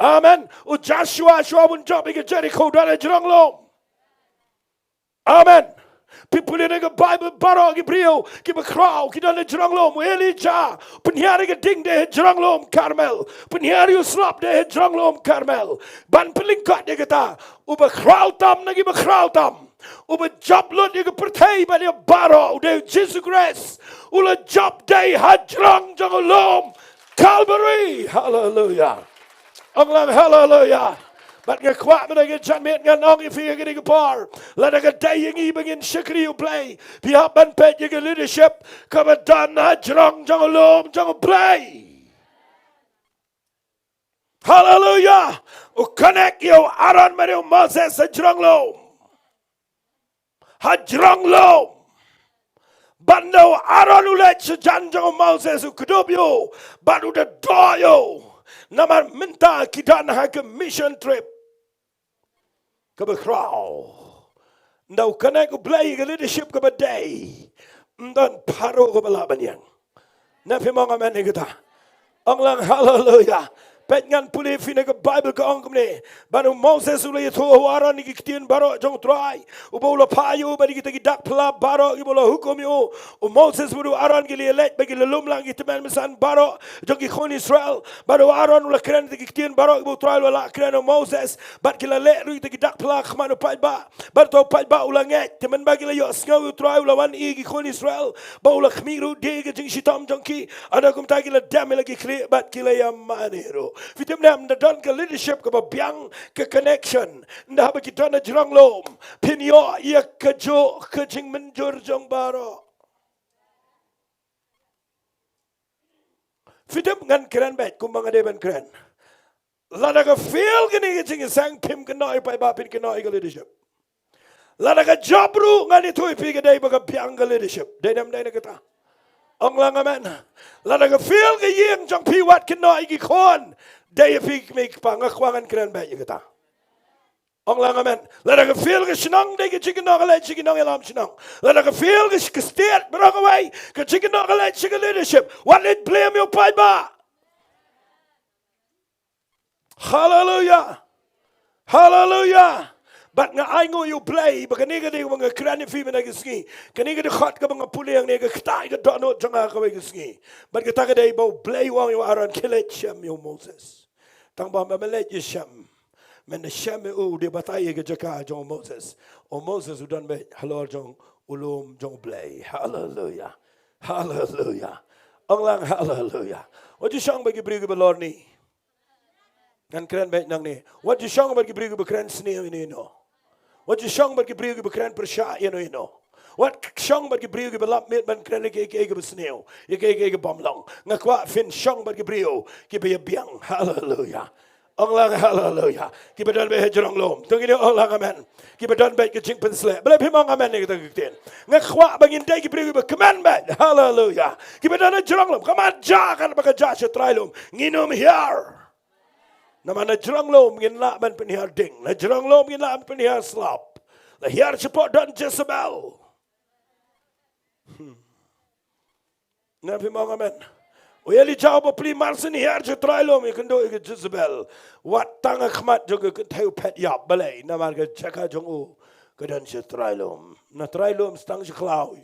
Amen. U Joshua, shuwa ban jop ïa ka Jeriko, u don hajrong lum. Amen. Phi pule na ka Baibl, baroh ki briew kiba khraw ki don hajrong lum. U Elijah, pynhiar ïa ka ding dei hajrong lum Karmel. Pynhiar ïa u slap dei hajrong lum Karmel. Ban pynlyngkot ïa kata, uba khraw tam na kiba khraw tam, uba jop lut ïa ka pyrthei bad ïa baroh, u dei u Jisu Khrist. U la jop dei hajrong jong u lum Calvary. Haleluya. Ong lang haleluya. Bad nga kwah mynta ka janmiet ngan ong ïa phi ha kane ka por, lada ka dei ïa ngi ba ngin shakri U Blei, phi hap ban peit ïa ka leadership kaba don hajrong jong u lum jong U Blei. Haleluya. U connect ïa u Aaron bad ïa u Moses hajrong lum. Hajrong lum. Bad ynda u Aaron u leit shajan jong u Moses, u kdup ïa u bad u da doh ïa u. Namar mynta ki don ha ka mission trip kaba khraw. Ynda u connect U Blei ïa ka leadership kaba dei, ym don baroh kaba lah ban ïeng. Na phi ong amen ïa kata? Ong lang haleluya. Peit, ngan pule ïa phi na ka Baibl, ka ong kumne: Bad u Moses u la ïathuh ha u Aaron ïa ki ktien baroh jong U Trai uba u la phah ïa u, bad ïa kita ki dak phylla baroh kiba u la hukum ïa u. U Moses bad u Aaron ki la ïaleit bad ki la lum lang ki tymmen basan baroh jong ki khun Israel. Bad u Aaron u la kren ïa kita ki ktien baroh kiba U Trai u la lah kren ha u Moses. Bad ki la leh ruh ïa kita ki dak phylla ha khmat u paidbah. Bad uta u paidbah u la ngeit, te mynba ki la ïohsngew ïa U Trai uba la wan ïa ki khun Israel, ba u la khmih ruh de ïa ka jingshitom jong ki, ynda kumta ki la dem ïa la ki khlieh bad ki la ïamane ruh. Phi tip ne em, ynda don ka leadership kaba biang, ka connection, ynda haba ki don hajrong lum, phin ïoh ïa kajuh ka jingmynjur jong baroh. Phi tip, ngan kren beit kumba nga dei ban kren. Lada ka fail kane ka jingïaseng, phim kynnoh ïa u paidbah, phin kynnoh ïa ka leadership. Lada ka jop ruh, ngan ïathuh ïa phi, ka dei ba ka biang ka leadership. Dei ne ym dei na kata? Ong lang amen. Lada ka fail ka ïing jong phi, wat kynnoh ïa ki khun. Dei ïa phi ki kmie ki kpa, nga kwah ngan kren beit ïa kata. Ong lang amen. Lada ka fail ka shnong, dei ka jingkynnoh ka leit sha ki nongïalam shnong. Lada ka fail ka, ka state baroh kawei, ka jingkynnoh ka leit sha ka leadership. Wat leit blame ïa u paidbah. Haleluya. Haleluya. Bad nga ainguh ïa U Blei ba kane ka dei kaba nga kren ïa phi mynta ka sngi. Kane ka dkhot kaba nga pule hangne, ka ktah ïa ka dohnud jong nga kawei ka sngi. Bad kata ka dei ba U Blei u ong ïa u Aaron, khie leit shem ïa u Moses. Tang ba men leit shem, men da shem ïa u, u dei batai ïa ka jaka jong u Moses. U Moses u don beit halor jong u lum jong U Blei. Haleluya. Haleluya. Ong lang haleluya. Wat ju shong bad ki briew kiba lorni. Ngan kren beit nangne. Wat ju shong bad ki briew kiba kren sniew ïano ïano. Wat ju shong bad ki briew kiba kren pyrshah ïano ïano. Wat shong bad ki briew kiba lap miet ban kren ïa kiei kiei kiba sniew, ïa kiei kiei kiba bymlong. Nga kwah phin shong bad ki briew kiba ïabiang. Haleluya. Ong lang haleluya. Kiba don beit hajrong lum. To ngin ong lang amen. Kiba don beit ka jingpynsleh. Balei phim ong amen ïa kata ka ktien? Nga kwah ba ngin dei ki briew kiba kmen beit. Haleluya. Kiba don hajrong lum. Ka mat jia, katba ka jia sha trai lum, ngin ym hiar. Namar na jrong lum ngin lah ban pynhiar ding. Na jrong lum ngin lah ban pynhiar slap. La hiar shapoh don Jezebel. Hmm. Na phim ong amen? U Elijah u bapli mar shen hiar sha trai lum, ïakynduh ïa ka Jezebel. Wat tang ha khmat jong ka kynthei u phet ïap. Balei? Namar ka jaka jong u ka don sha trai lum. Na trai lum sdang sha khlaw.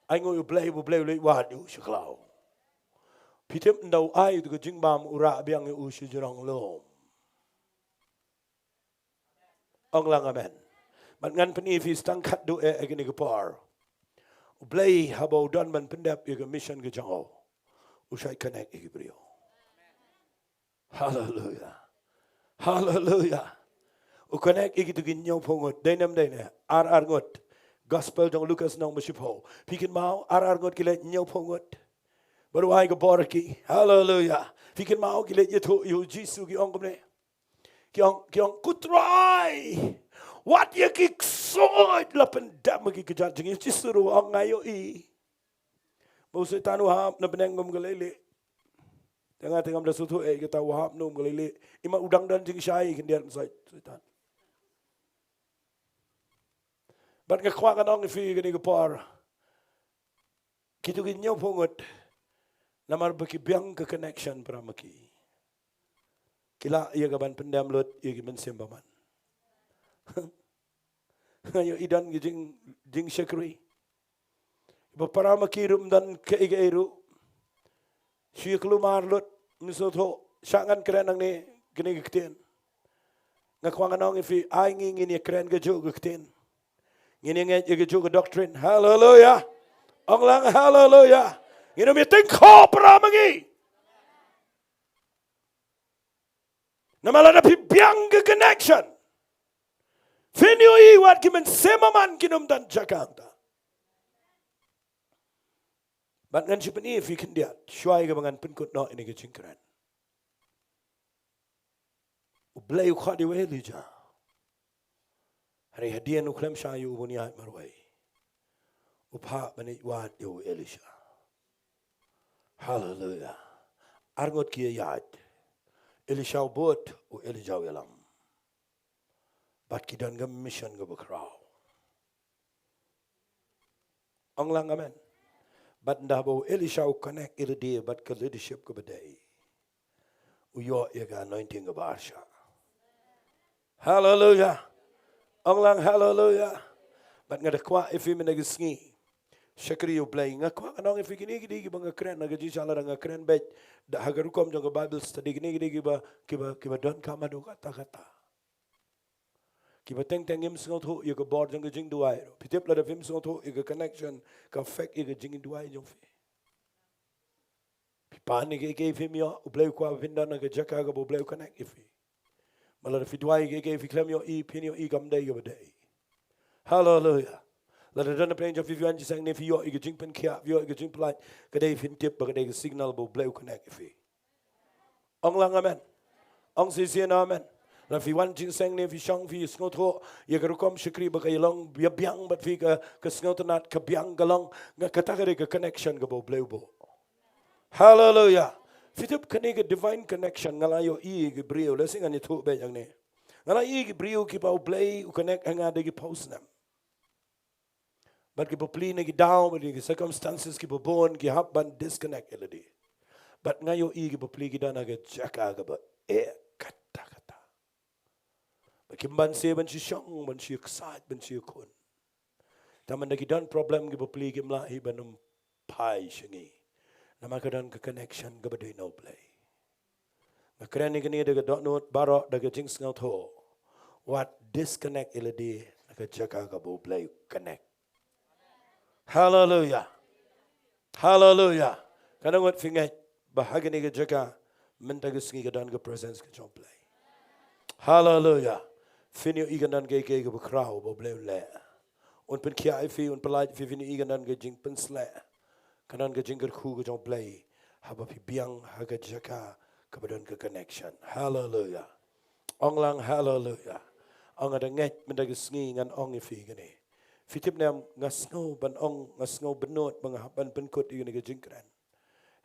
Ainguh ïa U Blei, U Blei u leit wad ïa u sha khlaw. Phi tip, ynda u ai ïa u ka jingbam, u rah biang ïa u sha jrong lum. Ong lang amen. Bad ngan pyni ïa phi tang khatduh eh, eh, kane ka por. U Blei haba u don ban pyndep ïa ka mission ka jong u, u shait connect ïa ki briew. Haleluya. Haleluya. U connect ïa kito ki hynñiewphew ngut. Dei ne ym dei ne? Ar ar ngut. Gospel jong u Lukas lynnong ba shiphew. Phi kynmaw, ar ar ngut ki leit, hynñiewphew ngut. Bad u ai ka bor ïa ki. Haleluya. Phi kynmaw, ki leit ïathuh ïa u Jisu, ki ong kumne. Ki ong, ki ong, "Ko Trai, wat ïa ki ksuid la pyndem ha ki kjat jong ngi." U Jisu ruh u ong, "Nga ïohi." Ba u Soitan u hap na bneng, um ka lei lei. Te nga te ngam da sngewthuh eh, kata u hap ne um ka lei lei. Ima u dang don jingshai khyndiat, Soitan. Bad nga kwah ngan ong ïa phi kane ka por, kito ki hynñiewphew ngut, namar ba ki biang ka connection para ma ki, ki lah ïa ka ban pyndem lut ïa ki mynsiem bymman. Nga ïohi don ki jing, jingshakri ba para ma ki ruh ym don kaei kaei ruh. Shu ïa kulmar lut, ngin sngewthuh, shah ngan kren nangne kine ki ktien. Nga kwah ngan ong ïa phi, ai ngi ngin ïa kren kajuh ka ktien. Ngin ïa ngeit ïa kajuh ka doctrine. Haleluya. Ong lang haleluya. Ngin ym ïa tyngkhuh para ma ngi. Namar lada phi biang ka connection, phin ïohi wat ki mynsiem bymman kin ym don jaka hangta. Bad ngan shu pyni ïa phi khyndiat, shuwa ïa kaba ngan pynkut noh ïa kane ka jingkren. U Blei u khot ïa u Elijah. Hynrei hadien u khlem shah ïa u ban ïaid marwei, u phah ban ïaid wad ïa u Elisha. Haleluya. Ar ngut ki ïaid. Elisha u bud, u Elijah u ïalam. Bad ki don ka mission kaba khraw. Ong lang amen. Bad ynda ba u Elisha u connect ïa lade bad ka leadership kaba dei, u ïoh ïa ka anointing kaba arshah. Haleluya. Ong lang haleluya. Bad nga da kwah ïa phi mynta ka sngi, shakri ïa u Blei, nga kwah ngan ong ïa phi kine ki dei kiba nga kren ha ka jingshah, lada nga kren beit da ha ka rukom jong ka Bible study, kine ki dei kiba, kiba, kiba donkam haduh katta katta. Kiba teng teng ngim sngewthuh ïa ka bor jong ka jingduwai ruh. Phi tip lada phim sngewthuh ïa ka connection, ka affect ïa ka jingduwai jong phi. Phi pan ïa kiei kiei phim ïoh, u Blei u kwah ba phin don ha ka jaka kaba u Blei u connect ïa phi. Bad lada phi duwai ïa kiei kiei phi khlem ïohi, phin ïohi kam dei kaba dei. Haleluya. Lada don na pdeng jong phi, phi wan jingïaseng ne phi ïoh ïa ka jingpynkhiah, phi ïoh ïa ka jingpyllait, ka dei phin tip ba ka dei ka signal ba u Blei u connect ïa phi. Ong lang amen. Ong shisien amen. Lada phi wan jingïaseng ne phi shong phi sngewthuh ïa ka rukom shakri ba ka ïalong ïa biang bad phi, ka, ka sngewtynnat ka biang ka long, nga kata ka dei ka connection kaba u Blei u buh. Haleluya. Phi tip kane ka divine connection nga la ïohi ïa ki briew, lehse ngan ïathuh beit hangne. Nga la ïohi ïa ki briew kiba u Blei u connect ha nga da ki phew snem. Bad ki bapli na ki daw bad ki circumstances kiba bun ki hap ban disconnect ïa lade. Bad nga ïohi ki bapli ki don ha ka jaka kaba eh katta katta. Bad kim banse ban shu shong, ban shu excite, ban shu khun. Tang mynta ki don problem ki bapli, kim lah hi ban ym phai sha ngi. Namar ka don ka connection kaba dei na u Blei. Nga kren ïa kane da ka dohnud baroh da ka jingsngewthuh. Wat disconnect ïa lade na ka jaka kaba u Blei u connect. Haleluya. Haleluya. Katno ngut phi ngeit ba ha kane ka jaka mynta ka sngi ka don ka presence ka jong u Blei? Haleluya. Phin ïohi ka don kaei kaei kaba khraw ba u Blei u leh. Un pynkhiah ïa phi, un pyllait ïa phi, phin ïohi ka don ka jingpynshlur. Ka don ka jingkyrkhu ka jong u Blei haba phi biang ha ka jaka kaba don ka connection. Haleluya. Ong lang haleluya. Ong, nga da ngeit mynta ka sngi ngan ong ïa phi kane. Phi tip ne em, nga sngew ban ong, nga sngew bynnud ba nga hap ban pynkut ïa kane ka jingkren.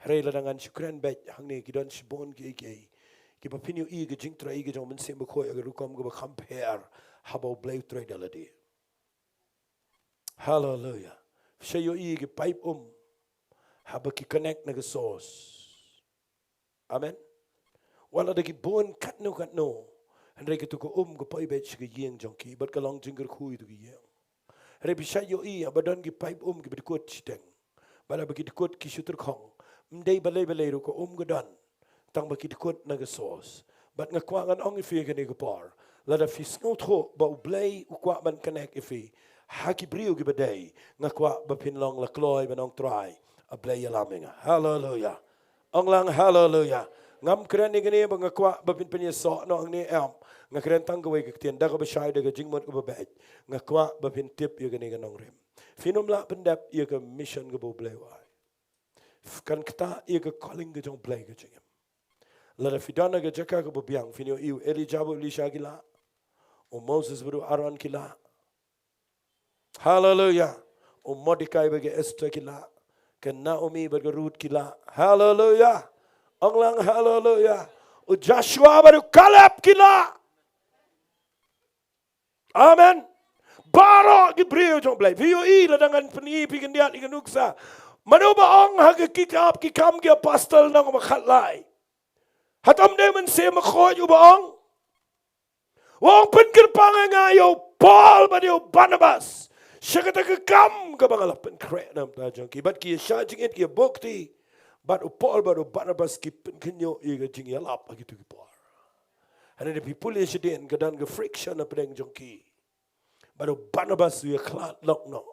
Hynrei lada ngan shu kren beit hangne ki don shibun kiei kiei kiba phin ïohi ka jingtrei ka jong u Mynsiem Bakhuid ha ka rukom kaba kham pher haba u Blei u trei da lade. Haleluya. Phi sa ïohi ki paip um haba ki connect na ka source. Amen. Wat la da ki bun katno katno, hynrei kito ki um ki poi beit sha ka ïing jong ki bad ka long jingkyrkhu ïa kito ki ïing. Hynrei phi sa ïohi haba don ki paip um kiba dkut shiteng, bad haba ki dkut ki shu tyrkhong. Ym dei balei balei ruh ka um ka don, tang ba ki dkut na ka source. Bad nga kwah ngan ong ïa phi kane ka por, lada phi sngewthuh ba u Blei u kwah ban connect ïa phi ha ki briew kiba dei, nga kwah ba phin long la kloi ban ong, Trai, A Blei ïalam ïa nga. Haleluya. Ong lang haleluya. Ngam kren ïa kane ba nga kwah ba phin pynïasoh noh hangne, em. Nga kren tang kawei ka ktien, da kaba shai, da ka jingmut kaba beit, nga kwah ba phin tip ïa kane ka nongrim. Phin ym lah pyndep ïa ka mission kaba u Blei u ai. Kan ktah ïa ka calling ka jong u Blei ka jingim. Lada phi don ha ka jaka kaba biang, phin ïohi u Elijah bad u Elisha ki lah. U Moses bad u Aaron ki lah. Haleluya. U Mordekai bad ka Esther ki lah. Ka Naomi bad ka Ruth ki lah. Haleluya. Ong lang haleluya. U Joshua bad u Caleb ki lah. Amen. Baroh ki briew jong U Blei. Phi ïohi lada ngan pyni phi khyndiat ïa ka nuksa. Mano ba ong ha ka kitab Ki Kam ki Apostol lynnong ba khatlai? Hato ym dei u Mynsiem Bakhuid uba ong? U ong pynkyrpang ïa nga ïa u Paul bad ïa u Barnabas sha kata ka kam kaba nga la pynkhreh na ka bynta jong ki. Bad ki ïa shah jingit ki ïa buh kti. Bad u Paul bad u Barnabas ki pynkynñiuh ïa ka jingïalap ha kito ki por. Hynrei lada phi pule shadien ka don ka friction hapdeng jong ki. Bad u Barnabas u ïakhlad lok noh.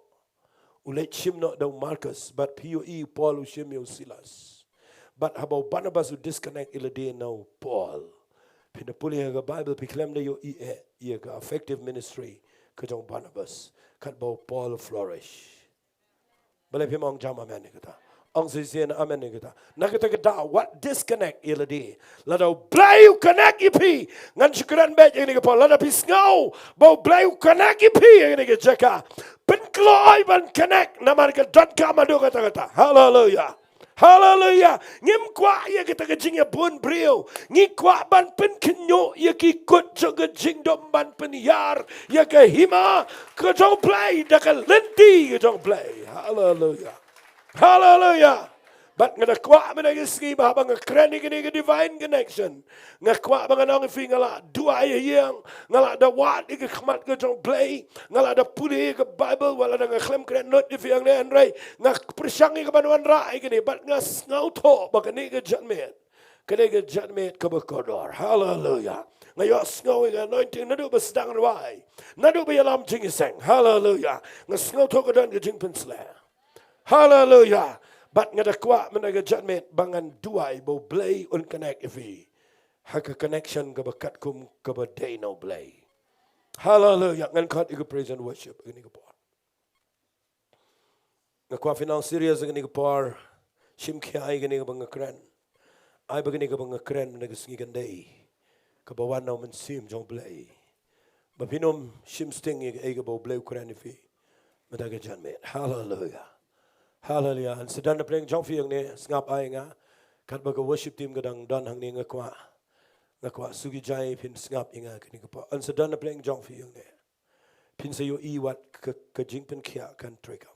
U leit shim noh da u Markus, bad phi ïohi u Paul u shim ïa u Silas. Bad haba u Barnabas u disconnect ïa lade na u Paul, phin da pule ha ka Bible phi khlem da ïohi eh ïa ka effective ministry ka jong u Barnabas. Katba u Paul u flourish. Balei phim ong jam amen ïa kata? Ong shisien amen ïa kata. Na kata ka daw wat disconnect ïa lade. Lada U Blei u connect ïa phi, ngan shu kren beit ïa kane ka por. Lada phi sngew ba U Blei u connect ïa phi ïa kane ka jaka, pynkloi ban connect, namar ka donkam haduh katta katta. Haleluya. Haleluya. Ngim kwah ïa kata ka jingïabun briew. Ngi kwah ban pynkhynñiuh ïa ki kut jong ka jingdum, ban pynïar ïa ka hima ka jong U Blei da ka lynti ka jong U Blei. Haleluya. Haleluya. Bad nga da kwah mynta ka sngi ba haba nga kren ïa kane ka divine connection, nga kwah ba ngan ong ïa phi, nga la duwai ha ïing, nga la da wad ïa ka khmat ka jong U Blei, nga la da pule ïa ka Bible, wat la da nga khlem kren lut ïa phi hangne, hynrei nga pyrshang ïa ka ban wanrah ïa kane, bad nga sngewthuh ba kane ka janmiet, kane ka janmiet kaba kordor. Haleluya. Nga ïohsngew ïa ka anointing naduh ba sdang rwai, naduh ba ïalam jingïaseng. Haleluya. Nga sngewthuh ka don ka jingpynsleh. Haleluya. Bad nga da kwah mynta ka janmiet ba ngan duwai ba U Blei un connect ïa phi ha ka connection kaba katkum kaba dei na U Blei. Haleluya. Ngan khot ïa ka praise and worship ïa kane ka por. Nga kwah phin nang serious ïa kane ka por. Shim khia ïa kane kaba nga kren. Ai ba kane kaba nga kren mynta ka sngi kan dei kaba wan na U Mynsiem jong U Blei. Ba phin ym shim sting ïa kaei kaba U Blei u kren ïa phi mynta ka janmiet. Haleluya. Haleluya. Yn sa don na pdeng jong phi hangne, sngap ïa nga. Katba ka worship team ka dang don hangne, nga kwah, nga kwah suki jai phin sngap ïa nga kane ka por. Yn sa don na pdeng jong phi hangne. Phin sa ïohi wat ka, ka jingpynkhiah kan treikam.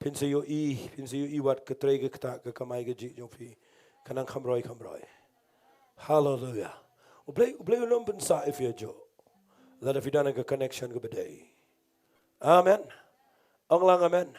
Phin sa ïohi, phin sa ïohi wat ka trei ka ktah, ka kamai kajih jong phi kan nang kham roi kham roi. Haleluya. U Blei, U Blei un ym pynsah ïa phi hajuh lada phi don ka connection kaba dei. Amen. Ong lang amen.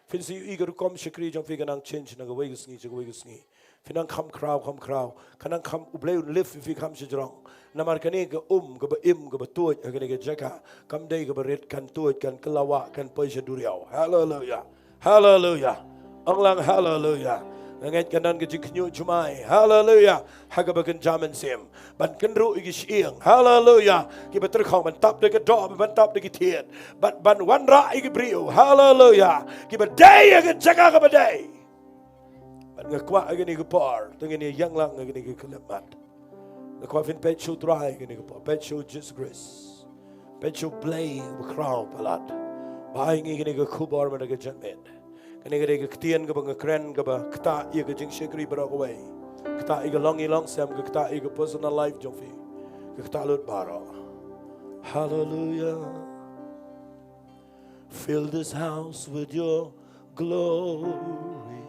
Phin sa ïohi ka rukom shakri jong phi ka nang change na kawei ka sngi sha kawei ka sngi. Phin nang kham khraw kham khraw. Ka nang kham, U Blei un lift ïa phi kham shajrong. Namar kane ka um kaba im kaba tuid ha kane ka jaka kam dei kaba rit, kan tuid, kan kylla wah, kan poi sha duriaw. Haleluya. Haleluya. Ong lang haleluya. Nga ngeit kan don ka jingkhynñiuh jumai. Haleluya. Ha kaba kynja mynsiem ban kynruh ïa ki shyieng. Haleluya. Kiba tyrkhong ban tap da ka doh, ban tap da ki thied, ban, ban wanrah ïa ki briew. Haleluya. Kiba dei ha ka jaka kaba dei. Bad nga kwah ha kane ka por, to ngin ïa ïeng lang ha kane ka khyllipmat. Nga kwah phin peit sha U Trai ha kane ka por, peit sha U Jisu Khrist, peit sha U Blei uba khraw palat, ba ai ngi kane ka khubor mynta ka janmiet. Kane ka dei ka ktien kaba nga kren kaba ktah ïa ka jingshakri baroh kawei. Ktah ïa ka longïing longsem, ka ktah ïa ka personal life jong phi, ka ktah lut baroh. Hallelujah. Fill this house with your glory.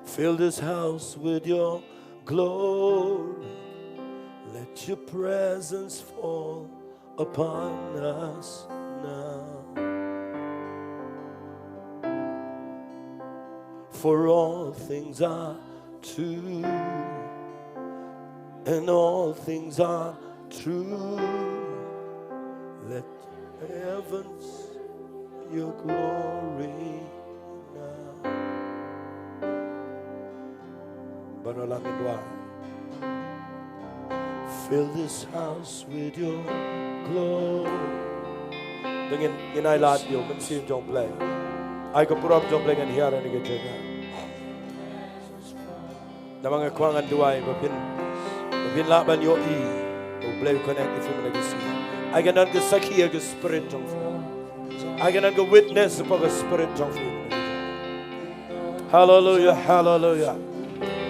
Fill this house with your glory. Let your presence fall upon us now. For all things are to you, and all things are true. Let heavens your glory now. Bano lang in dua. Fill this house with your glory. Dang in, in ai lad ïa u Mynsiem jong U Blei. Ai ka burom jong U Blei ngan hiar ha kane ka jaka. Namar nga kwah ngan duwai ba phin, ba phin lah ban ïohi ba U Blei u connect ïa phi mynta ka sngi. Ai ka don ka sakhi ha ka spirit jong phi. Ai ka don ka witness ha ka spirit jong phi. Haleluia, haleluia.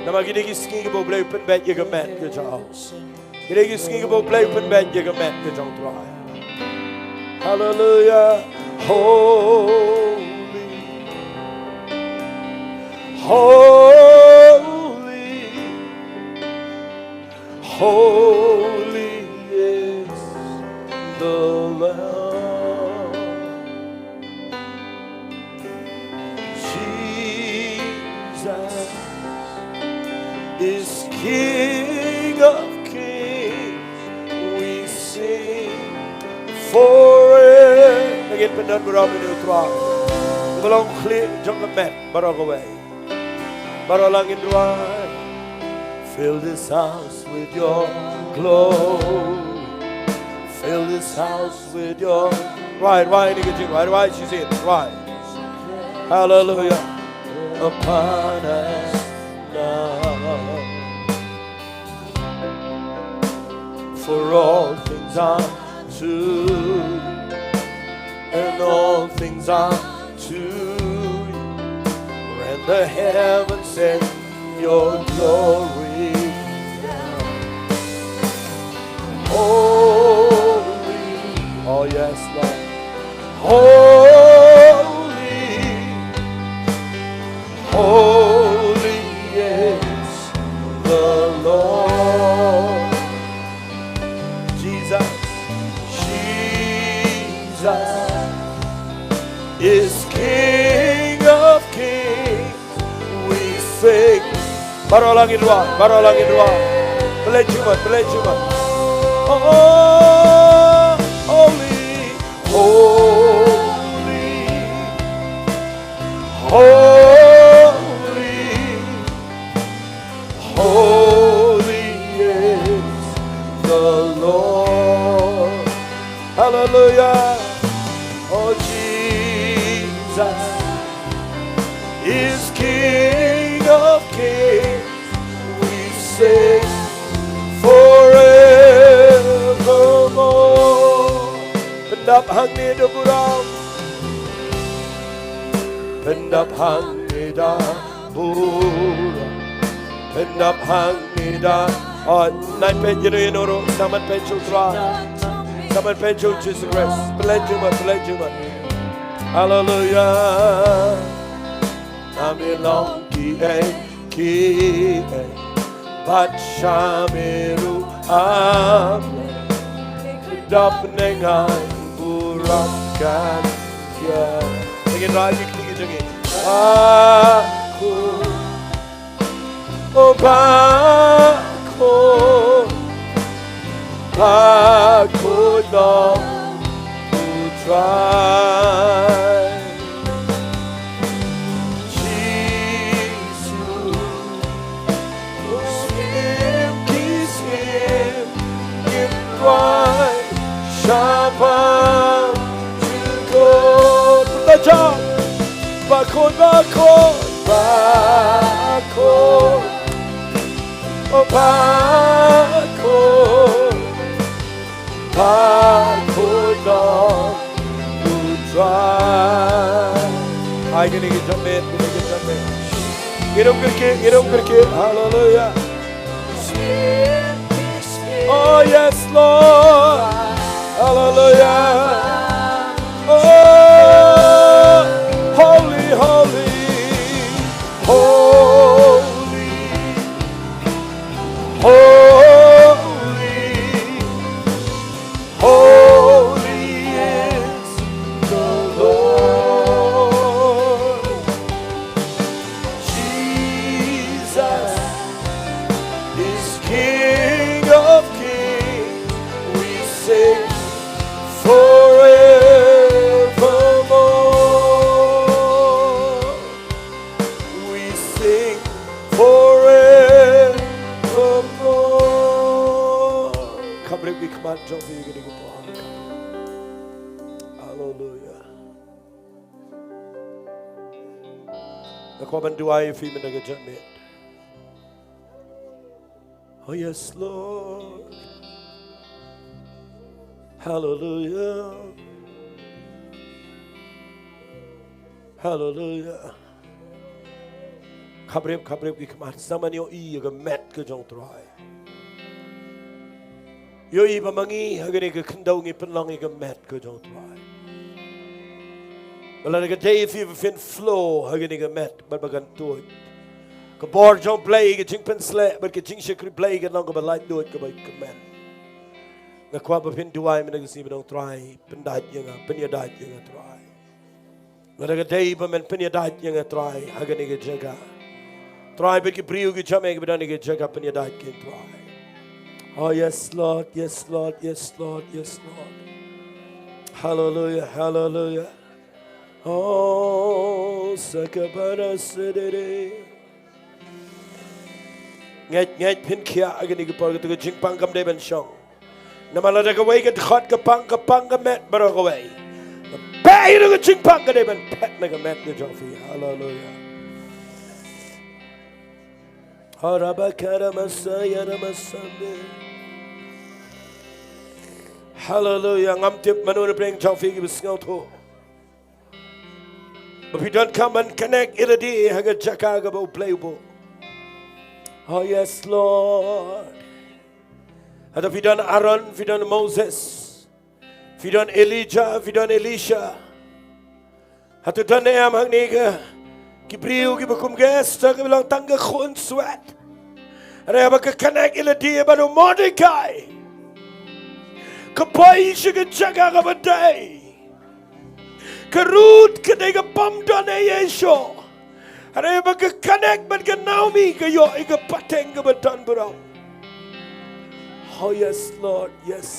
Namar kine ki sngi kiba U Blei u pynbeit ïa ka met ka jong u. Kine ki sngi kiba U Blei u pynbeit ïa ka met ka jong u Trai. Haleluia. Holy, holy, holy is the Lord. Jesus is King of kings. We sing forever. Again, pyndon burom ïa u Trai. Ba long khlieh jong ka met baroh kawei. Baroh lang ngin duwai. Fill this house with your glory. Fill this house with your, right, right, right, right, right. Hallelujah. Upon us now. For all things are to you, and all things are to you. And the heavens send your glory. Holy, oh yes, Lord. Holy, holy is the Lord. Jesus, Jesus is King of kings. We sing. Baroh lang ngin duwai, baroh lang ngin duwai. Pynleit jingmut, pynleit jingmut. Oh, holy, holy, holy, holy is the Lord. Hallelujah. Oh, Jesus is King of kings. We sing forevermore. Pyndap hangne da burom. Pyndap hangne da burom. Pyndap hangne da. Oh, nai peit ïano ïano ruh, sa man peit sha u Trai. Sa man peit sha u Jisu Khrist. Pynleit jingmut, pynleit jingmut. Hallelujah. Name long kiei kiei bad sha me ruh, amen. Dap neng ai burom kan ïa. Ngin rai ki kti ki jong ngi. Ba ko, o ba ko, ba ko dong u Trai. Jisu, u sngewthuh ki sngewthuh, ngin duwai shaphang jong u. Ba ko, ba ko, ba ko, o ba ko. Ba ko dong u Trai. Ai, kine ki jingmut, kine ki jingmut. Ngi rung kyrkieh, ngi rung kyrkieh. Hallelujah. Oh, yes, Lord. Hallelujah. Oh, holy, holy, holy. Holy, holy is the Lord. Jesus is King of kings. We sing forevermore. We sing forevermore. Kham rit ïa ka khmat jong phi ïa kane ka por. Hallelujah. Nga kwah ban duwai ïa phi mynta ka janmiet. Oh yes, Lord. Hallelujah. Hallelujah. Khaprip, khaprip ki khmat, sa man ïohi ïa ka met ka jong Trai. Ïohi ba ma ngi ha kane ka khyndew ngi pynlong ïa ka met ka jong Trai. Ba lada ka dei phi ba phin flow ha kane ka met bad ba kan tuid, ka bor jong Blei, ka jingpynsleh bad ka jingshakri Blei kan long kaba laitluid, kaba kmen. Nga kwah ba phin duwai mynta ka sngi ba ong, Trai, pyndait ïa nga, pynïadait ïa nga Trai. Lada ka dei ba men pynïadait ïa nga Trai ha kane ka jaka, Trai, bad ki briew ki jam eh kiba don ha ka jaka, pynïadait ki Trai. Oh yes Lord, yes Lord, yes Lord, yes Lord. Hallelujah, hallelujah. Oh, sakabara sedere. Ngeit, ngeit phin khiah ha kane ka por, kato ka jingpang kam dei ban shong. Namar lada kawei ka dkhot ka pang, ka pang ka met baroh kawei. Peit ïa ka jingpang ka dei ban phet na ka met ka jong phi. Hallelujah. Harabakara masaya ramasande. Hallelujah. Ngam tip mano na pdeng jong phi kiba sngewthuh ba phi donkam ban connect ïa lade ha ka jaka kaba U Blei u buh. Oh yes Lord. Hato phi don Aaron, phi don Moses, phi don Elijah, phi don Elisha? Hato don ne em hangne ka, ki briew kiba kum ka Esther kaba long tang ka khun swet? Hynrei haba ka connect ïa lade bad u Mordecai, ka poi sha ka jaka kaba dei. Ka Ruth ka dei ka bym don ei ei shuh. Hynrei haba ka connect bad ka Naomi ka ïoh ïa ka pateng kaba don burom. Oh yes Lord, yes.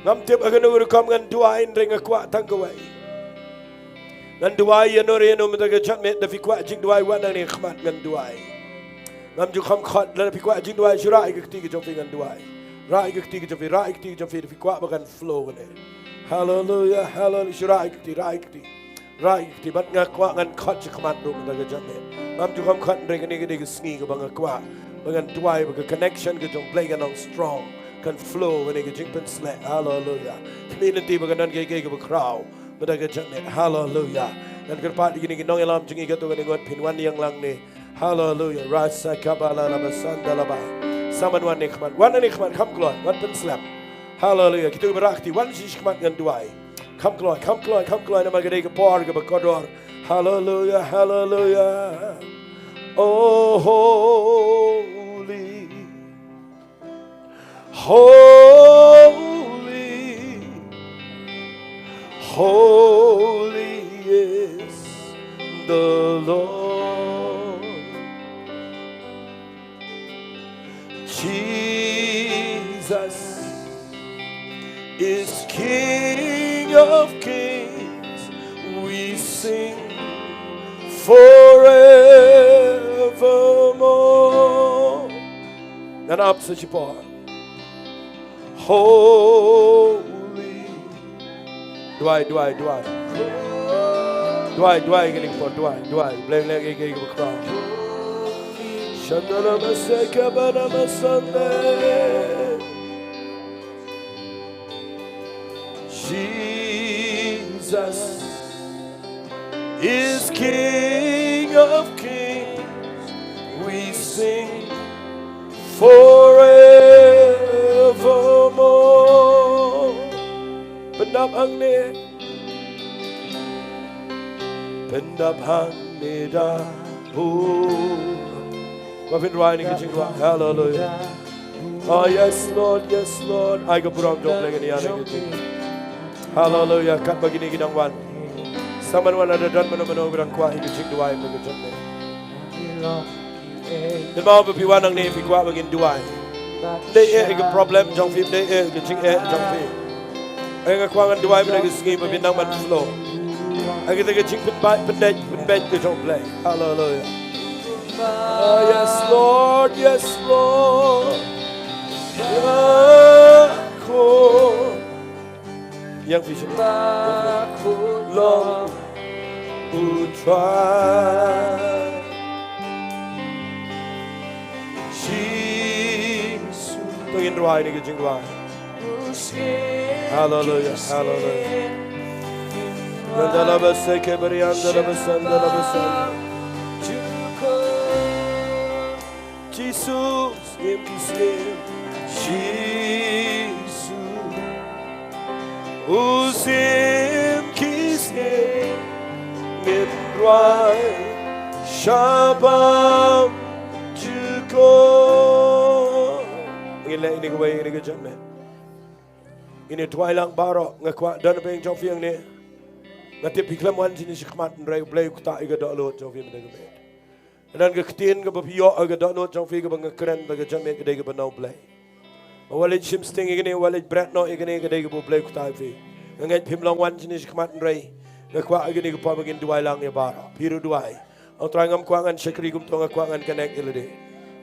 Ngam tip ha kano ka rukom ngan duwai, hynrei nga kwah tang kawei. Ngan duwai ïano re ïano mynta ka janmiet, da phi kwah jingduwai wan nangne khmat ngan duwai. Ngam ju kham khot, lada phi kwah jingduwai shu rah ïa ka kti ka jong phi ngan duwai. Rah ïa ka kti ka jong phi, rah ïa ka kti ka jong phi, da phi kwah ba kan flow kane. Hallelujah, hallelujah, shu rah ïa ka kti, rah ïa ka kti. Rah ïa ka kti, bad nga kwah ngan khot sha khmat ruh mynta ka janmiet. Ngam ju kham khot hynrei kane ka dei ka sngi kaba nga kwah ba ngan duwai ba ka connection ka jong Blei kan long strong, kan flow kane ka jingpynsleh. Hallelujah. Kane lynti ba kan don kiei kiei kiba khraw. Mynta ka janmiet. Hallelujah. Ngan kyrpad ïa kine ki nongïalam jong ngi katto katne ngut phin wan ïeng lang ne. Hallelujah. Rasa kabala laba sanda laba. Sa man wan ne khmat. Wan ne khmat, kham kloi. Wan pynslem. Hallelujah. Kito kiba rah kti, wan shi khmat ngan duwai. Kham kloi, kham kloi, kham kloi namar ka dei ka por kaba kordor. Hallelujah, hallelujah. Oh holy. Holy, holy is the Lord. Jesus is King of kings. We sing forevermore. Ngan ap sa shipor. Holy. Duwai, duwai, duwai. Duwai, duwai, kane ka por, duwai, duwai. Blei, Blei, kane ka por. Shandala masaka bana masande. Jesus is King of kings. We sing forevermore. Pyndap hangne. Pyndap hangne da. Oh. Ba phin rwai ïa kane ka jingduwai. Hallelujah. Oh yes Lord, yes Lord. Ai ka burom jong Blei kane ïa kane ka jing. Hallelujah. Katba kine ki dang wan, sa man wan, lada don mano mano ba dang kwah ïa ka jingduwai mynta ka janmiet. Kynmaw ba phi wan hangne phi kwah ba ngin duwai. Dei eh ïa ka problem jong phi, dei eh ïa ka jingeh jong phi. Ai nga kwah ngan duwai mynta ka sngi ba phin nang ban flow. Ai kata ka jingpynbeit, pynbeit, pynbeit ka jong Blei. Hallelujah. Oh yes Lord, yes Lord. Ïeng phi sha. Long u Trai Jisu. To ngin rwai ïa kane ka jingduwai. Hallelujah, hallelujah. Mandala basa ke berian dala basa dala basa. Jisu, siem ki siem. Jisu, u siem ki siem. Ngin rwai shabam jukut. Ngin leh ïa kane kawei, ïa kane ka jingmut. Ngin ïa duwai lang baroh, nga kwah don pdeng jong phi hangne. Nga tip phi khlem wan shane shakhmat, hynrei U Blei u ktah ïa ka dohnud jong phi mynta ka miet. Ka don ka ktien kaba phi ïoh ha ka dohnud jong phi kaba nga kren ba ka jingmut ka dei kaba na U Blei. Ba wat leit shim sting ïa kane, wat leit bret noh ïa kane, ka dei kaba U Blei u ktah ïa phi. Nga ngeit phim long wan shane shakhmat, hynrei nga kwah ha kane ka por ba ngin duwai lang ïa baroh. Phi ruh duwai. Ong Trai, ngam kwah ngan shakri kumto, nga kwah ngan connect ïa lade.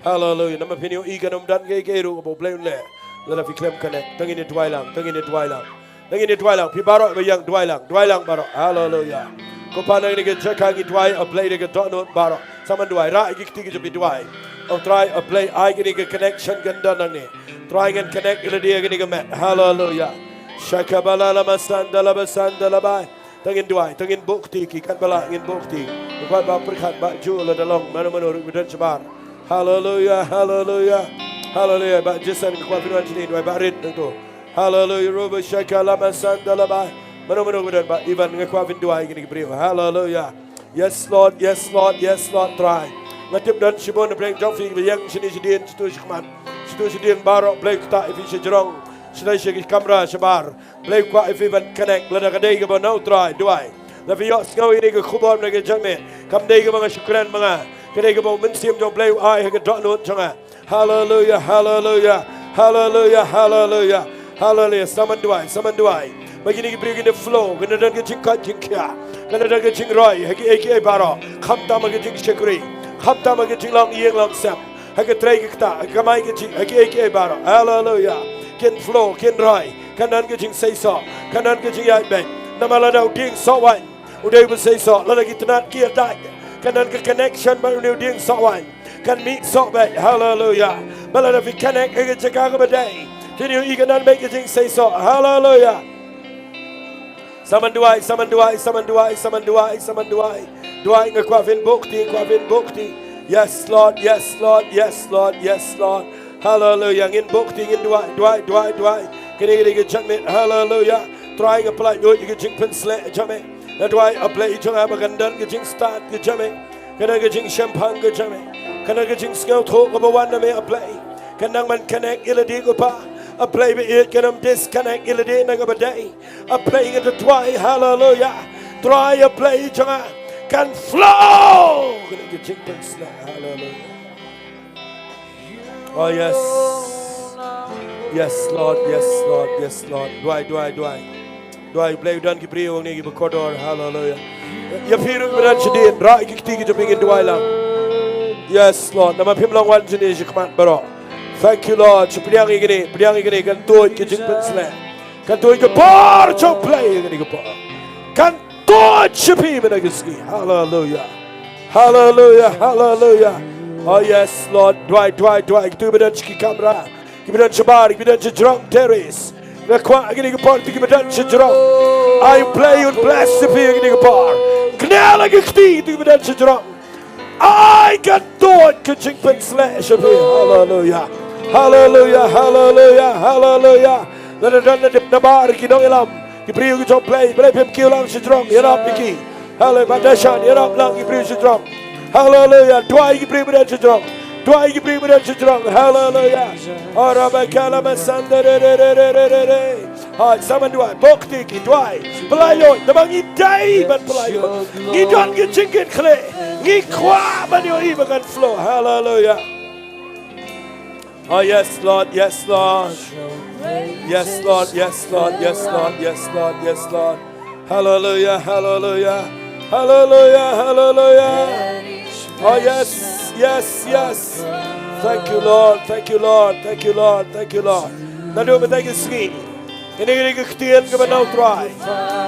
Haleluya. Namar phin ïohi kan ym don kaei kaei ruh kaba U Blei un leh lada phi khlem connect. To ngin ïa duwai lang, to ngin ïa duwai lang. To ngin ïa duwai lang. Phi baroh ba ïeng, duwai lang, duwai lang baroh. Haleluya. Ko Kpa, na kane ka jaka ngi duwai, A Blei, da ka dohnud baroh. Sa man duwai, rah ïa ki kti ki jong phi, duwai. Ong Trai, A Blei, ai kane ka connection kan don nangne. Trai, ngan connect ïa lade ha kane ka met. Haleluya. Shakabala lama sanda lama sanda labai. To ngin duwai, to ngin buh kti ki, katba lah ngin buh kti. Nga kwah ba pyrkhat, ba ju la da long mano mano ruh ba don shabar. Haleluya, haleluya, haleluya. Ba Jason, nga kwah phin wan shane, duwai ba rit nangto. Haleluya, roba shaka lama sanda labai. Mano mano ba don, ba Ivan, nga kwah phin duwai kine ki briew. Haleluya. Yes Lord, yes Lord, yes Lord, Trai. Nga tip don shibun na pdeng jong phi ba ïeng shane shadien, shatu shakhmat, shatu shadien baroh, Blei ktah ïa phi shajrong. Shane sha ki kamra shabar. Blei kwah ïa phi ban connect, lada ka dei kaba na U Trai, duwai. Lada phi ïohsngew ïa kane ka khubor na ka jingmut, kam dei kaba nga shu kren ma nga, ka dei kaba U Mynsiem jong U Blei u ai ha ka dohnud jong nga. Haleluya, haleluya, haleluya, haleluya, haleluya. Sa man duwai, sa man duwai. Ba kine ki briew kin da flow, kin da don ka jingkoit jingkhiah, kin da don ka jingroi ha kiei kiei baroh. Khamtam ha ka jingshakri, khamtam ha ka jinglong ïing long sem, ha ka trei ka ktah, ha ka kamai kajih, ha kiei kiei baroh. Haleluya. Kin flow, kin roi. Kan don ka jingseisoh, kan don ka jingïaid beit. Namar lada u dieng soh waiñ u dei uba seisoh, lada ki tnat ki ïadait, kan don ka connection bad une u dieng soh waiñ, kan mih soh beit. Haleluya. Bad lada phi connect ha ka jaka kaba dei, phin ïohi kan don beit ka jingseisoh. Haleluya. Sa man duwai, sa man duwai, sa man duwai, sa man duwai, sa man duwai. Duwai, nga kwah phin buh kti, kwah phin buh kti. Yes Lord, yes Lord, yes Lord, yes Lord. Haleluya. Ngin buh kti, ngin duwai, duwai, duwai, duwai. Kane ka dei ka jingmut. Haleluya. Trai, nga pynlait ïa ka jingpynshlur jingmut. Nga duwai, A Blei jong nga, ba kan don ka jingstad ka jingmut, kan don ka jingshemphang ka jingmut, kan don ka jingsngewthuh kaba wan na me, A Blei. Kan nang ban connect ïa lade, ko Pa. A Blei ba ïeit, kan ym disconnect ïa lade na kaba dei. A Blei, ngan duwai, haleluya. Trai, A Blei jong nga, kan flow. Kane ka jingpynshlur, haleluya. Oh yes. Yes Lord, yes Lord, yes Lord. Duwai, duwai, duwai. Duwai, Blei, don ki briew hangne kiba kordor, haleluya. Ïa phi ruh ba don shadien, rah ïa ki kti ki jong phi, ngin duwai lang. Yes Lord, namar phim long wan shane shakhmat baroh. Thank you Lord. Shu pdiang ïa kine, pdiang ïa kine, kan tuid ka jingpynshlur. Kan tuid ka bor jong U Blei ïa kine ka bor. Kan tuid sha phi mynta ka sngi. Haleluya. Haleluya, haleluya. Oh yes Lord, duwai, duwai, duwai. Kito kiba don sha ki kamra, kiba don shabar, kiba don shajrong terrace, nga kwah ha kine ki por, kito kiba don shajrong, ai U Blei un bless ïa phi ha kine ki por. Kñia la ki kti, kito kiba don shajrong. Ai ka tuid ka jingpynshlur sha phi. Haleluya. Haleluya, haleluya, haleluya. Lada don na dip na bar ki nongïalam, ki briew ki jong U Blei, Blei, phim kiew lang shajrong, ïarap ïa ki. Haleluya. Ba dashan, ïarap lang ki briew shajrong. Haleluya. Duwai ki briew ba don shajrong. Duwai ki briew ba don shajrong. Haleluya. Ora ba kala ba sanda re re re re re re re. Hai, sa man duwai, buh kti ki, duwai. Pynlait lut, namar ngi dei ban pynlait lut. Ngi don ki jingkitkhlieh. Ngi kwah ban ïohi ba kan flow. Haleluya. Oh yes Lord, yes Lord. Yes Lord, yes Lord, yes Lord, yes Lord, yes Lord. Haleluya, haleluya. Haleluya, haleluya. Oh yes, yes, yes. Thank you Lord, thank you Lord, thank you Lord, thank you Lord. Naduh mynta ka sngi, kane ka dei ka ktien kaba na U Trai.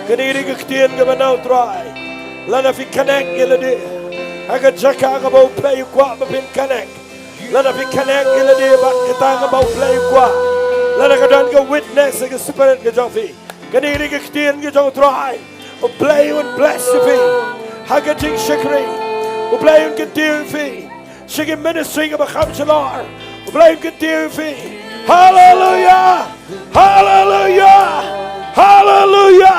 Kane ka dei ka ktien kaba na U Trai. Lada phi connect ïa lade ha ka jaka kaba U Blei u kwah ba phin connect, lada phi connect ïa lade bad kata kaba U Blei u kwah, lada ka don ka witness ha ka spirit ka jong phi, kane ka dei ka ktien ka jong U Trai. U Blei un bless ïa phi ha ka jingshakri. U Blei un kyntiew ïa phi sha ki ministry kaba kham shalor. U Blei un kyntiew ïa phi. Haleluya. Haleluya. Haleluya.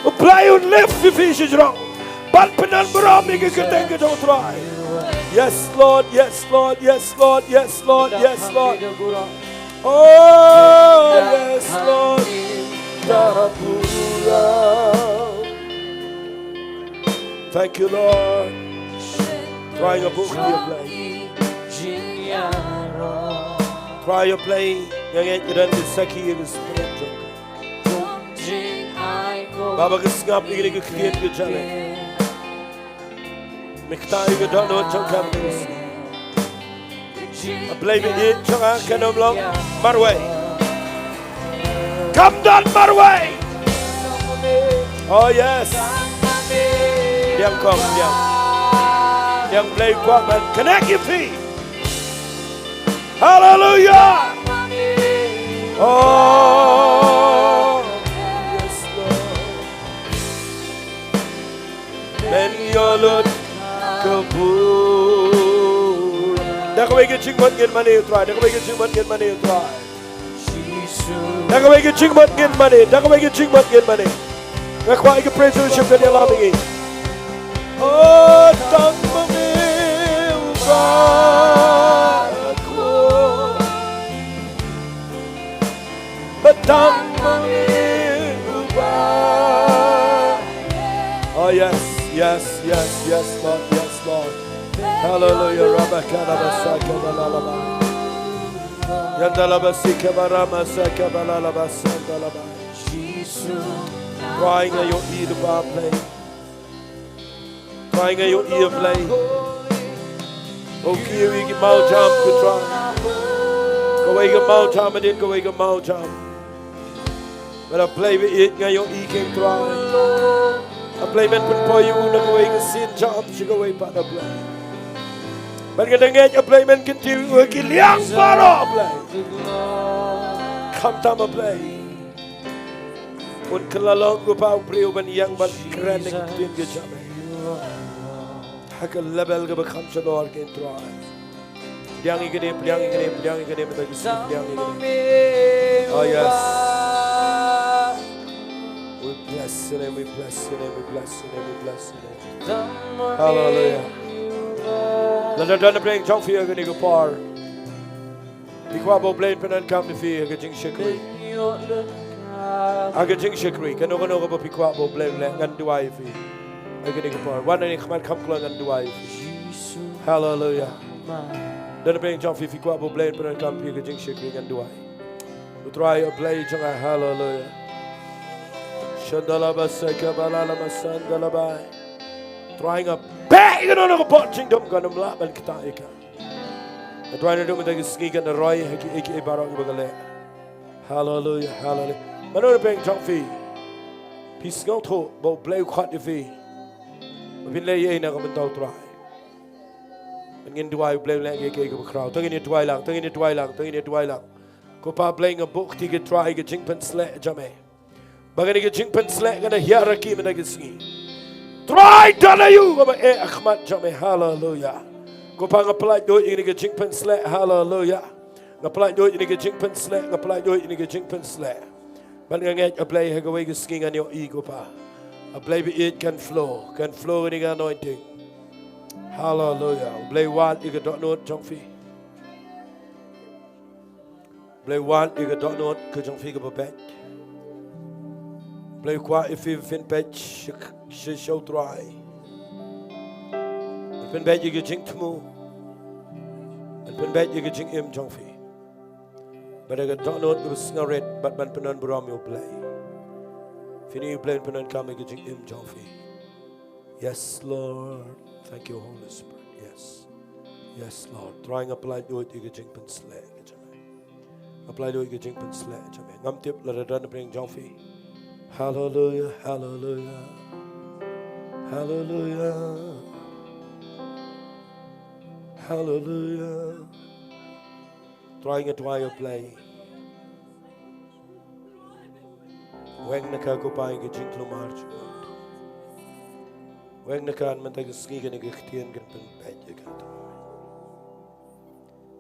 U Blei un lift ïa phi shajrong ban pyndonkam ïa ka kyrteng ka jong U Trai. Yes, Lord. Yes, Lord. Yes, Lord. Yes, Lord. Yes, Lord. Oh, yes, Lord. Thank you, Lord. Trai nga buh ïa U Blei. Trai U Blei, nga ngeit ka don ka sakhi ïa ka Spirit jong ka. Baba, ka sngap ïa kane ka ktien ka jong me. Me ktah ïa ka dohnud jong ka mynta. A Blei ba ïeit jong nga, kan ym long marwei. Kam don marwei. Oh yes. Diang kong, diang. Diang Blei kwah ban connect ïa phi. Haleluya. Oh yes, Lord. Men ïoh lut ka burom. Da kawei ka jingmut ngin mane ïa U Trai, da kawei ka jingmut ngin mane ïa U Trai. Da kawei ka jingmut ngin mane, da kawei ka jingmut ngin mane. Nga kwah ïa ka praise and worship kan ïalam ïa ngi. Oh, tang ma me u ba ko. Ba tang ma me u ba. Oh yes, yes, yes, yes, Lord, yes, Lord. Hallelujah. Rabakana basaka balalaba. Yandalaba sika barama saka balalaba sandalaba. Trai nga ïohi da ba Blei. Trai nga ïohi ïa Blei. Oh, kiew ïa ki mawjam ko Trai. Kawei ka mawjam hadien kawei ka mawjam. Bad A Blei ba ïeit nga ïohi ïa ki Trai. A Blei men pynpoi ïa u na kawei ka sien jam sha kawei pat A Blei. Bad nga da ngeit A Blei men kyntiew ïa u ha ki liang baroh A Blei. Khamtam A Blei. Un kylla long ko Pa u briew ban ïeng ban kren ïa ka ktien ka jong me. Ha ka level kaba kham shalor ko Trai. Pdiang ïa kane, pdiang ïa kane, pdiang ïa kane, mynta ka sngi pdiang ïa kane. Oh yes. We bless your name, we bless your name, we bless your name, we bless your name. Hallelujah. Lada don na pdeng jong phi ha kane ka por. Phi kwah ba U Blei un pyndonkam ïa phi ha ka jingshakri. Ha ka jingshakri. Kano kano kaba phi kwah ba U Blei un leh, ngan duwai ïa phi. Ha kane ka por. Wan ha kane ka khmat kham kloi, ngan duwai ïa phi. Hallelujah. Don na pdeng jong phi, phi kwah ba U Blei un pyndonkam ïa phi ha ka jingshakri, ngan duwai. U Trai U Blei jong nga, hallelujah. Shandala ba seka ba la la ma sandala ba. Trai nga beh ïa kano kano ka pop jingdum, kan ym lah ban ktah ïa ka. Nga duwai naduh mynta ka sngi kan roi ha kiei kiei baroh kiba nga leh. Hallelujah, hallelujah. Mano na pdeng jong phi, phi sngewthuh ba U Blei u khot ïa phi ba phin leh ei ei na ka bynta U Trai? Ngin duwai, U Blei un leh kiei kiei kiba khraw. To ngin ïa duwai lang, to ngin ïa duwai lang, to ngin ïa duwai lang. Ko Pa Blei, nga buh kti ko Trai ka jingpynsleh jong me. Ba kane ka jingpynsleh kan da hiar ha ki mynta ka sngi. Trai, don aïu kaba eh ha khmat jong me. Haleluya. Ko Pa, nga pyllait lut ïa kane ka jingpynsleh. Haleluya. Nga pyllait lut ïa kane ka jingpynsleh, nga pyllait lut ïa kane ka jingpynsleh. Bad nga ngeit, A Blei, ha kawei ka sngi ngan ïohi, ko Pa, A Blei ba ïeit, kan flow, kan flow kane ka anointing. Haleluya. Blei, wad ïa ka dohnud jong phi. Blei, wad ïa ka dohnud ka jong phi kaba beit. Blei, kwah ïa phi ba phin peit sha, sha, sha U Trai. Ba phin peit ïa ka jingthmu. Ba phin peit ïa ka jingim jong phi. Bad da ka dohnud kaba sngewrit bad ban pyndonburom ïa U Blei, phin ïohi U Blei un pyndonkam ïa ka jingim jong phi. Yes, Lord. Thank you, Holy Spirit. Yes. Yes, Lord. Trai, nga pyllait lut ïa ka jingpynsleh ka jong me. Nga pyllait lut ïa ka jingpynsleh ka jong me. Ngam tip lada don na pdeng jong phi. Haleluya, haleluya. Haleluya. Haleluya. Trai, nga duwai, A Blei, weng na ka, ko Pa, ïa ka jingkulmar jong nga. Weng na kan mynta ka sngi, kane ka ktien kan pynpeit ïa ka, Trai.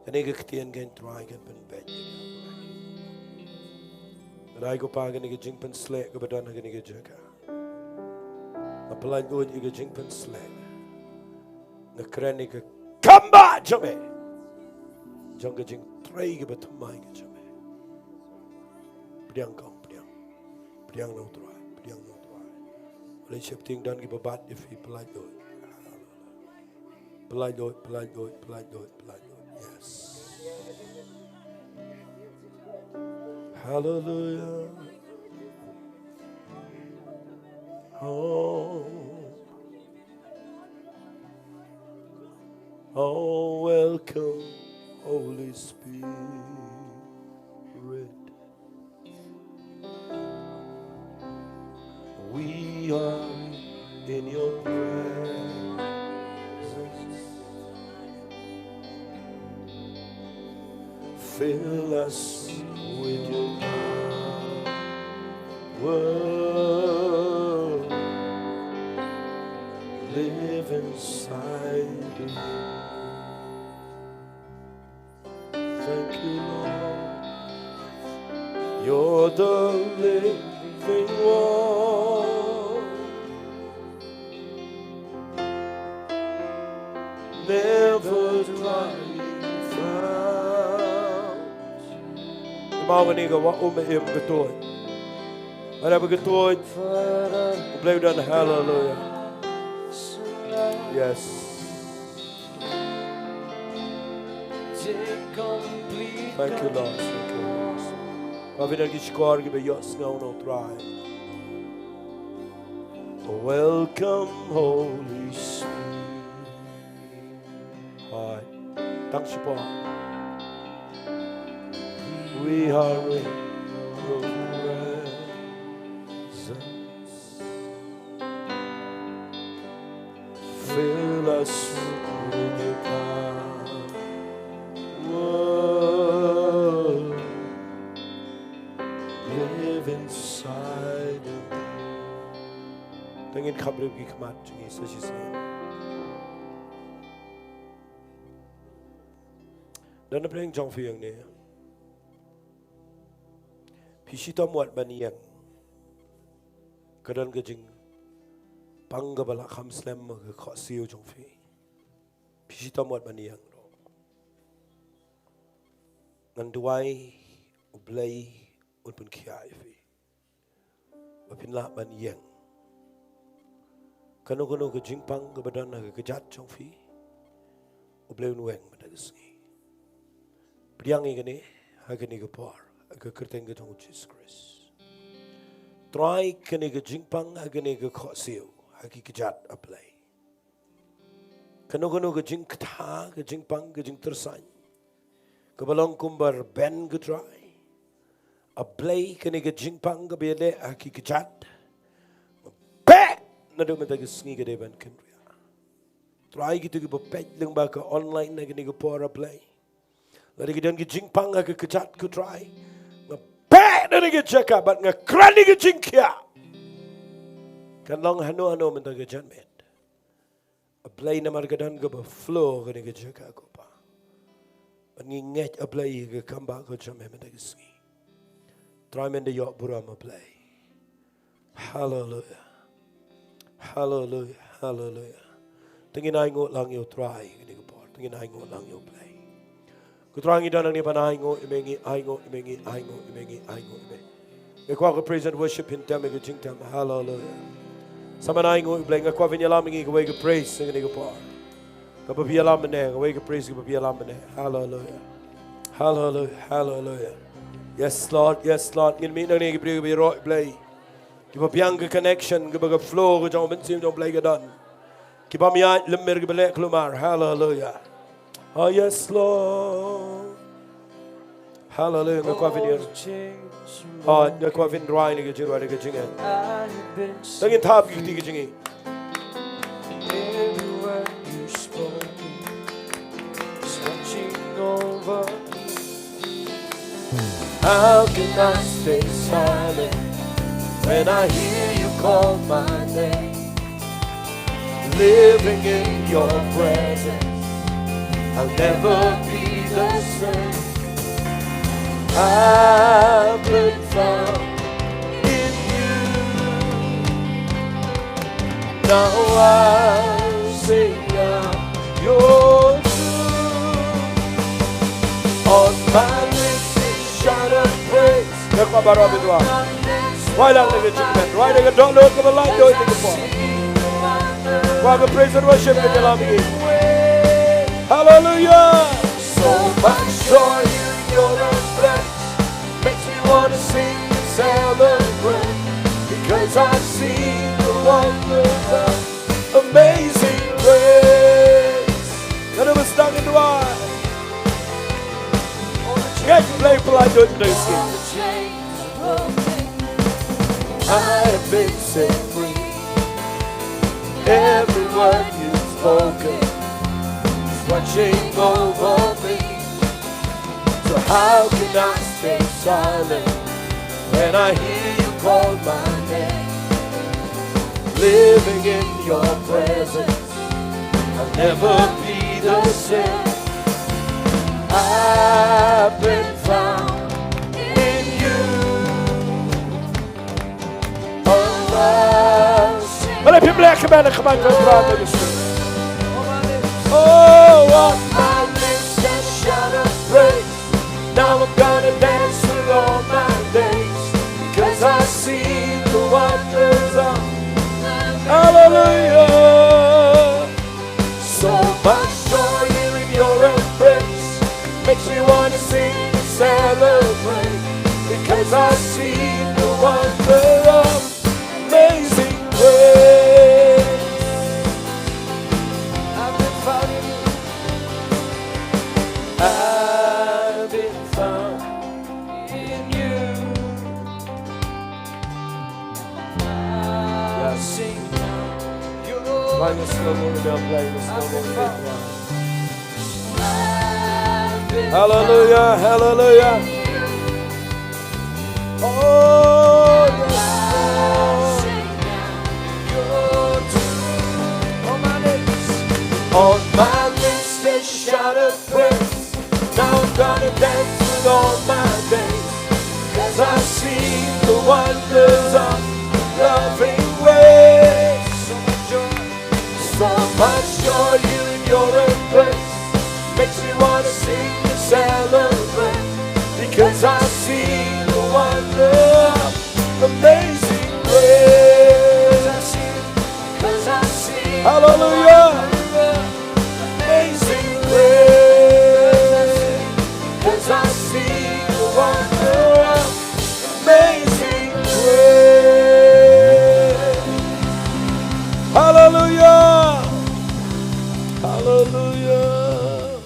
Kane ka ktien kan, Trai, kan pynpeit ïa ka, Trai. Nga ai, ko Pa, kane ka jingpynsleh kaba don ha kane ka jaka. Nga pyllait lut ïa ka jingpynsleh. Nga kren ïa ka kam ba jong me, jong ka jingtrei kaba thymmai ka jong me. Pdiang, Kong, pdiang. Pdiang noh, Trai, pdiang noh, Trai. Leit sheptieng, don kiba bat ïa phi, pyllait lut. Pyllait lut, pyllait lut, pyllait lut, pyllait lut. Yes. Hallelujah. Oh. Oh, welcome, Holy Spirit. We are in your presence. Fill us with your power. Live inside of me. Thank you, Lord. You're the living one. Never drying out. Ïa ma kane ka wah um im ka tuid. Hana ba ka tuid. U Blei u don, hallelujah. Yes. Thank you, Lord. Thank you, Lord. Ba phi don ki shkor kiba ïohsngew noh, Trai. Welcome, Holy Spirit. Hai. Tang shipor. We are in your presence. Fill us with your power. Live inside of me. Te ngin kham rim ki khmat jong ngi sa shisien. Don na pdeng jong phi hangne, phi shitom wat ban ïeng. Ka don ka jingpang kaba la kham slem ha ka khohsiew jong phi. Phi shitom wat ban ïeng. Ngan duwai, U Blei un pynkhiah ïa phi ba phin lah ban ïeng. Kano kano ka jingpang kaba don ha ka kjat jong phi, U Blei un weng mynta ka sngi. Pdiang ïa kane ha kane ka por, ha ka kyrteng ka jong U Jisu Khrist. Trai, kane ka jingpang ha kane ka khohsiew, ha ki kjat, A Blei. Kano kano ka jingktah, ka jingpang, ka jingtyrsan, kaba long kumba rben, ko Trai. A Blei, kane ka jingpang kaba ïaleh ha ki kjat, beh, naduh mynta ka sngi ka dei ban kynriah. Trai, kito kiba peit lyngba ka online ha kane ka por, A Blei, lada ki don ki jingpang ha ka kjat, ko Trai, nga beh na kane ka jaka bad nga kren ïa ka jingkhiah. Kan long hano hano mynta ka janmiet, A Blei, namar ka don kaba flow kane ka jaka, ko Pa. Bad ngi ngeit, A Blei, ïa ka kam ba ka jong me mynta ka sngi. Trai, men da ïoh burom, A Blei. Hallelujah. Hallelujah. Hallelujah. Te ngin ainguh lang ïa U Trai kane ka por. Te ngin ainguh lang ïa U Blei. Ko Trai, ngi don hangne ban ainguh ïa me, ngi ainguh ïa me, ngi ainguh ïa me, ngi ainguh ïa me. Nga kwah ka praise and worship phin tem ïa ka jingtem. Hallelujah. Sa ban ainguh ïa U Blei, nga kwah phin ïalam ïa ngi kawei ka praise ha kane ka por. Kaba phi ïalam mynne, kawei ka praise kaba phi ïalam mynne. Hallelujah. Hallelujah. Hallelujah. Yes, Lord. Yes, Lord. Ngin mih nangne ki briew kiba ïaroh ïa U Blei. Kiba biang ka connection, kiba ka flow ka jong U Mynsiem jong U Blei ka don. Kiba ïaid lem mar kiba leh kulmar. Hallelujah. Oh, yes, Lord. Hallelujah. Nga kwah phin ïa, oh, nga kwah phin rwai ïa ka jingrwai, ïa ka jingeh. Te ngin thap ïa kti ki jingeh. Every word you spoke is watching over me. How can I stay silent when I hear you call my name? Living in your presence, I'll never be the same. I've been found in you. Now I say I'm yours. On my lips is shout of praise. Ngi kwah baroh bad ïa ka jingkmen, ïa ka dohnud kaba laitluid ïa ka por. Kwah ka praise and worship ka ïalam ïa ngi. Hallelujah. So much joy in your embrace makes me wanna sing and celebrate, because I've seen the wonders of Amazing Grace. Ngan ym sdang ïa ka duwai. Ngi pynlait duh ïa ka sngi. I have been set free. Every word you've spoken is watching over me. So how can I stay silent when I hear you call my name? Living in your presence, I'll never be the same. I've been found in you. Balei phim leh kmen, kmen ïa U Trai. Oh, what my lips shall shout of praise. Now I'm gonna dance with all my days, because I've seen the wonders of Hallelujah. So much joy here in your embrace makes me wanna sing and celebrate, because I've seen the wonder of Amazing Grace. I've been found in you. I've been found in you. Yes. Playing a slow mo now, playing a slow mo. Hallelujah, hallelujah. Oh, yes, Lord. On my lips, on my lips, they shout of praise. Now I'm gonna dance with all my days, 'cause I've seen the wonders of loving ways. So much joy here in your embrace makes me wanna sing and celebrate, because I've seen the wonder of Amazing Grace. Hallelujah. Amazing Grace. 'Cause I've seen the wonder of Amazing Grace. Hallelujah. Hallelujah.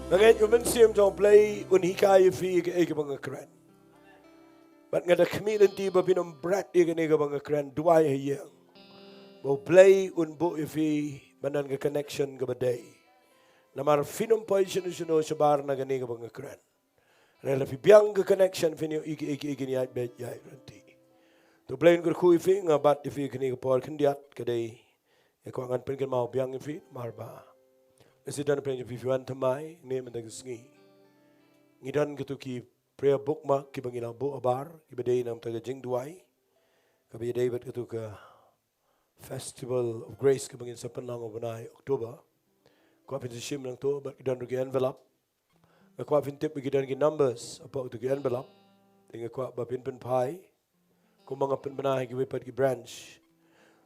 Nga ngeit U Mynsiem jong U Blei un hikai ïa phi ïa kaei kaba nga kren. Bad nga da khmih lynti ba phin ym bret ïa kane kaba nga kren, duwai ha ïing. Ba U Blei un buh ïa phi ban don ka connection kaba dei. Namar phin ym poi shano shano shabar na kane kaba nga kren. Hynrei lada phi biang ka connection phin ïohi ïa kaei kaei kan ïaid beit ïaid ryntih. To U Blei un kyrkhu ïa phi, nga bat ïa phi kane ka por khyndiat ka dei. Nga kwah ngan pynkynmaw biang ïa phi namar ba lehse don phi, phi wan thymmai ne mynta ka sngi. Ngi don kito ki prayer bookmark kiba ngi la buh habar, kiba dei na ka bynta ka jingduwai, kaba ïadei bad kito ka Festival of Grace kaba ngin sa pynlong ha u bnai October. Kwah phin sa shim lang to, bad ki don ruh ki envelope. Nga kwah phin tip ba ki don ki numbers hapoh kito ki envelope. Te nga kwah ba phin pynphai. Kumba nga pynbna ha kiwei pat ki branch.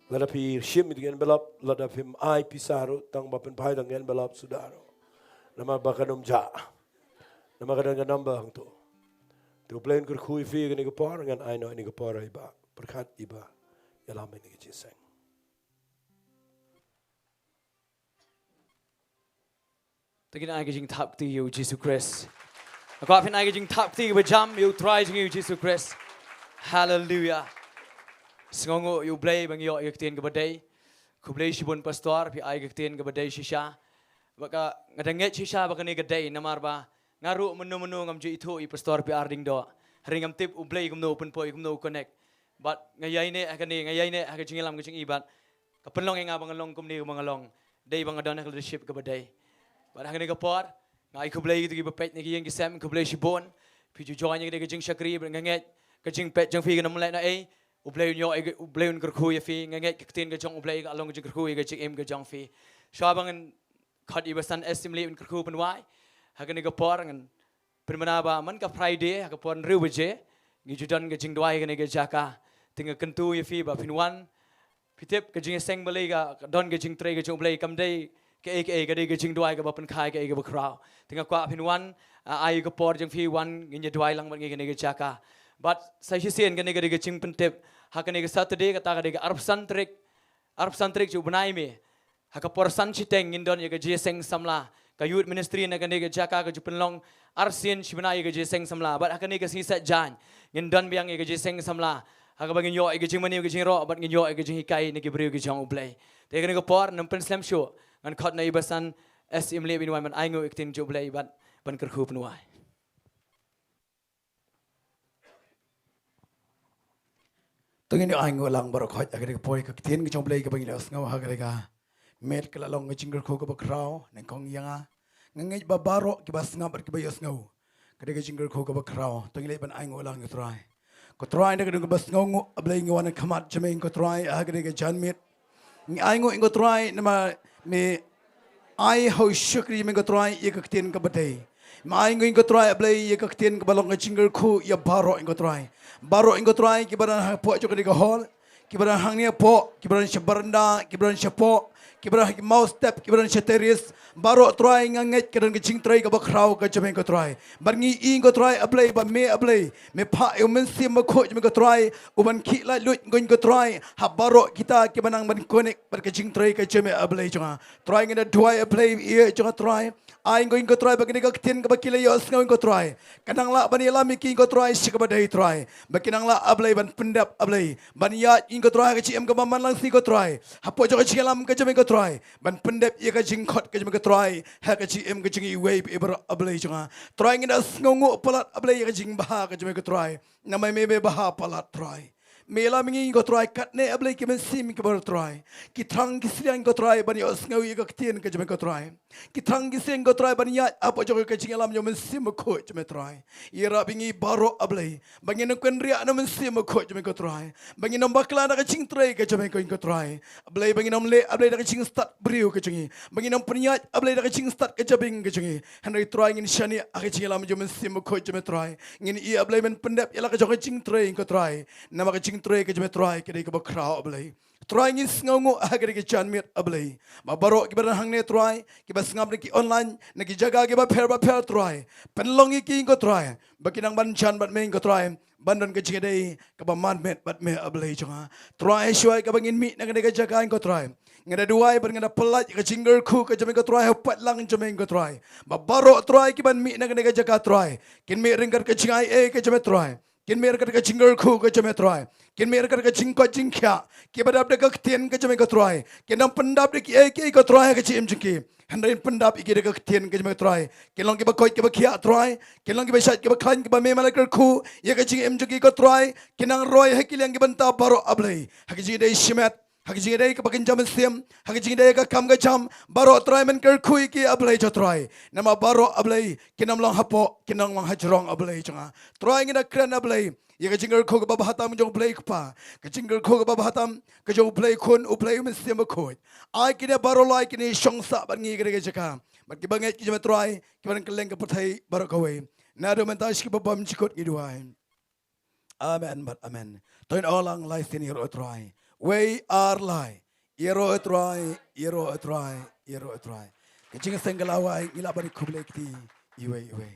Lada phi shim ïa ki envelope, lada phim ai pisa ruh, tang ba pynphai tang ki envelope suda ruh. Namar ba kan ym jah. Namar ka don ka number hangto. Te U Blei un kyrkhu ïa phi kane ka por, ngan ai noh ïa kane ka por ïa i Bah Pyrkhat, i Bah ïalam ïa kane ka jingïaseng. Te ngin ai ka jingthap kti ïa U Jisu Khrist. Nga kwah phin ai ka jingthap kti kaba jam ïa U Trai jong ngi U Jisu Khrist. Hallelujah. Sngewnguh ïa U Blei ba ngi ïoh ïa ka ktien kaba dei. Khublei shibun Pastor, phi ai ka ktien kaba dei shisha. Ba ka, nga da ngeit shisha ba kane ka dei, namar ba nga ruh mynno mynno ngam ju ithuh ïa Pastor P R Diengdoh. Hynrei ngam tip U Blei kumno u pynpoi, kumno u connect. Bad nga ïaineh ha kane, nga ïaineh ha ka jingïalam ka jong i bad ka pynlong ïa nga ba nga long kumne ba nga long, dei ba nga don ha ka leadership kaba dei. Bad ha kane ka por nga ai khublei ïa kito kiba peit na ki ïing ki sem, khublei shibun. Phi ju join ïa kane ka jingshakri, bad nga ngeit ka jingpeit jong phi kam leh na ei. U Blei un ïoh, U Blei un kyrkhu ïa phi. Nga ngeit ka ktien ka jong U Blei ka long ka jingkyrkhu ïa ka jingim ka jong phi. Shuwa ba ngan khot i Bah San S Syiemlieh un kyrkhu pynwai. Ha kane ka por ngan pynbna ba man ka Friday ha ka por hynriew baje ngi ju don ka jingduwai ha kane ka jaka. Te nga kyntu ïa phi ba phin wan. Phi tip ka jingïaseng balei ka, ka don ka jingtrei ka jong U Blei, kam dei kaei kaei, ka dei ka jingduwai kaba pynkha ïa kaei kaba khraw. Te nga kwah phin wan, ah, ai ka por jong phi wan ngin ïa duwai lang bad ngi ha kane ka jaka. Bad sa shisien kane ka dei ka jingpyntip, ha kane ka Saturday, kata ka dei ka arphew san tarik, arphew san tarik jong u bnai May. Ha ka por san shiteng ngin don ïa ka jingïaseng samla. Ka Youth Ministry na kane ka jaka ka ju pynlong arsien shi bnai ïa ka jingïaseng samla. Bad ha kane ka sngi Saitjaiñ ngin don biang ïa ka jingïaseng samla, ha kaba ngin ïoh ïa ka jingmane, ïa ka jingïaroh, bad ngin ïoh ïa ka jinghikai na ki briew ki jong U Blei. Te ha kane ka por, ym pynslem shuh, ngan khot na i Bah San S Syiemlieh ba un wan ban ainguh ïa ka ktien jong U Blei bad ban kyrkhu pynwai. To ngin ïa ainguh lang baroh khoit ha kane ka por ïa ka ktien ka jong U Blei kaba ngi la ïohsngew ha kane ka miet. Ka la long ka jingkyrkhu kaba khraw nyngkong ïa nga. Nga ngeit ba baroh kiba sngap bad kiba ïohsngew ka dei ka jingkyrkhu kaba khraw. To ngin leit ban ainguh lang ïa U Trai. Ko Trai, na ka kaba sngewnguh, A Blei, ngi wan ha khmat jong me, ko Trai, ha kane ka janmiet. Ngi ainguh ïa ko Trai namar me ai ha u shakri jong me, ko Trai, ïa ka ktien kaba dei. Me ainguh ïa ko Trai, A Blei, ïa ka ktien kaba long ka jingkyrkhu ïa baroh, ïa ko Trai. Baroh, ïa ko Trai, kiba don hapoh jong kane ka hall, kiba don hangne hapoh, kiba don sha baranda, kiba don shapoh, kiba don ha ki mawstep, kiba don sha terrace. Baroh, Trai, nga ngeit ka don ka jingtrei kaba khraw ka jong me, ko Trai. Bad ngi ïohi, ko Trai, A Blei, ba me, A Blei, me phah ïa u Mynsiem Bakhuid jong me, ko Trai, u ban khih laitluid, ko Trai, ha baroh kita kiba nang ban connect bad ka jingtrei ka jong me, A Blei jong nga. Trai, ngi da duwai, A Blei, ïa jong nga, Trai. Ai, ko Trai, ba kane ka ktien kaba ki la ïohsngew, ko Trai, kan nang lah ban ïalam ïa ki, ko Trai, sha kaba dei, Trai. Ba kin nang lah, A Blei, ban pyndep, A Blei, ban ïaid, ko Trai, ha ka jingim kaba man lang sni, ko Trai, hapoh jong ka jingïalam ka jong me, ko Trai, ban pyndep ïa ka jingkhot ka jong me, ko Trai, ha ka jingim ka jong iwei pa iwei baroh, A Blei jong nga. Trai, ngi da sngewnguh palat, A Blei, ïa ka jingbha ka jong me, ko Trai. Namar me, me bha palat, Trai. Me ïalam ïa ngi, ko Trai, katne, A Blei, ki mynsiem kiba roi, Trai, ki thrang ki sliang, ko Trai, ban ïohsngew ïa ka ktien ka jong me, ko Trai. Ki thrang ki sliang, ko Trai, ban ïaid hapoh jong ka jingïalam jong u Mynsiem Bakhuid jong me, Trai. Ïarap ïa ngi baroh, A Blei, ba ngin ym kynriah na u Mynsiem Bakhuid jong me, ko Trai. Ba ngin ym bakla na ka jingtrei ka jong me, ko Trai. A Blei, ba ngin ym leh, A Blei, da ka jingstad briew ka jong ngi. Ba ngin ym pynïaid, A Blei, da ka jingstad ka jabieng ka jong ngi. Hynrei, Trai, ngin shaniah ha ka jingïalam jong u Mynsiem Bakhuid jong me, Trai. Ngin ïohi, A Blei, men pyndep ïa la ka jong ka jingtrei, ko Trai. Namar ka jingtrei ka jong me, Trai, ka dei kaba khraw, A Blei. Trai, ngi sngewnguh ha kane ka janmiet, A Blei, ba baroh kiba don hangne, Trai, kiba sngap na ki online, na ki jaka kiba pher ba pher, Trai, pynlong ïa ki, ko Trai, ba kin nang ban jan bad me, ko Trai, ban don ka jingïadei kaba man met bad me, A Blei jong nga. Trai, shuwa kaba ngin mih na kane ka jaka, ko Trai, nga da duwai bad nga da pyllait ka jingkyrkhu ka jong me, ko Trai, ha u paidlang jong me, ko Trai, ba baroh, Trai, kiban mih na kane ka jaka, Trai, kin mih ryngkat ka jingaiei ka jong me, Trai. Kin mih ryngkat ka jingkyrkhu ka jong me, Trai. Kin mih ryngkat ka jingkoit jingkhiah, kiba dap da ka ktien ka jong me, ko Trai. Kin ym pyndap da kiei kiei, ko Trai, ha ka jingim jong ki. Hynrei pyndap ïa ki da ka ktien ka jong me, ko Trai. Kin long kiba koit kiba khiah, Trai. Kin long kiba shait kiba khlaiñ, kiba me me la kyrkhu ïa ka jingim jong ki, ko Trai. Kin nang roi ha ki liang ki bynta baroh, A Blei, ha ka jingïadei shimet, ha ka jingïadei kaba kynja mynsiem, ha ka jingïadei ka kam ka jam, baroh, Trai, men kyrkhu ïa ki, A Blei jong, Trai. Namar baroh, A Blei, kin ym long hapoh, kin ym long hajrong, A Blei jong nga. Trai, ngi da kren, A Blei, ïa ka jingkyrkhu kaba bha tam jong u Blei Kpa, ka jingkyrkhu kaba bha tam ka jong u Blei Khun, u Blei u Mynsiem Bakhuid. Ai kine baroh lai kin ïashong sah bad ngi ha kane ka jaka, bad kiba ngeit ki jong me, Trai, kiba nang kylleng ka pyrthei baroh kawei. Naduh mynta sha kiba bymjukut ngi duwai. Amen bad amen. To ngin ong lang lai sien, ïaroh, Trai. Wei, ar, lai. Ïaroh, Trai, ïaroh, Trai, ïaroh, Trai. Ka jingïaseng ka la wai, ngi lah ban khublei kti iwei iwei.